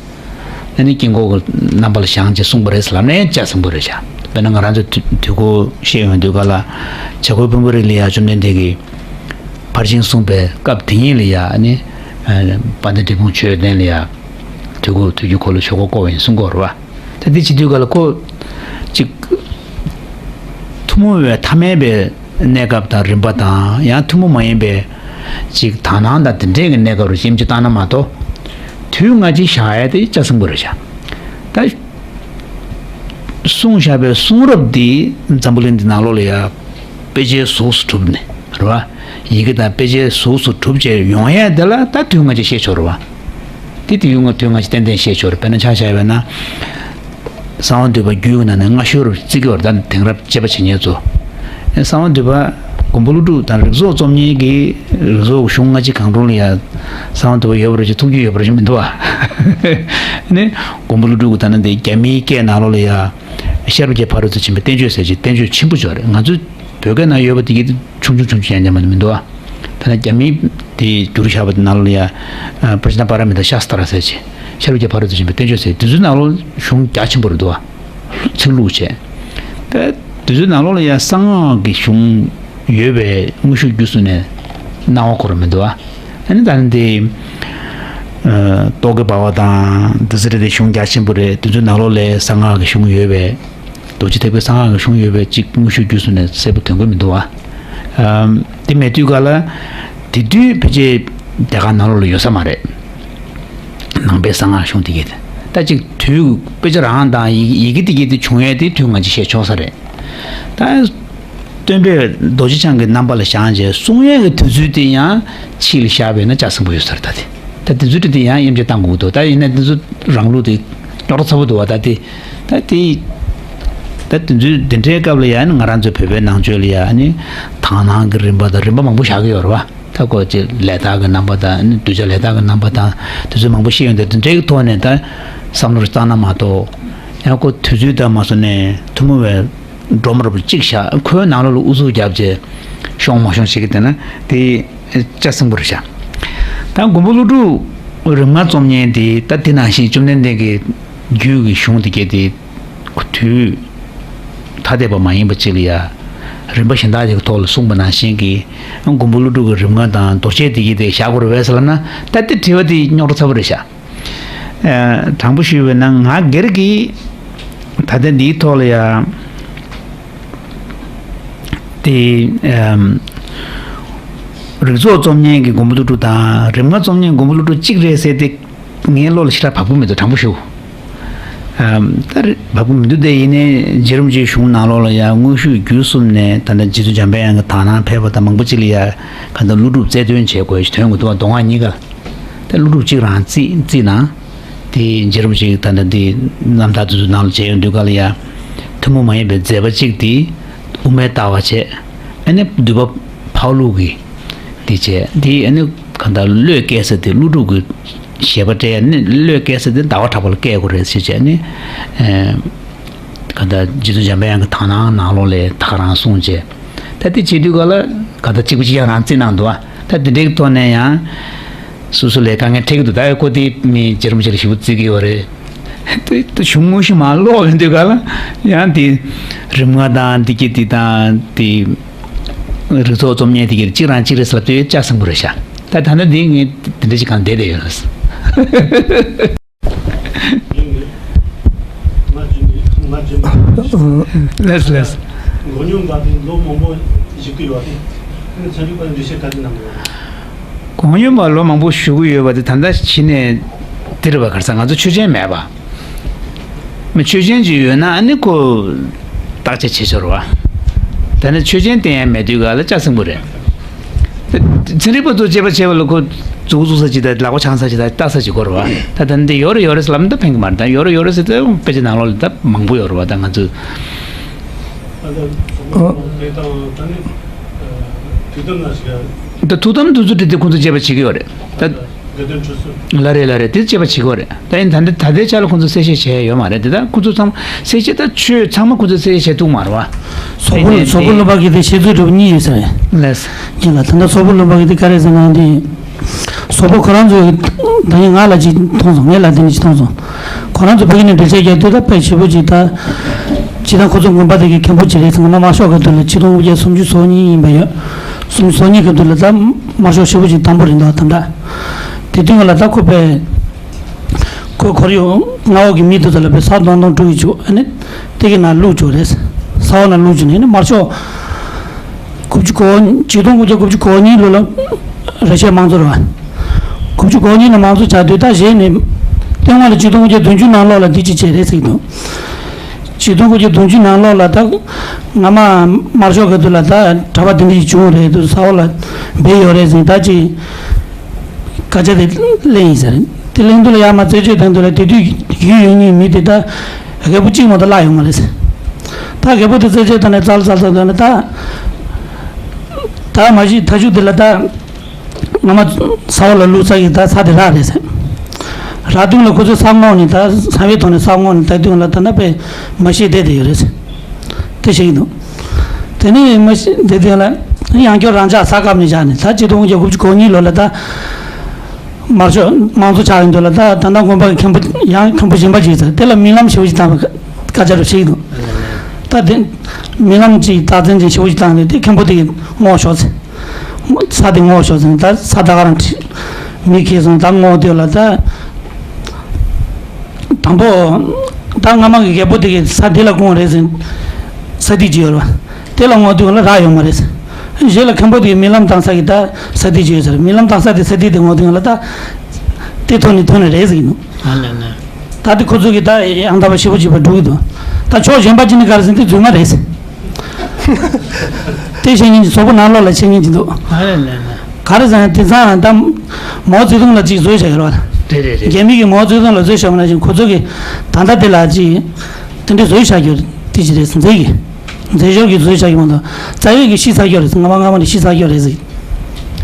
ཨ་ནི་དཀྱིལ་འཁོར་གྱི་རྣམ་པ་ལ་བཞེངས་བྱས་གསུངས་པ་རེད་ཟེར་ལབ་ན་ཅིག་ཟེར་ན་འགྲིག་གི་རེད་ཤག། དཔེར་ན་ང་རང་ཚོ་དུས་དུས་འཁོར་བཤད་ཡོང་དུས་ག་ལ་བྱ་རྒོད་ཕུང་པོའི་རི་ལ་ཡ་བཅོམ་ལྡན་འདས་ཀྱིས་ཕར་ཕྱིན་གསུངས་པའི་སྐབས་དེ་ཉིད་ལ་ཡ། ཨ་ནི་ཨ་དཔལ་ལྡན་འབྲས་སྤུངས་མཆོད་རྟེན་ལ་ཡ་དུས་འཁོར་དུས་ཀྱི་འཁོར་ལོ་ཆོས་འཁོར་བསྐོར་བ་ཡིན་གསུང་གི་ཡོད་རེད་བ། ད་འདི་བྱེད་དུས་ག་ལ་ཁོ་ཅིག་ཐུན་མོང་བའི་ཐ་མལ་པའི་གནས་སྐབས་དང་རིམ་པ་དང་། ཡང་ཐུན་མོང་མ་ཡིན་པའི་ཅིག་དག་སྣང་དང་དེ་འདྲའི་གི་གནས་སྐབས་རུ་ཞིབ་ཅིག་བཏང་ན་མ་གཏོགས། དུས་སྔ་ཕྱི་བཞག་ཡ་དེ་ཅིག་ཟེར་ན་འགྲིག་གི་རེད་ཤག། ད་གསུངས་བཞག་པའི་གསུང་རབ་འདི་འཛམ་བུ་གླིང་འདི་ནང་ལོགས་ལ་ཡ་དཔེ་ཆའི་གཟུགས་སུ་གྲུབ་ནས་རེད་བ། ཡི་གེ་དང་དཔེ་ཆའི་གཟུགས་སུ་གྲུབ་བྱས་ཡོང་ཡ་དེ་ལ་ད་དུས་སྔ་ཕྱི་བཤད་ཆོག་རེད་བ། དེ་དུས་སྔ་དུས་སྔ་ཕྱི་ཏན་ཏན་བཤད་ཆོག་རེད། དཔེར་ན་ཆ་བཞག་པ་ཡིན་ན། གསང་བ་འདུས་པ་རྒྱུད་ཀྱི་ནང་ནས་སྔ་ཤོས་རུ་བརྩི་གི་ཡོད་རེད། ད་དེང་རབས་དཔྱད་པ་བྱེད་མཁན་ཚོ། ཨེ་གསང་བ་འདུས་པ་མགོན་པོ་ཀླུ་སྒྲུབ་དང་རིགས་ཚོགས་རྩོམ་མཁན་གྱི་རིགས་ཚོགས་གཞུང་སྔ་ཕྱི་གང་རུང་ལ་ཡ་གསང་བ་འདུས་པ་ཡོད་པ་རེད་ཅེས་ཐུགས་རྒྱུས་ཡོད་པ་རེད་ཅེས་མི་འདུག་བ། ནི་མགོན་པོ་ཀླུ་སྒྲུབ་ཀྱི་ད་ནི་འདི་རྒྱ་མིའི་སྐད་ནང་ལོགས་ལ་ཡ་ཤར་པ་ཀྱི་ཕ་རོལ་ཏུ་ཕྱིན་པའི་བསྟན་བཅོས་ཟེར་ཅིག་བསྟན་བཅོས་ཆེན་པོ་ཅིག་ཡོད་རེད། ང་ཚོས་ བོད་སྐད་ནང་ཡོད་པ་དེ་གི་ཆུང་ཆུང་ཆུང་ཆུང་ཡང་ཉམས་མ་མི་འདུག་ཨ། ད་ནི་རྒྱ་མིའི་དེ་བསྒྱུར་བཞག་པ་དེ་ནང་ལ་ཡ་པྲ་ཇི་ན་པ་ར་མི་ཏ་ཤ་སྟ་ར་ཟེར་ཅིག་ཤར་ཕྱོགས་ཀྱི་ཕ་རོལ་ཏུ་ཕྱིན་པའི་བསྟན་བཅོས་ཟེར་དེ་ཚོའི་ནང་ལོགས་གཞུང་རྒྱ་ཆེན་པོ་རེད་འདུག་ཨ། ཚིག་ལྷུག་བྱས། ད་དེ་ཚོའི་ནང་ལོགས་ལ་ཡ་གསང་སྔགས་ཀྱི་གཞུང་ཡོད་པའི་དངོས་ཤུགས་བརྒྱུད་གསུམ་ནས་སྣང་བ་འཁོར་བ་མི་འདུག་ཨ། ཨ་ནི་ད་ནི་དེ། ཨ། རྟོག་གེ་འབར་བ་དང་དེ་ཚོ་རེད་དེ་གཞུང་རྒྱ་ཆེན་པོ་རེད། དེ་ཚོའི་ནང་ལོགས་ལ་གསང་སྔགས་ཀྱི་གཞུང་ཡོད་པའི། རྡོ་རྗེ་ཐེག་པའི་གསང་སྔགས་ཀྱི་གཞུང་ཡོད་པའི་གཅིག་དངོས་ཤུགས་བརྒྱུད་གསུམ་ནས་གསལ་པོ་ཐོན་གྱི་མི་འདུག་བ། ཨམ། དེ་མེད་དུས་ག་ལ། དེ་དུས་ཕལ་ཆེར་རྒྱ་གར་ནང་ལོགས་ལ་ཡོད་ས་མ་རེད། ནང་པའི་གསང་སྔགས་གཞུང་དེ་གས། ད་གཅིག་དུས་དཔེ་ཆ་རང་དང་ཡི་ཡི་གེ་དེ་གས་དེ་བྱུང་ཡས་དེ་དུས་ང་ཅིག་བཤད་ཆོག་ས་རེད། ད། སྟོན་པས་རྡོ་རྗེ་འཆང་གི་རྣམ་པ་ལ་བཞེངས་བྱས་གསུང་ཡས་ཀྱི་དུས་ཚོད་དེ་ཡང་ཕྱིས་ལ་བཞག་པས་ན་ལྕགས་སྲིན་པོ་ཡོད་ས་རེད་ད་དེ། ད་དེ་ཚོའི་གྲས་དེ་ཡང་དབྱེ་འབྱེད་བཏང་དགོས་འདུག་ད་ཡིན་ན་དེ་ཚོ་རང་ལུགས་དེ་རྙོག་དྲ་ཚ་པོ་འདུག་བ། ད་དེ་ད་དེ་ད་དེ་ཚོའི་དེ་འདྲའི་སྐབས་ལ་ཡང་ང་རང་ཚོའི་བོད་པའི་ནང་ཆོས་ལ་ཡང་ནི་དག་སྣང་གི་རིམ་པ་དང་རིམ་པ་མང་པོ་བཞག་གི་ཡོད་རེད་བ། ད་ཁོ་ཅིག་ལས་དག་གི་རྣམ་པ་དང་ནི་གདུལ་བྱ་ལས་དག་གི་རྣམ་པ་དང་དེ་ཚོ་མང་པོ་ཤེས་ཡོང་དུས་དེ་འདྲའི་གི་ཐོག་ནས་ད་བསམ་བློ་བཏང་ན་མ་གཏོགས་ཡང་ཁོ་དུས་ཚོད་ལྟར་མ་སོང་ནས་ཐུན་མོང་བའི་སྒྲོམ་ར་བ་གཅིག་བཞག་ཁོའི་ནང་ལོགས་ལ་ཨུ་ཚུགས་བརྒྱབ་རྗེས་ཤོང་མ་ཤོང་ཞིག་གི་དེ་ན་དེ་ལྕགས་སྲིན་པོ་རེད་ཤག་ད་མགོན་པོ་ཀླུ་སྒྲུབ་རིམ་ལྔ་རྩོམ་མཁན་དེ་ད་དེ་ནང་བཞིན་བཅོམ་ལྡན་འདས་ཀྱི་རྒྱུད་ཀྱི་གཞུང་དེ་གས་དེ་དུས་ཐ་དད་པ་མ་ཡིན་པ་ཅིག་ལ་ཡ་རིམ་པ་གཞན་དག་ཅིག་གི་ཐོག་ལ་གསུངས་པ་ནང་བཞིན་གྱི་མགོན་པོ་ཀླུ་སྒྲུབ་ཀྱི་རིམ་ལྔ་དང་རྡོ་རྗེ་དེ་གས་དེ་བཞག་དགོས་རེད་བས་ཟེར་ལབ་ན་ད་དེ་དྲི་བ་དེ་རྙོག་དྲ་ཚ་པོ་རེད་ཤག་ཨ། དྲང་པོ་ཞུས་པ་ཡིན་ན་ང་སྒེར་གྱིས་ད་ལྟ་འདིའི་ཐོག་ལ་ཡ་དེ་ཨམ། རིགས་ཚོགས་རྩོམ་མཁན་གྱི་མགོན་པོ་ཀླུ་སྒྲུབ་དང་རིམ་ལྔ་རྩོམ་མཁན་མགོན་པོ་ཀླུ་སྒྲུབ་གཅིག་རེད་ཟེར་ཏེ་ངའི་བློ་ལ་ཞེ་དྲག་བབས་ཀྱི་མི་འདུག་དྲང་པོ་ཞུ། ཨམ། ད་རེད་བབས་ཀྱི་མི་འདུག་དེ་ཡིན་ནའི་རྗེ་རིན་པོ་ཆེའི་གཞུང་ནང་ལོགས་ལ་ཡང་དངོས་ཤུགས་བརྒྱུད་གསུམ་ནས་ད་ལྟ་རྗེ་བཙུན་འཇམ་དཔལ་དབྱངས་ཀྱི་དག་སྣང་ཕེབས་པ་དང་མང་པོ་ཅིག་ལ་ཡ་ག་འདྲ་ཀླུ་སྒྲུབ་རྩལ་འདོན་བྱེད་དགོས་ཞེས་དོན་གྱི་འདུག་བ། མདོ་སྔགས་གཉིས་ཀ་ལ། དེ་ཀླུ་སྒྲུབ་གཅིག་རང་རྩིས་རྩིས་ན། དེ་རྗེ་རིན་པོ་ཆེ་གིས་ད་ལྟ་འདི་རྣམ་ཐར་དེ་ཚོའི་ནང་ལ་མཇལ་ཡོང་དུས་ག་ལ་ཡ། ཐུན་མོང་མ་ཡིན་པའི་མཛད་པ་གཅིག་དེ་དབུ་མའི་ལྟ་བ་བྱས། ཨ་ནི་འདུས་པ་འཕགས་ལུགས་ཀྱི་དེ་བྱས། དེ་ཨ་ནི་གང་ལྟར་བློས་བཀལ་ས་དེ་ཀླུ་སྒྲུབ་ཀྱི་བཞེད་པ་སྤྲད། ཨ་ནི་བློས་བཀལ་ས་དེ་ཟླ་བ་གྲགས་པ་ལ་བཀལ་དགོས་རེད་ཟེར་བྱས། ཨ་ནི་ཨེ། གང་ལྟར་རྗེ་བཙུན་འཇམ་དཔལ་དབྱངས་ཀྱི་དག་སྣང་ནང་ལོགས་ལ་ད་ག་རང་གསུངས་བྱས། ད་དེ་བྱེད་དུས་ག་ལ་གང་ལྟར་གཅིག་པ་གཅིག་རྐྱང་རང་རྩིས་གནང་འདུག་ཨ། ད་དེ་འདྲའི་ཐོག་ནས་ཡང་། སོ་སོ་ལ་དཀའ་ངལ་འཕྲད་ཀྱི་འདུག་ད་ཁོ་དེ་མི་རྗེ་རིན་པོ་ཆེ་ལ་ཞེ་པོ་བརྩི་གི་ཡོད་རེད། དེ་དེ་གཞུང་དངོས་གཞི་མར་ཀློག་ཡོང་དུས་ག་ལ་ཡང་དེ་རིམ་ལྔ་དང་དེ་གྱི་དེ་དང་དེ་རིགས་ཚོགས་རྩོམ་མཁན་དེ་གྱི་གཅིག་རང་གཅིག་རེད་ཟེར་ལབ་དུས་ལྕགས་སྲིན་པོ་རེད་ཤག་ད་ད་ལྟ་འདི་ངས་དེ་འདྲ་ཞིག་གང་བསྡད་བསྡད་ཡོད་རེད། ལགས་ལགས། མགོ་སྙོམས་པ་དེ་ལོ་མང་པོ་བཞུགས་ཀྱི་ཡོད་རེད། ཚན་རིག་པ་འགྲེལ་བཤད་ག་ཚོད་གནང་གི་ཡོད་རེད། མགོ་སྙོམས་པ་ལོ་མང་པོ་བཞུགས་ཀྱི་ཡོད་པ་དེ་ད་ལྟ་གཞི་ནས་འདི་རེད་པ། ག་རེ་ཟེར། ང་ཚོ་ཆོས་ཅན་མེད་པ། མི་ཆོས་ཅན་ཅིག་ཡོད་ན་ཨ་ནི་ཁོ་བརྟག་དཔྱད་བྱེད་ཆོག་རེད་པ། ད་ནི་ཆོས་ཅན་དེ་ཡང་མེད་དུས་ག་ལ་ལྕགས་སྲིན་པོ་རེད། ཚན་རིག་པ་ཚོ་དཔྱད་པ་བྱས་པ་ལ་ཁོ་མཛུབ་གུ་བཙུགས་ས་ཅིག་དང་ལག་པ་འཆང་ས་ཅིག་དང་ལྟ་ས་ཅིག་དགོས་རེད་པ། ད་ད་འདི་ཡོད་རེད་ཡོད་རེད་ཟེར་ལབ་ན་ད་ཕན་གི་མ་རེད། ད་ཡོད་རེད་ཡོད་རེད་ཟེར་ཏེ་དཔེ་ཆ་ནང་ལོགས་ལ་ད་མང་པོ་ཡོད་རེད་པ། ད་ང་ཚོས། ཨ། ཨ། དེ་དང་ད་ནི་ཐུགས་དམ་ལ་ཞིག་ད་ཐུགས་དམ་དེ་ཚོ་དེ་དེ་ཁོང་ཚོ་དཔྱད་པ་བྱེད་ཀྱི་ཡོད་རེད་ད། དགེ་འདུན་ཁྲི་ཟུར། ལ་རེད་ལ་རེད། དེ་དཔྱད་པ་བྱེད་ཀྱི་ཡོད་རེད། ད་ཡིན་ད་ད་ལྟའི་ཆ་ལ་ཁོང་ཚོ་གསལ་བཤད་བྱས་ཡོད་མ་རེད། དེ་ད་ཁོང་ཚོ་ཚང་མ་གསལ་བཤད་ད་ཆོས་ཚང་མ་ཁོང་ཚོས་གསལ་བཤད་བྱས་ཐུབ་མ་རེད་པ། སོག་པོ་དེ་ནས་སོག་པོ་དེ་བློན་པོ་གི་དེ་བཤད་ཚུལ་འདྲ་པོ་གཉིས་ཡོད་ས་རེད། ལགས། ཡིན་ལ་ད་ལྟ་སོག་པོ་བློན་པོ་གི་དེ་ག་རེ་ཟེར་ན་དེ། སོག་པོ་ཁོ་རང་ཚོ་ད་ནི་ང་ལ་ཅིག་མཐོང་སོང་། ངས་ལ་དེ་ནི་ཅིག་མཐོང་སོང་། ཁོ་རང་ཚོ་ཕ་གི་ནས་འགྲེལ་བཤད་རྒྱག་དུས་ད་དཔེ་ཞེ་པོ་ཅིག་ད། ཅིག་ད་ཁོ་ཚོ་དགོན་པ་དེ་གི་མཁན་པོ་ཅིག་རེད་ཟེར། སྔ་མ་དམར་ཤོག་གི་དུས་ལ་ཆིག་སྟོང་དགུ་བརྒྱ་སུམ་ཅུ་སོ་གཉིས་ཡིན་པ་ཡོད། སུམ་ཅུ་སོ་གཉིས་གི་དུས་ལ་ད་དམར་ཤོག་ཞེ་པོ་ཅིག་དམ་པོ་རེད་འདུག་ད་ལྟ། དེ་དུས་ང་ལ་ད་ཁོ་པས། ཁོ་ཁོར་ཡུག་མངའ་འོག་གི་མི་དེ་ཚོ་ལ་པའི་ས་སྟོང་སྟོང་དཀྲུག་གི་བཅུག་ཨ་ནི་དེ་གི་ནང་བླུགས་བཅུག་རེད། ས་འོག་ནང་བླུགས་བཅུག་ནས་ནི་དམར་ཤོག་དགུ་བཅུ་གོ་ཆིག་སྟོང་དགུ་བརྒྱ་དགུ་བཅུ་གོ་གཉིས་ལོ་ལ་ར་ཤི་ཡའི་དམངས་གཙོ་རེད་པ། དགུ་བཅུ་གོ་གཉིས་ལ་དམངས་གཙོ་ཆགས་དུས་ད་གཞི་ནས་ལྟེ་བ་ལ་ཆིག་སྟོང་དགུ་བརྒྱ་བདུན་ཅུ་ནང་ལོགས་ལ་འདི་ཅི་བྱས་རེད་ཟེར་གྱི་འདུག་ཆིག་སྟོང་དགུ་བརྒྱ་བདུན་ཅུ་ནང་ལོགས་ལ་ད་སྔ་མ་དམར་ཤོག་གི་དུས་ལ་ད་གྲྭ་པ་དེ་འདྲ་ཞིག་བྱུང་རེད་འདུག་ས་འོག་ལ་སྦས་ཡོད་རེད་ཟེར། ད་ཅི། སྐད་ཆ་དེ་གླེང་ཡིན་ཟེར། དེ་གླེང་དུས་ལ་ཡར་མར་རྩད་གཅོད་བཏང་དུས་ལ་དེ་དུས་ཡུལ་ཡུལ་གཉིས་མི་དེ་ད་རྒད་པོ་གཅིག་མ་གཏོགས་བརླག་ཡོད་མ་རེད་ཟེར། ད་རྒད་པོ་དེ་རྩད་གཅོད་བཏང་ནས་ཙལ་ཙལ་ཙལ་བཏང་ནས་ད། ད་མ་གཞི་ཐ་ཆུ་དེ་ལ་ད། སྔ་མ་ས་འོག་ལ་བླུགས་ས་ཡི་ད་ས་དེ་རག་རེད་ཟེར། རག་དུས་ལ་ཁོ་ཚོས་ས་བསྔོགས་ནས་ད་ས་བའི་ཐོག་ནས་ས་བསྔོགས་ནས་ད་དུས་ལ་ད་ན་པས་མ་ཤེས་བསྡད་དེ་ཡོད་རེད་ཟེར། དེ་བཤད་ཀྱི་འདུག་ད་ དེ་ནས་མི་ཤི་དེ་དོན་ལ་ཡང་སྐྱར་རང་འཇགས་ས་བཀབ་ནས་བཞག་ནས། ད་ཆིག་སྟོང་དགུ་བརྒྱ་དགུ་བཅུ་གོ་གཉིས་ལོ་ལ་ད་དམར་ཤོག་དམངས་གཙོ་ཆགས་ཡོང་དུས་ལ། ད་ད་ལྟ་དགོན་པ་གི་མཁན་པོ་ཡང་མཁན་པོ་གཞན་པ་ཅིག་ཟེར། དེ་ལ་རྨི་ལམ་ཞེ་པོ་ཅིག་བཏང་བའི་སྐད་ཆ་རེ་བཤད་ཀྱི་འདུག་ད་དེ་རྨི་ལམ་ཅིག་རྟགས་མཚན་ཅིག་ཞེ་པོ་ཅིག་བཏང་ནས། དེ་མཁན་པོ་དེ་གིས་བསྔོགས་ཤོག་ཟེར། ས་དེ་བསྔོགས་ཤོག་ཟེར་ནས། ད་ས་ད་ག་རང་མེ་ཁྱེར་སོང་། ད་བསྔོགས་དུས་ལ་ད། དང་པོ། ད་སྔ་མ་གི་རྒྱལ་པོ་དེ་གིས་ས་འདི་ལ་བསྐུངས་རེད་ཟེར། ས་ཐིག་ཅིག་ཡོད་རེད་པ། དེ་ལ་བསྔོགས་དུས་ལ་རག་ཡོད་མ་རེད་ཟེར། རྗེས་ལ་མཁན་པོ་དེ་གིས་རྨི་ལམ་བཏང་ས་གི་ད་ས་ཐིག་ཅིག་ཡོད་ཟེར། རྨི་ལམ་བཏང་ས་དེ་ས་ཐིག་དེ་བསྔོགས་དུས་ལ་ད་དེ་ཐོན་ནས་ཐོན་ནས་རེད་ཟེར་གྱི་འདུག་ཨ་ལེ་ལེ། ད་དེ་ཁོ་ཚོ་གིས་ད་ཡང་དག་པ་ཞེ་པོ་ཅིག་པ་སྒྲུབ་ཀྱི་འདུག་ད་ཕྱོགས་གཞན་པ་ཅིག་ནས་ག་རེ་ཟེར་ན། དེ་རྫུན་མ་རེད་ཟེར། དེ་བཤད་མཁན་གྱི་སོག་པོ་ནང་ལོགས་ལ་བཤད་མཁན་གྱི་འདུག་ཨ་ལེ་ལེ་ལེ། ག་རེ་ཟེར་ན། དེང་སང་ད་མའོ་ཙེ་ཏུང་ལ་ཅིག་བཟོས་བཞག་ཡོད་རེད་པ། རེད་རེད་རེད། རྒྱ་མི་གིས་མའོ་ཙེ་ཏུང་ལ་བཟོས་བཞག་པ་ནང་བཞིན། ཁོ་ཚོ་གིས་ད་ལྟ་དེ་ལ་ཅིག་དེ་འདྲ་བཟོས་བཞག་རྒྱུ་དེ་ཅིག་རེད་ཟེར། མཛེས་ཀྱི་མཛེས་ཤོས་ཀྱི་བཟོས་བཞག་རྒྱུ་མ་གཏོགས། རྩ་བའི་གི་ཤི་ཚར་རྒྱུ་རེད་ཟེར། སྔ་མ་སྔ་མ་ནས་ཤི་ཚར་རྒྱུ་རེད་ཟེར།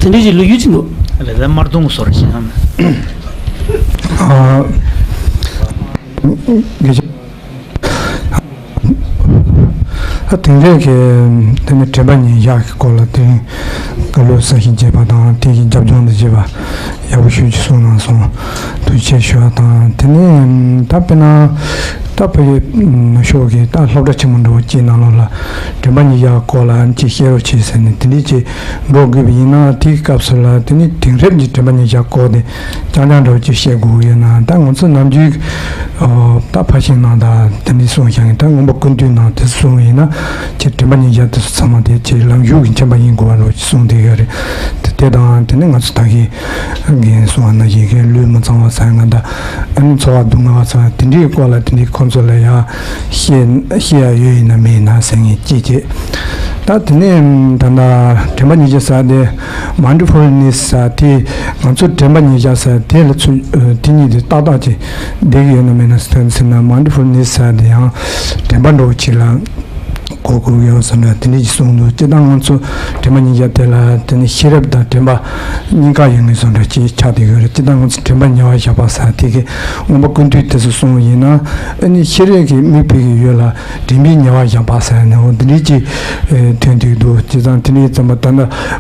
དེ་འདྲ་ཅིག་ལོ་རྒྱུས་ཅིག་འདུག་ཨ་ལེ། ད་དམར་གདུང་བཟོ་ར་ཞིག་ཨ། ཨ། དེང་རབས་ཀྱི་དེ་ནི་དྲན་པ་ཉིད་བཞག་གི་སྐོར་ལ། དེ་རིང་བཀའ་སློབ་གསར་ཞིག་བྱས་པ་དང་། དེ་གི་རྒྱབ་ལྗོངས་དུ་བྱས་པ་ཡག་པོ་ཞེ་ཅིག་གསུངས་གནང་སོང་། ཐུགས་རྗེ་ཆེ་ཞུ་བ་དང་། དེ་ནས་ད་དཔེར་ན་ད་བོད་ནུབ་ཕྱོགས་ཀྱི་ད་སློབ་གྲྭ་ཆེན་མོ་འདྲ་བོ་ཅིག་ནང་ལོགས་ལ་དྲན་པ་ཉིད་བཞག་སྐོར་ལ་ཅིག་བཤད་རོགས་བྱེད་ཟེར་ནས་དེ་འདྲས་ཅིག་འགྲོ་དགོས་པ་ཡིན་ན། དེའི་སྐབས་སུ་ལ་དེ་ནི་དེང་རབས་ཀྱི་དྲན་པ་ཉིད་བཞག་སྐོར་དེ་རྐྱང་རྐྱང་འདྲ་བོ་ཅིག་བཤད་དགོས་ཀྱི་ཡོད་ན། ད་ང་ཚོ་ནམ་རྒྱུན་ཨོ་ད་ཕར་ཕྱིན་ནང་ད་དེ་འདྲས་གསུངས་བཞག་ཡིན། ད་མངོན་པ་ཀུན་བཏུས་ནང་དེ་གསུངས་ཡིན་ན། ཁྱེད་དྲན་པ་ཉིད་བཞག་དེ་ཚོ་ཚང་མ་དེ་ཁྱེད་ལམ་ཞུགས་ཀྱི་མཁྱེན་པ་ཡིན་དགོས་པ་འདྲ་བོ་ཅིག་གསུངས་བསྡད་ཡོད་རེད། དེ་དེ་དང་དེ་ནི་ང་ཚོ་ད་གིན་གིན་གསུངས་པ་ནང་བཞིན་གྱི་ལུས་མི་གཙང་བ་ཟ་ཡ་ང་ད་ཨ་ནི་འཚོ་བ་སྡུག་བསྔལ་བ་ཟ་ཡ་དེ་འདྲའི་སྐོར་ལ་དེ་འདྲའི་ཁོང་ཚོ་ལ་ཡ་བཤད་བཤད་ཡ་ཡོད་ཡིན་ན་མེད་ཡིན་ན་ཟེར་མཁན་ཅིག་བྱས། ད་དེ་ནས་ད་ལྟ་དྲན་པ་ཉིད་བཞག་ཟེར་དེ། མའིན་ཌི་ཕུལ་ནེས་ཟེར་དེ། ང་ཚོ་དྲན་པ་ཉིད་བཞག་ཟེར་དེ་ལ་ཚུར་དེ་གཉིས་དེ་ཏག་ཏག་ཅིག་བསྡད་ཀྱི་ཡོད་ན་མེད་ན་ཟེར་ན། མའིན་ཌི་ཕུལ་ནེས་ཟེར་དེ་ཡང་དྲན་པ་འདྲ་བོ་ཅིག་ལ་གོ་དགོས་ཡོད་བསམ་ན་དེ་འདྲ་ཅིག་གསུངས་འདུག་སྤྱིར་བཏང་ང་ཚོ་དྲན་པ་ཉིད་བཞག་དེ་ལ་དེ་ནི་ཤེས་རབ་དང་དྲན་པ་གཉིས་ཀ་ཡོད་ངེས་བཟོ་འདྲ་ཅིག་ཆགས་བསྡད་ཡོད་རེད། སྤྱིར་བཏང་ང་ཚོ་དྲན་པ་ཉེ་བར་བཞག་པ་ཟེར་དེ་གི་མངོན་པ་ཀུན་བཏུས་དེ་ཚོ་གསུངས་པ་ཡིན་ན། ཨ་ནི་ཤེས་རབ་ཀྱི་མིག་དཔེ་གི་ཡུལ་ལ་དྲན་པས་ཉེ་བར་བཞག་པ་ཟེར་ནས་འོ་འདི་འདྲའི་ཅིག་ཐོན་བསྡད་འདུག་བྱས་ཙང་དེ་འདྲའི་ཙམ་པ་ད་ལྟ་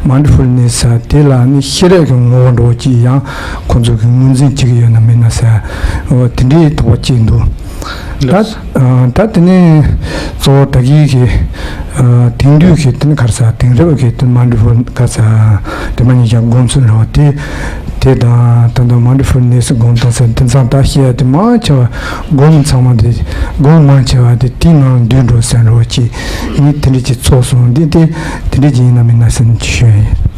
མའིན་ཌི་ཕུལ་ནེས་ཟེར་དེ་ལ་ནི་ཤེས་རབ་ཀྱི་ངོ་བོ་འདྲ་བོ་ཅིག་ཡང་ཁོང་ཚོ་གི་ངོས་འཛིན་བྱེད་ཀྱི་ཡོད་ན་མེད་ན་ཟེར། འོ་དེ་འདྲའི་དོགས་པ་ཅིག་འདུག་ད་ལགས། ཨ་ད་དེ་ནས་གཙོ་བོ་ད་གིན་གྱི་ཨ་དེང་དུས་ཀྱི་དེ་ནི་ག་རེ་ཟེར། དེང་རབས་ཀྱི་དེ་མའིན་ཌི་ཕུལ་ག་རེ་ཟེར། དྲན་པ་ཉིད་བཞག་སྒོམ་གསུམ་རེད་བ། དེ་དེ་དང་ད་ལྟ་མའིན་ཌི་ཕུལ་ནེས་སྒོམ་དང་ཟེར་དེང་སང་ད་བཤད་ཡ་དེ་མང་ཆེ་བ་སྒོམ་ཚང་མ་དེ་སྒོམ་མང་ཆེ་བ་དེ་དེའི་ནང་འདུས་འགྲོ་ཟེར་འགྲོ་བ་ཅིག་ནི་དེ་འདྲ་ཅིག་ཚོར་སོང་། འདི་དེ་དེ་འདྲ་ཅིག་ཡིན་ན་མིན་ན་ཟེར་ནས་ཅིག་ཞུ་ཡ་ཡིན།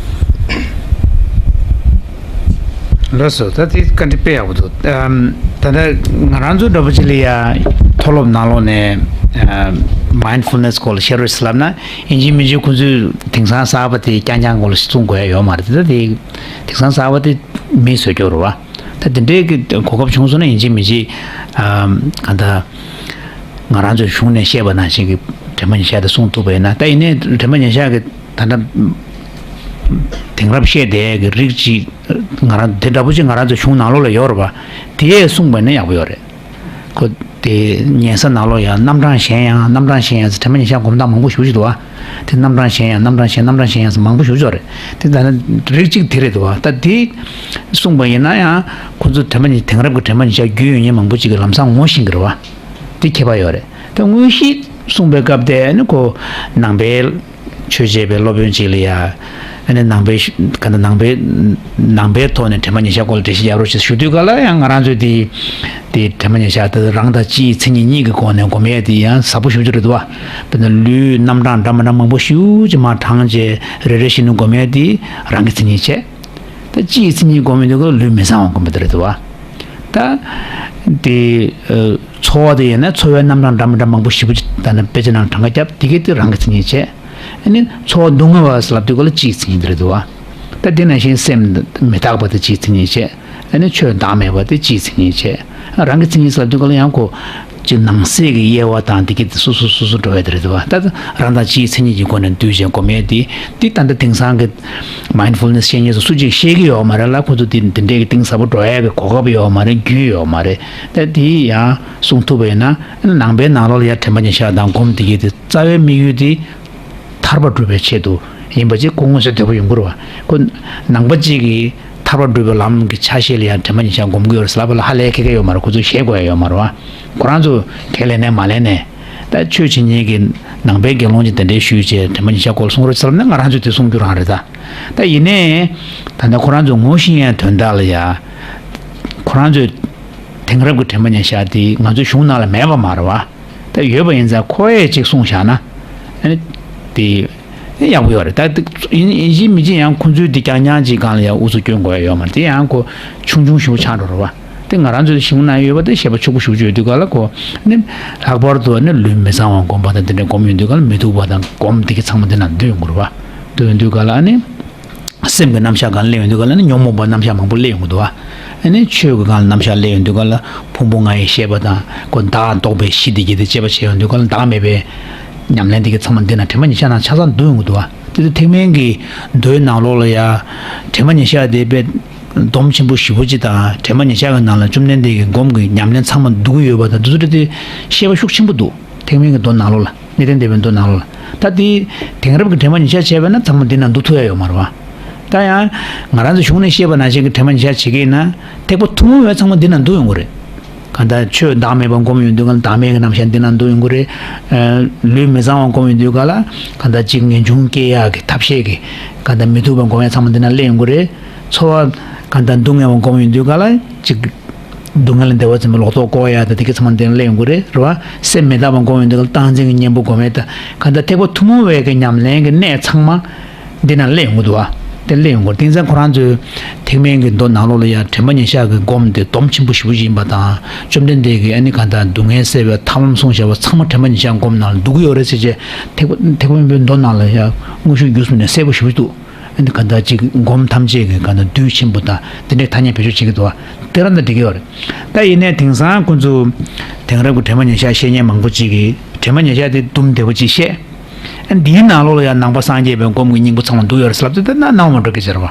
ལགས་སོ། ད་དེ་བཀའ་འདྲི་དཔེ་ཡག་པོ་འདུག་ཨམ། ད་ལྟ་ང་རང་ཚོ་འདྲ་པོ་ཅིག་ལ་ཡ་མཐོ་སློབ་ནང་ལོགས་ནས་ཨམ་མའིན་ཌི་ཕུལ་ནེས་སྐོར་ལ་བཤད་རོགས་ཟེར་ལབ་ན། ཡིན་གཅིག་མིན་གཅིག་ཁོ་ཚོས་དེང་སང་གསར་པ་དེ་རྐྱང་རྐྱང་སྐོར་ལ་གསུང་དགོས་ཡ་ཡོད་མ་རེད། ད་དེ་དེང་སང་གསར་པ་དེ་མིས་བཟོས་ཀྱི་ཡོད་རེད་བ། ད་དེ་འདྲའི་གི་གོ་སྐབས་བྱུང་སོང་ན། ཡིན་གཅིག་མིན་གཅིག་ཨམ་གང་ལྟར་ང་རང་ཚོའི་གཞུང་ནས་བཤད་པ་ནང་བཞིན་གྱི་དྲན་པ་ཉིད་བཞག་དེ་གསུང་ཐུབ་པ་ཡིན་ན། ད་ཡིན་ནའི་དྲན་པ་ཉིད་བཞག་གི་ད་ལྟ་དེང་རབས་བཤད་བསྡད་ཀྱི་རིགས་ཅིག་ང་རང་དེ་འདྲ་པོ་ཅིག་ང་རང་ཚོའི་གཞུང་ནང་ལོགས་ལ་ཡོད་རེད་བ། དེ་ཡས་གསུངས་པ་ཡིན་ན་ཡག་པོ་ཡོད་རེད། ཁོ་དེ་ཉན་ས་ནང་ལོགས་ཡང་རྣམ་གྲངས་གཞན་ཡང་། རྣམ་གྲངས་གཞན་ཡང་ཟེར་དྲན་པ་ཉིད་བཞག་སྒོམ་སྟངས་མང་པོ་ཞེ་པོ་ཅིག་འདུག་བ། དེ་རྣམ་གྲངས་གཞན་ཡང་། རྣམ་གྲངས་གཞན། རྣམ་གྲངས་གཞན་ཡང་ཟེར་མང་པོ་ཞེ་པོ་ཅིག་ཡོད་རེད། དེ་ད་ནི་རིགས་གཅིག་དེ་རེད་འདུག་བ། ད་དེ་གསུངས་པ་ཡིན་ན་ཡང་ཁོ་ཚོ་དྲན་པ་ཉིད། དེང་རབས་ཀྱི་དྲན་པ་ཉིད་བཞག་རྒྱུས་ཡོད་མཁན་མང་པོ་ཅིག་གིས་ལམ་སང་ངོ་ཤེས་ཀྱི་རེད་བ། དེ་ཁྱད་པར་ཡོད་རེད། ད་དངོས་གཞི་གསུངས་པའི་སྐབས་དེ་ནི་ཁོ་ནང་པའི་ཆོས་བྱེད་པའི་སློབ་དཔོན་ཅིག་ལ་ཡ། ཨ་ནི་ནང་པའི་ག་ད་ནང་པའི་ནང་པའི་ཐོག་ནས་དྲན་པ་ཉིད་བཞག་སྐོར་ལ་འགྲེལ་བཤད་རྒྱག་རོགས་ཞེས་ཞུ་དུས་ག་ལ་ཡང་ང་རང་ཚོས་དེ་དེ་དྲན་པ་ཉིད་བཞག་དེ་རང་དང་སྤྱིའི་མཚན་ཉིད་གཉིས་ཀྱི་སྒོ་ནས་སྒོམ་ཡས་དེ་ཡང་ཟབ་པོ་ཞེ་པོ་ཅིག་རེད་འདུག་བ། དཔེར་ན་ལུས་རྣམ་གྲངས་འདྲ་མི་འདྲ་མང་པོ་ཞེ་པོ་ཅིག་མར་བགྲངས་བྱས་རེ་རེ་བཞིན་དུ་སྒོམ་ཡས་དེ་རང་གི་མཚན་ཉིད་བྱས། ད་སྤྱིའི་མཚན་ཉིད་སྒོམ་ཡས་དེ་ག་ལུས་མི་གཙང་བ་སྒོམ་པ་དེ་རེད་འདུག་བ། ད་དེ་ཨ་ཚོར་བ་དེ་ཡིན་ན་ཚོར་བའི་རྣམ་གྲངས་འདྲ་མི་འདྲ་མང་པོ་ཞེ་པོ་ཅིག་ད་ནི་དཔེ་ཆ་ནང་གྲངས་ཀ་བརྒྱབ། དེ་གས་དེ་རང་གི་མཚན་ཉིད་བྱས། ཨ་ནི་ཚོར་བ་སྡུག་བསྔལ་བ་ཟེར་ལབ་དུས་ག་ལ་སྤྱིའི་མཚན་ཉིད་དེ་རེད་འདུག་བ། ད་དེ་ནང་བཞིན་སེམས་མི་རྟག་པ་དེ་སྤྱིའི་མཚན་ཉིད་བྱས། ཨ་ནི་ཆོས་བདག་མེད་པ་དེ་སྤྱིའི་མཚན་ཉིད་བྱས། རང་གི་མཚན་ཉིད་ཟེར་ལབ་དུས་ག་ལ་ཡང་ཁོ་ཅིག་ནང་གསེས་ཀྱི་དབྱེ་བ་དང་དེ་གས་དེ་སོ་སོ་སོ་སོ་འགྲོ་ཡ་དེ་རེད་འདུག་བ། ད་རང་དང་སྤྱིའི་མཚན་ཉིད་ཀྱི་སྒོ་ནས་འདུས་བྱས་སྒོམ་ཡས་དེ་དེ་ད་ལྟ་དེང་སང་གི་མའིན་ཌི་ཕུལ་ནེས་བཤད་མཁན་ཚོ་སུ་གཅིག་བཤད་ཀྱི་ཡོད་མ་རེད་ལ། ཁོ་ཚོ་དེ་འདི་འདྲས་ཀྱི་གཏིང་ཟབ་པོ་འགྲོ་ཡ་གི་གོ་སྐབས་ཡོད་མ་རེད། རྒྱུས་ཡོད་མ་རེད། ད་དེ་ཡང་གསུང་ཐུབ་པ་ཡིན་ན། ནང་པའི་ནང་ལོགས་ལ་ཡ་དྲན་པ་ཉིད་བཞག་དང་སྒོམ་དེ་གས་དེ་རྩ་བའི་དམིགས་ཡུལ་དེ་ད་ ཐར་པ་སྒྲུབ་པའི་ཆེད་དུ་ཡིན་པ་ཅིག་ཁོ་མངོན་གསལ་དོད་པོ་ཡོང་གི་རེད་བ། ཁོ་ནང་པ་གཅིག་གིས་ཐར་པ་སྒྲུབ་པའི་ལམ་གྱི་ཆ་ཤས་ལ་ཡང་དྲན་པ་ཉེར་ཞག་སྒོམ་གྱི་ཡོད་རེད་ཟེར་ལབ་པ་ལ་ཧ་ལས་ཁེ་ཁེ་ཡོད་མ་རེད་བ། ཁོ་རང་ཚོ་ཁས་ལེན་ནས་མ་ལེན་ནས། ད་ཆོས་བྱེད་མཁན་གྱི་ནང་པའི་དགེ་སློང་ཅིག་དེ་འདྲའི་ཞུས་བྱས་དྲན་པ་ཉེར་ཞག་སྐོར་ལ་གསུང་རོགས་ཟེར་ལབ་ན་ང་རང་ཚོས་དེ་གསུང་རྒྱུ་རང་རེད་ད། ད་ཡིན་ནའི་ད་ལྟ་ཁོ་རང་ཚོས་ངོ་ཤེས་ཡ་དོན་དག་ལ་ཡ། ཁོ་རང་ཚོས་དེང་རབས་ཀྱི་དྲན་པ་ཉེར་ཞག་དེ་ང་ཚོའི་གཞུང་ནང་ལ་མེད་པ་མ་རེད་བ། ད་ཡོད་པ་ཡིན་ཙང་ཁོ་ཡས་ཅིག་གསུངས་བཞག་ན། ཨ་ནི། དེ། ཡག་པོ་ཡོད་རེད་ད། ཡིན་ཡིན་གཅིག་མིན་གཅིག་ཡང་ཁོ་ཚོའི་དེ་རྐྱང་རྐྱང་ཅིག་སྒང་ལ་ཡང་ཨུ་ཚུགས་སྐྱོན་དགོས་ཡ་ཡོད་མ་རེད། དེ་ཡང་ཁོ་ཆུང་ཆུང་ཞིག་ཆགས་འགྲོ་རེད་བ། དེ་ང་རང་ཚོའི་གཞུང་ན་ཡོད་པ་དེ་ཤེས་པ་ཕྱུག་པོ་ཞིག་ཡོད་དུས་ག་ལ་ཁོ། ནི། ལྷག་པར་དུ་ནི་ལུས་མི་གཙང་བ་སྒོམ་པ་དང་དེ་འདྲའི་སྒོམ་ཡོང་དུས་ག་ལ་མི་སྡུག་པ་དང་སྒོམ་དེ་གི་ཚང་མ་དེ་ན་འདུས་ཡོང་གི་རེད་བ། འདུས་ཡོང་དུས་ག་ལ་ཨ་ནི། སེམས་ཀྱི་རྣམ་གཞག་སྒང་སླེབས་ཡོང་དུས་ག་ལ་ནི་ཉོན་མོངས་པ་རྣམ་གཞག་མང་པོ་སླེབས་ཡོང་གི་འདུག་བ། ཨ་ནི་ཆོས་ཀྱི་སྒང་ལ་རྣམ་གཞག་སླེབས་ཡོང་དུས་ག་ལ་ཕུང་པོ་ལྔ་ཡི་ཤེས་པ་དང་ཁོ་བདག་ལྡོག་པའི་གཞི་དེ་གྱིས་དེ་དཔྱད་པ་བྱས་ཡོང་དུས་ག་ལ་བདག་མེད་པའི་ཉམས་ལེན་དེ་གི་ཚང་མ་འདི་ན་དྲན་པ་ཉེར་ཞག་ནང་ཆ་ཚང་འདུས་ཡོང་གི་འདུག་བ། དེ་ཚོ་ཐེག་དམན་གྱི་མདོའི་ནང་ལོགས་ལ་ཡ། དྲན་པ་ཉེར་ཞག་དེ་དཔེ་སྡོམ་ཆེན་པོ་ཞེ་པོ་ཅིག་དང་དྲན་པ་ཉེར་ཞག་གི་ནང་ལ་བཅོམ་ལྡན་འདས་ཀྱི་སྒོམ་གྱི་ཉམས་ལེན་ཚང་མ་འདུས་ཀྱི་ཡོད་པ་དང་དེ་ཚོ་དེ་ཤེས་པ་ཤུགས་ཆེན་པོ་འདུག་ཐེག་དམན་གྱི་མདོ་ནང་ལོགས་ལ། གནས་བརྟན་སྡེ་པའི་མདོ་ནང་ལོགས་ལ། ད་དེ་དེང་རབས་ཀྱི་དྲན་པ་ཉེར་ཞག་བྱས་པ་ན་ཚང་མ་འདི་ན་འདུ་ཐུབ་ཡ་ཡོད་མ་རེད་བ། ད་ཡང་ང་རང་ཚོ་གཞུང་ནས་བཤད་པ་ནང་བཞིན་གྱི་དྲན་པ་ཉེར་ཞག་བྱེད་ཀྱི་ཡིན་ན་ཐེག་པ་ཐུན་མོང་བའི་ཚང་མ་འདི་ན་འདུ་ཡོང་གི་རེད། གང་ལྟར་ཆོས་བདག་མེད་པ་སྒོམ་ཡོང་དུས་ག་ལ་བདག་མེད་ཀྱི་རྣམ་གཞག་འདི་ན་འདུ་ཡོང་གི་རེད། ལུས་མི་གཙང་བ་སྒོམ་ཡོང་དུས་ག་ལ་གང་ལྟར་གཅིག་ངེས་འབྱུང་སྐྱེ་ཡག་གི་ཐབས་ཤེས་ཀྱི་གང་ལྟར་མི་ཐུབ་པ་སྒོམ་ཡ་ཚང་མ་འདི་ན་སླེབས་ཡོང་གི་རེད། ཚོར་བ་གང་ལྟར་སྡུག་བསྔལ་བ་སྒོམ་ཡོང་དུས་ག་ལ་གཅིག་སྡུག་བསྔལ་ལས་འདས་པ་ཚིམ་པའི་ལོག་རྟོག་བསྐོར་ཡ་དང་དེ་ག་ཚང་མ་དེ་ལ་སླེབས་ཡོང་གི་རེད། རེད་བ། སེམས་མི་རྟག་པ་སྒོམ་ཡོང་དུས་སྐབས་སྟངས་འཛིན་གྱི་གཉེན་པོ་སྒོམ་ཡ་དང་གང་ལྟར་ཐེག་པ་ཐུན་མོང་བའི་གི་ཉམས་ལེན་གྱི་གནད་ཚང་མ་འདི་ན་སླེབས་ཡོང་གི་འདུག་བ། དེ་སླེབས་ཡོང་གི་རེད། དེང་སང་ཁོ་རང་ཚོའི་ཐེག་དམན་གྱི་མདོ་ནང་ལོགས་ལ་ཡ་དྲན་པ་ཉེར་ཞག་གི་སྒོམ་དེ་སྡོམ་ཆེན་པོ་ཞེ་པོ་ཅིག་ཡིན་པ་དང་བཅོམ་ལྡན་འདས་ཀྱིས་ཨ་ནི་གང་ལྟར་སྡུག་བསྔལ་སེལ་བའི་ཐབས་ལམ་གསུངས་བཞག་པ་ཚང་མ་དྲན་པ་ཉེར་ཞག་སྒོམ་ནང་ལ་འདུ་གི་ཡོད་རེད་ཟེར་བྱས་ཐེག་པ་ཐེག་དམན་པའི་མདོ་ནང་ལ་ཡ་དངོས་ཤུགས་བརྒྱུད་གསུམ་ནས་གསལ་པོ་ཞེ་པོ་ཅིག་འདུག་ཨ་ནི་ག་འདྲ་ཅིག་སྒོམ་ཐམས་ཅད་ཀྱི་ག་འདྲ་བདུད་ཆེན་པོ་དང་དེ་འདྲའི་ཐ་སྙད་བེད་སྤྱོད་བྱེད་ཀྱི་འདུག་བ། དེ་རང་དང་འགྲིག་གི་ཡོད་རེད། ད་ཡིན་ནའི་དེང་སང་ཁོ་ཚོ་དེང་རབས་ཀྱི་དྲན་པ་ཉེར་ཞག་བཤད་མཁན་མང་པོ་ཅིག་གིས་དྲན་པ་ཉེར་ཞག་དེ་དུམ་བདེ་པོ་ཅིག་བཤད། ཨ་འདིའི་ནང་ལོགས་ལ་ཡང་ནང་པ་སངས་རྒྱས་པའི་སྒོམ་གྱི་སྙིང་པོ་ཚང་མ་འདུས་ཡོད་རེད་ཟེར་ལབ་དུས་དེ་ན་སྣང་བ་འགྲོ་གི་ཟེར་བ།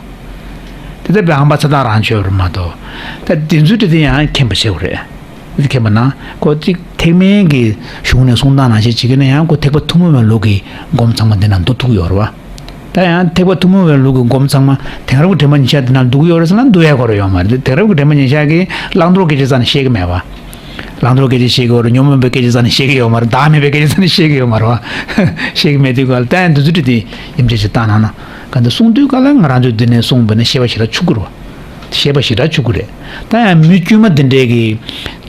དེ་ལྟ་བའི་ཧམ་པ་ཚ་ཐག་རང་ཆོད་རེད་མ་གཏོགས། ད་དེ་ཚོའི་གྲས་དེ་ཡང་མཁྱེན་པ་བྱེད་དགོས་རེད། མཁྱེན་པ་ན་ཁོ་གཅིག་ཐེག་དམན་གྱི་གཞུང་ནས་གསུང་སྟངས་ནང་བཞིན་བྱེད་ཀྱི་ན་ཡང་ཁོ་ཐེག་པ་ཐུན་མོང་བའི་ལུགས་ཀྱི་སྒོམ་ཚང་མ་འདི་ན་འདུ་ཐུབ་ཀྱི་ཡོད་རེད་བ། ད་ཡང་ཐེག་པ་ཐུན་མོང་བའི་ལུགས་ཀྱི་སྒོམ་ཚང་མ་དེང་རབས་ཀྱི་དྲན་པ་ཉེར་ཞག་འདི་ན་འདུ་གི་ཡོད་རེད་ཟེར་ན་འདུ་ཡ་གོ་རེ་ཡོད་མ་རེད། དེང་རབས་ཀྱི་དྲན་པ་ཉེར་ཞག་གིས་བླང་དོར་སྐད་ཆ་རྩ་ནས་བཤད་ཀྱི་མེད་བ། བླང་དོར་སྐད་ཆ་བཤད་ཀྱི་ཡོད་རེད། ཉོན་མོངས་པའི་སྐད་ཆ་རྩ་ནས་བཤད་ཀྱི་ཡོད་མ་རེད། བདག་མེད་པའི་སྐད་ཆ་རྩ་ནས་བཤད་ཀྱི་ཡོད་མ་རེད་བ། བཤད་ཀྱི་མེད་དུས་ག་ལ་ད་ཡང་འདི་ཚོ་དྲི་དེ་ཡིན་གཅིག་མིན་གཅིག་བཏང་ན་ན། ག་འདི་གསུང་དུས་ག་ལ་ང་རང་ཚོས་འདི་ནས་གསུངས་པ་ན་ཤེས་པ་ཞེ་དྲག་ཆུག་གི་རེད་བ། ཤེས་པ་ཞེ་དྲག་ཆུག་གི་རེད། ད་ཡང་མི་དཀྱུས་མ་འདི་འདྲའི་གི་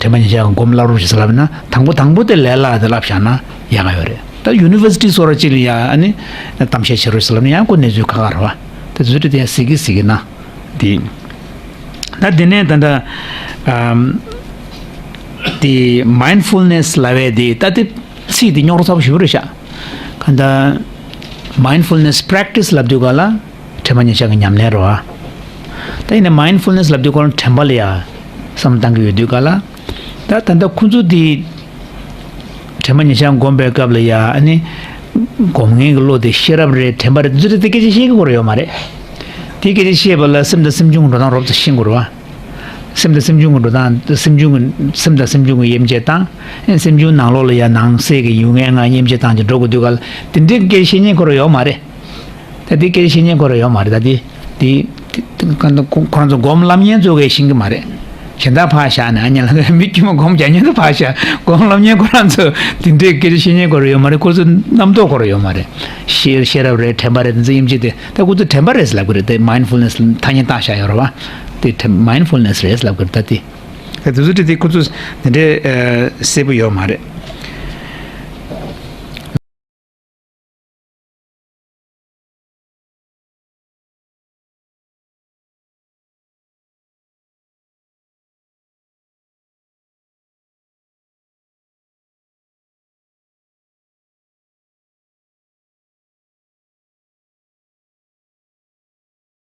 དྲན་པ་ཉེར་ཞག་གི་སྒོམ་བསླབ་རོགས་ཞེས་ལབ་ན་དང་པོ་དང་པོ་དེ་ལས་སླ་དེ་བསླབ་བཞག་ན་ཡག་ག་ཡོད་རེད། ད་ཡུ་ནི་ཝར་སི་ཊི་སོགས་ར་ཅིག་ལ་ཡ་ཨ་ནི་གཏམ་བཤད་བྱེད་རོགས་ཞེས་ལབ་ན་ཡང་ཁོ་གནས་ཚུལ་ཁག་ཁག་རེད་བ། དེ་ཚོ་དྲི་དེ་ཡང་གཟིགས་ཀྱི་གཟིགས་ཀྱི་ན། དེ། ད་དེ་ནས་ད་ལྟ་ཨམ། དེ་མའིན་ཌ་ཕུལ་ནེ་སི་ལབ་པའི་དེ་ད་དེ་ཚིག་དེ་རྙོག་དྲ་ཚ་པོ་ཞེ་པོ་རེད་ཤག་གང་ལྟར་མའིན་ཌ་ཕུལ་ནེ་སི་པེ་རེག་ཊི་སི་ལབ་དུས་ག་ལ་དྲན་པ་ཉེར་ཞག་གི་ཉམས་ལེན་རེད་བ། ད་ཡིན་ནའི་མའིན་ཌ་ཕུལ་ནེ་སི་ལབ་དུས་ག་ལ་དྲན་པ་ལ་ཡ་བསམ་བློ་བཏང་གི་ཡོད་དུས་ག་ལ། ད་ད་ལྟ་ཁོ་ཚོ་དེ་དྲན་པ་ཉེར་ཞག་སྒོམ་པའི་སྐབས་ལ་ཡ་ཨ་ནི་སྒོམ་མཁན་གྱི་བློ་དེ་ཤེས་རབ་རེད་དྲན་པ་རེད་འདི་ཚོ་དེ་སྐད་ཆ་བཤད་ཀྱི་ཡོད་མ་རེད། དེ་སྐད་ཆ་བཤད་པ་ལ་སེམས་དང་སེམས་བྱུང་གི་འགྲོ་སྟངས་རོབ་ཙམ་ཤེས་དགོས་རེད་བ། སེམས་དང་སེམས་བྱུང་གི་འགྲོ་སྟངས་སེམས་བྱུང་གི་སེམས་དང་སེམས་བྱུང་གི་དབྱེ་འབྱེད་དང་། སེམས་བྱུང་ནང་ལོགས་ལ་ཡ་ནང་གསེས་ཀྱི་ཡུལ་ངན་ལྔ་དབྱེ་འབྱེད་སྟངས་ཀྱི་འགྲོ་དགོས་དུས་ག་ལ་དེ་འདྲའི་སྐད་ཆ་བཤད་མཁན་ཁོ་རང་ཡོད་མ་རེད། ད་དེ་སྐད་ཆ་བཤད་མཁན་ཁོ་རང་ཡོད་མ་རེད། ད་དེ་དེ་དེ་གང་ལྟར་ཁོ་ཁོ་རང་ཚོ་སྒོམ་བསླབ་མཁན་ཚོ་གིས་ཤེས་ཀྱི་མ་རེད། གཞན་དག་ཕར་བཞག་ནས་ཨ་ཉལ་ལ་མི་དཀྱུས་མ་སྒོམ་རྒྱག་མཁན་ཚོ་ཕར་བཞག་སྒོམ་བསླབ་མཁན་ཁོ་རང་ཚོ་དེ་འདྲའི་སྐད་ཆ་བཤད་མཁན་ཁོ་རང་ཡོད་མ་རེད། ཁོ་ཚོ་རྣམ་རྟོག་ཁོ་རང་ཡོད་མ་རེད། ཤེས་ཤེས་རབ་རེད་དྲན་པ་རེད་དེ་ཚོ་དབྱེ་འབྱེད་དེ། ད་ཁོ་ཚོ་དྲན་པ་རེད་ཟེར་ལབ་ཀྱི་རེད་དེ། མའིན་ཌ་ཕུལ་ནེ་སི་ཐ་སྙད་བཏགས་བཞག་ཡོད་རེད་བ། དེ་དྲན་མའིན་ཌ་ཕུལ་ནེ་སི་རེད་ཟེར་ལབ་ཀྱི་རེད། ད་དེ་དེ་ཚོ་དེ་དེ་ཁོ་ཚོ་དེ་འདྲའི་ཨ་གསལ་པོ་ཡོད་མ་རེད།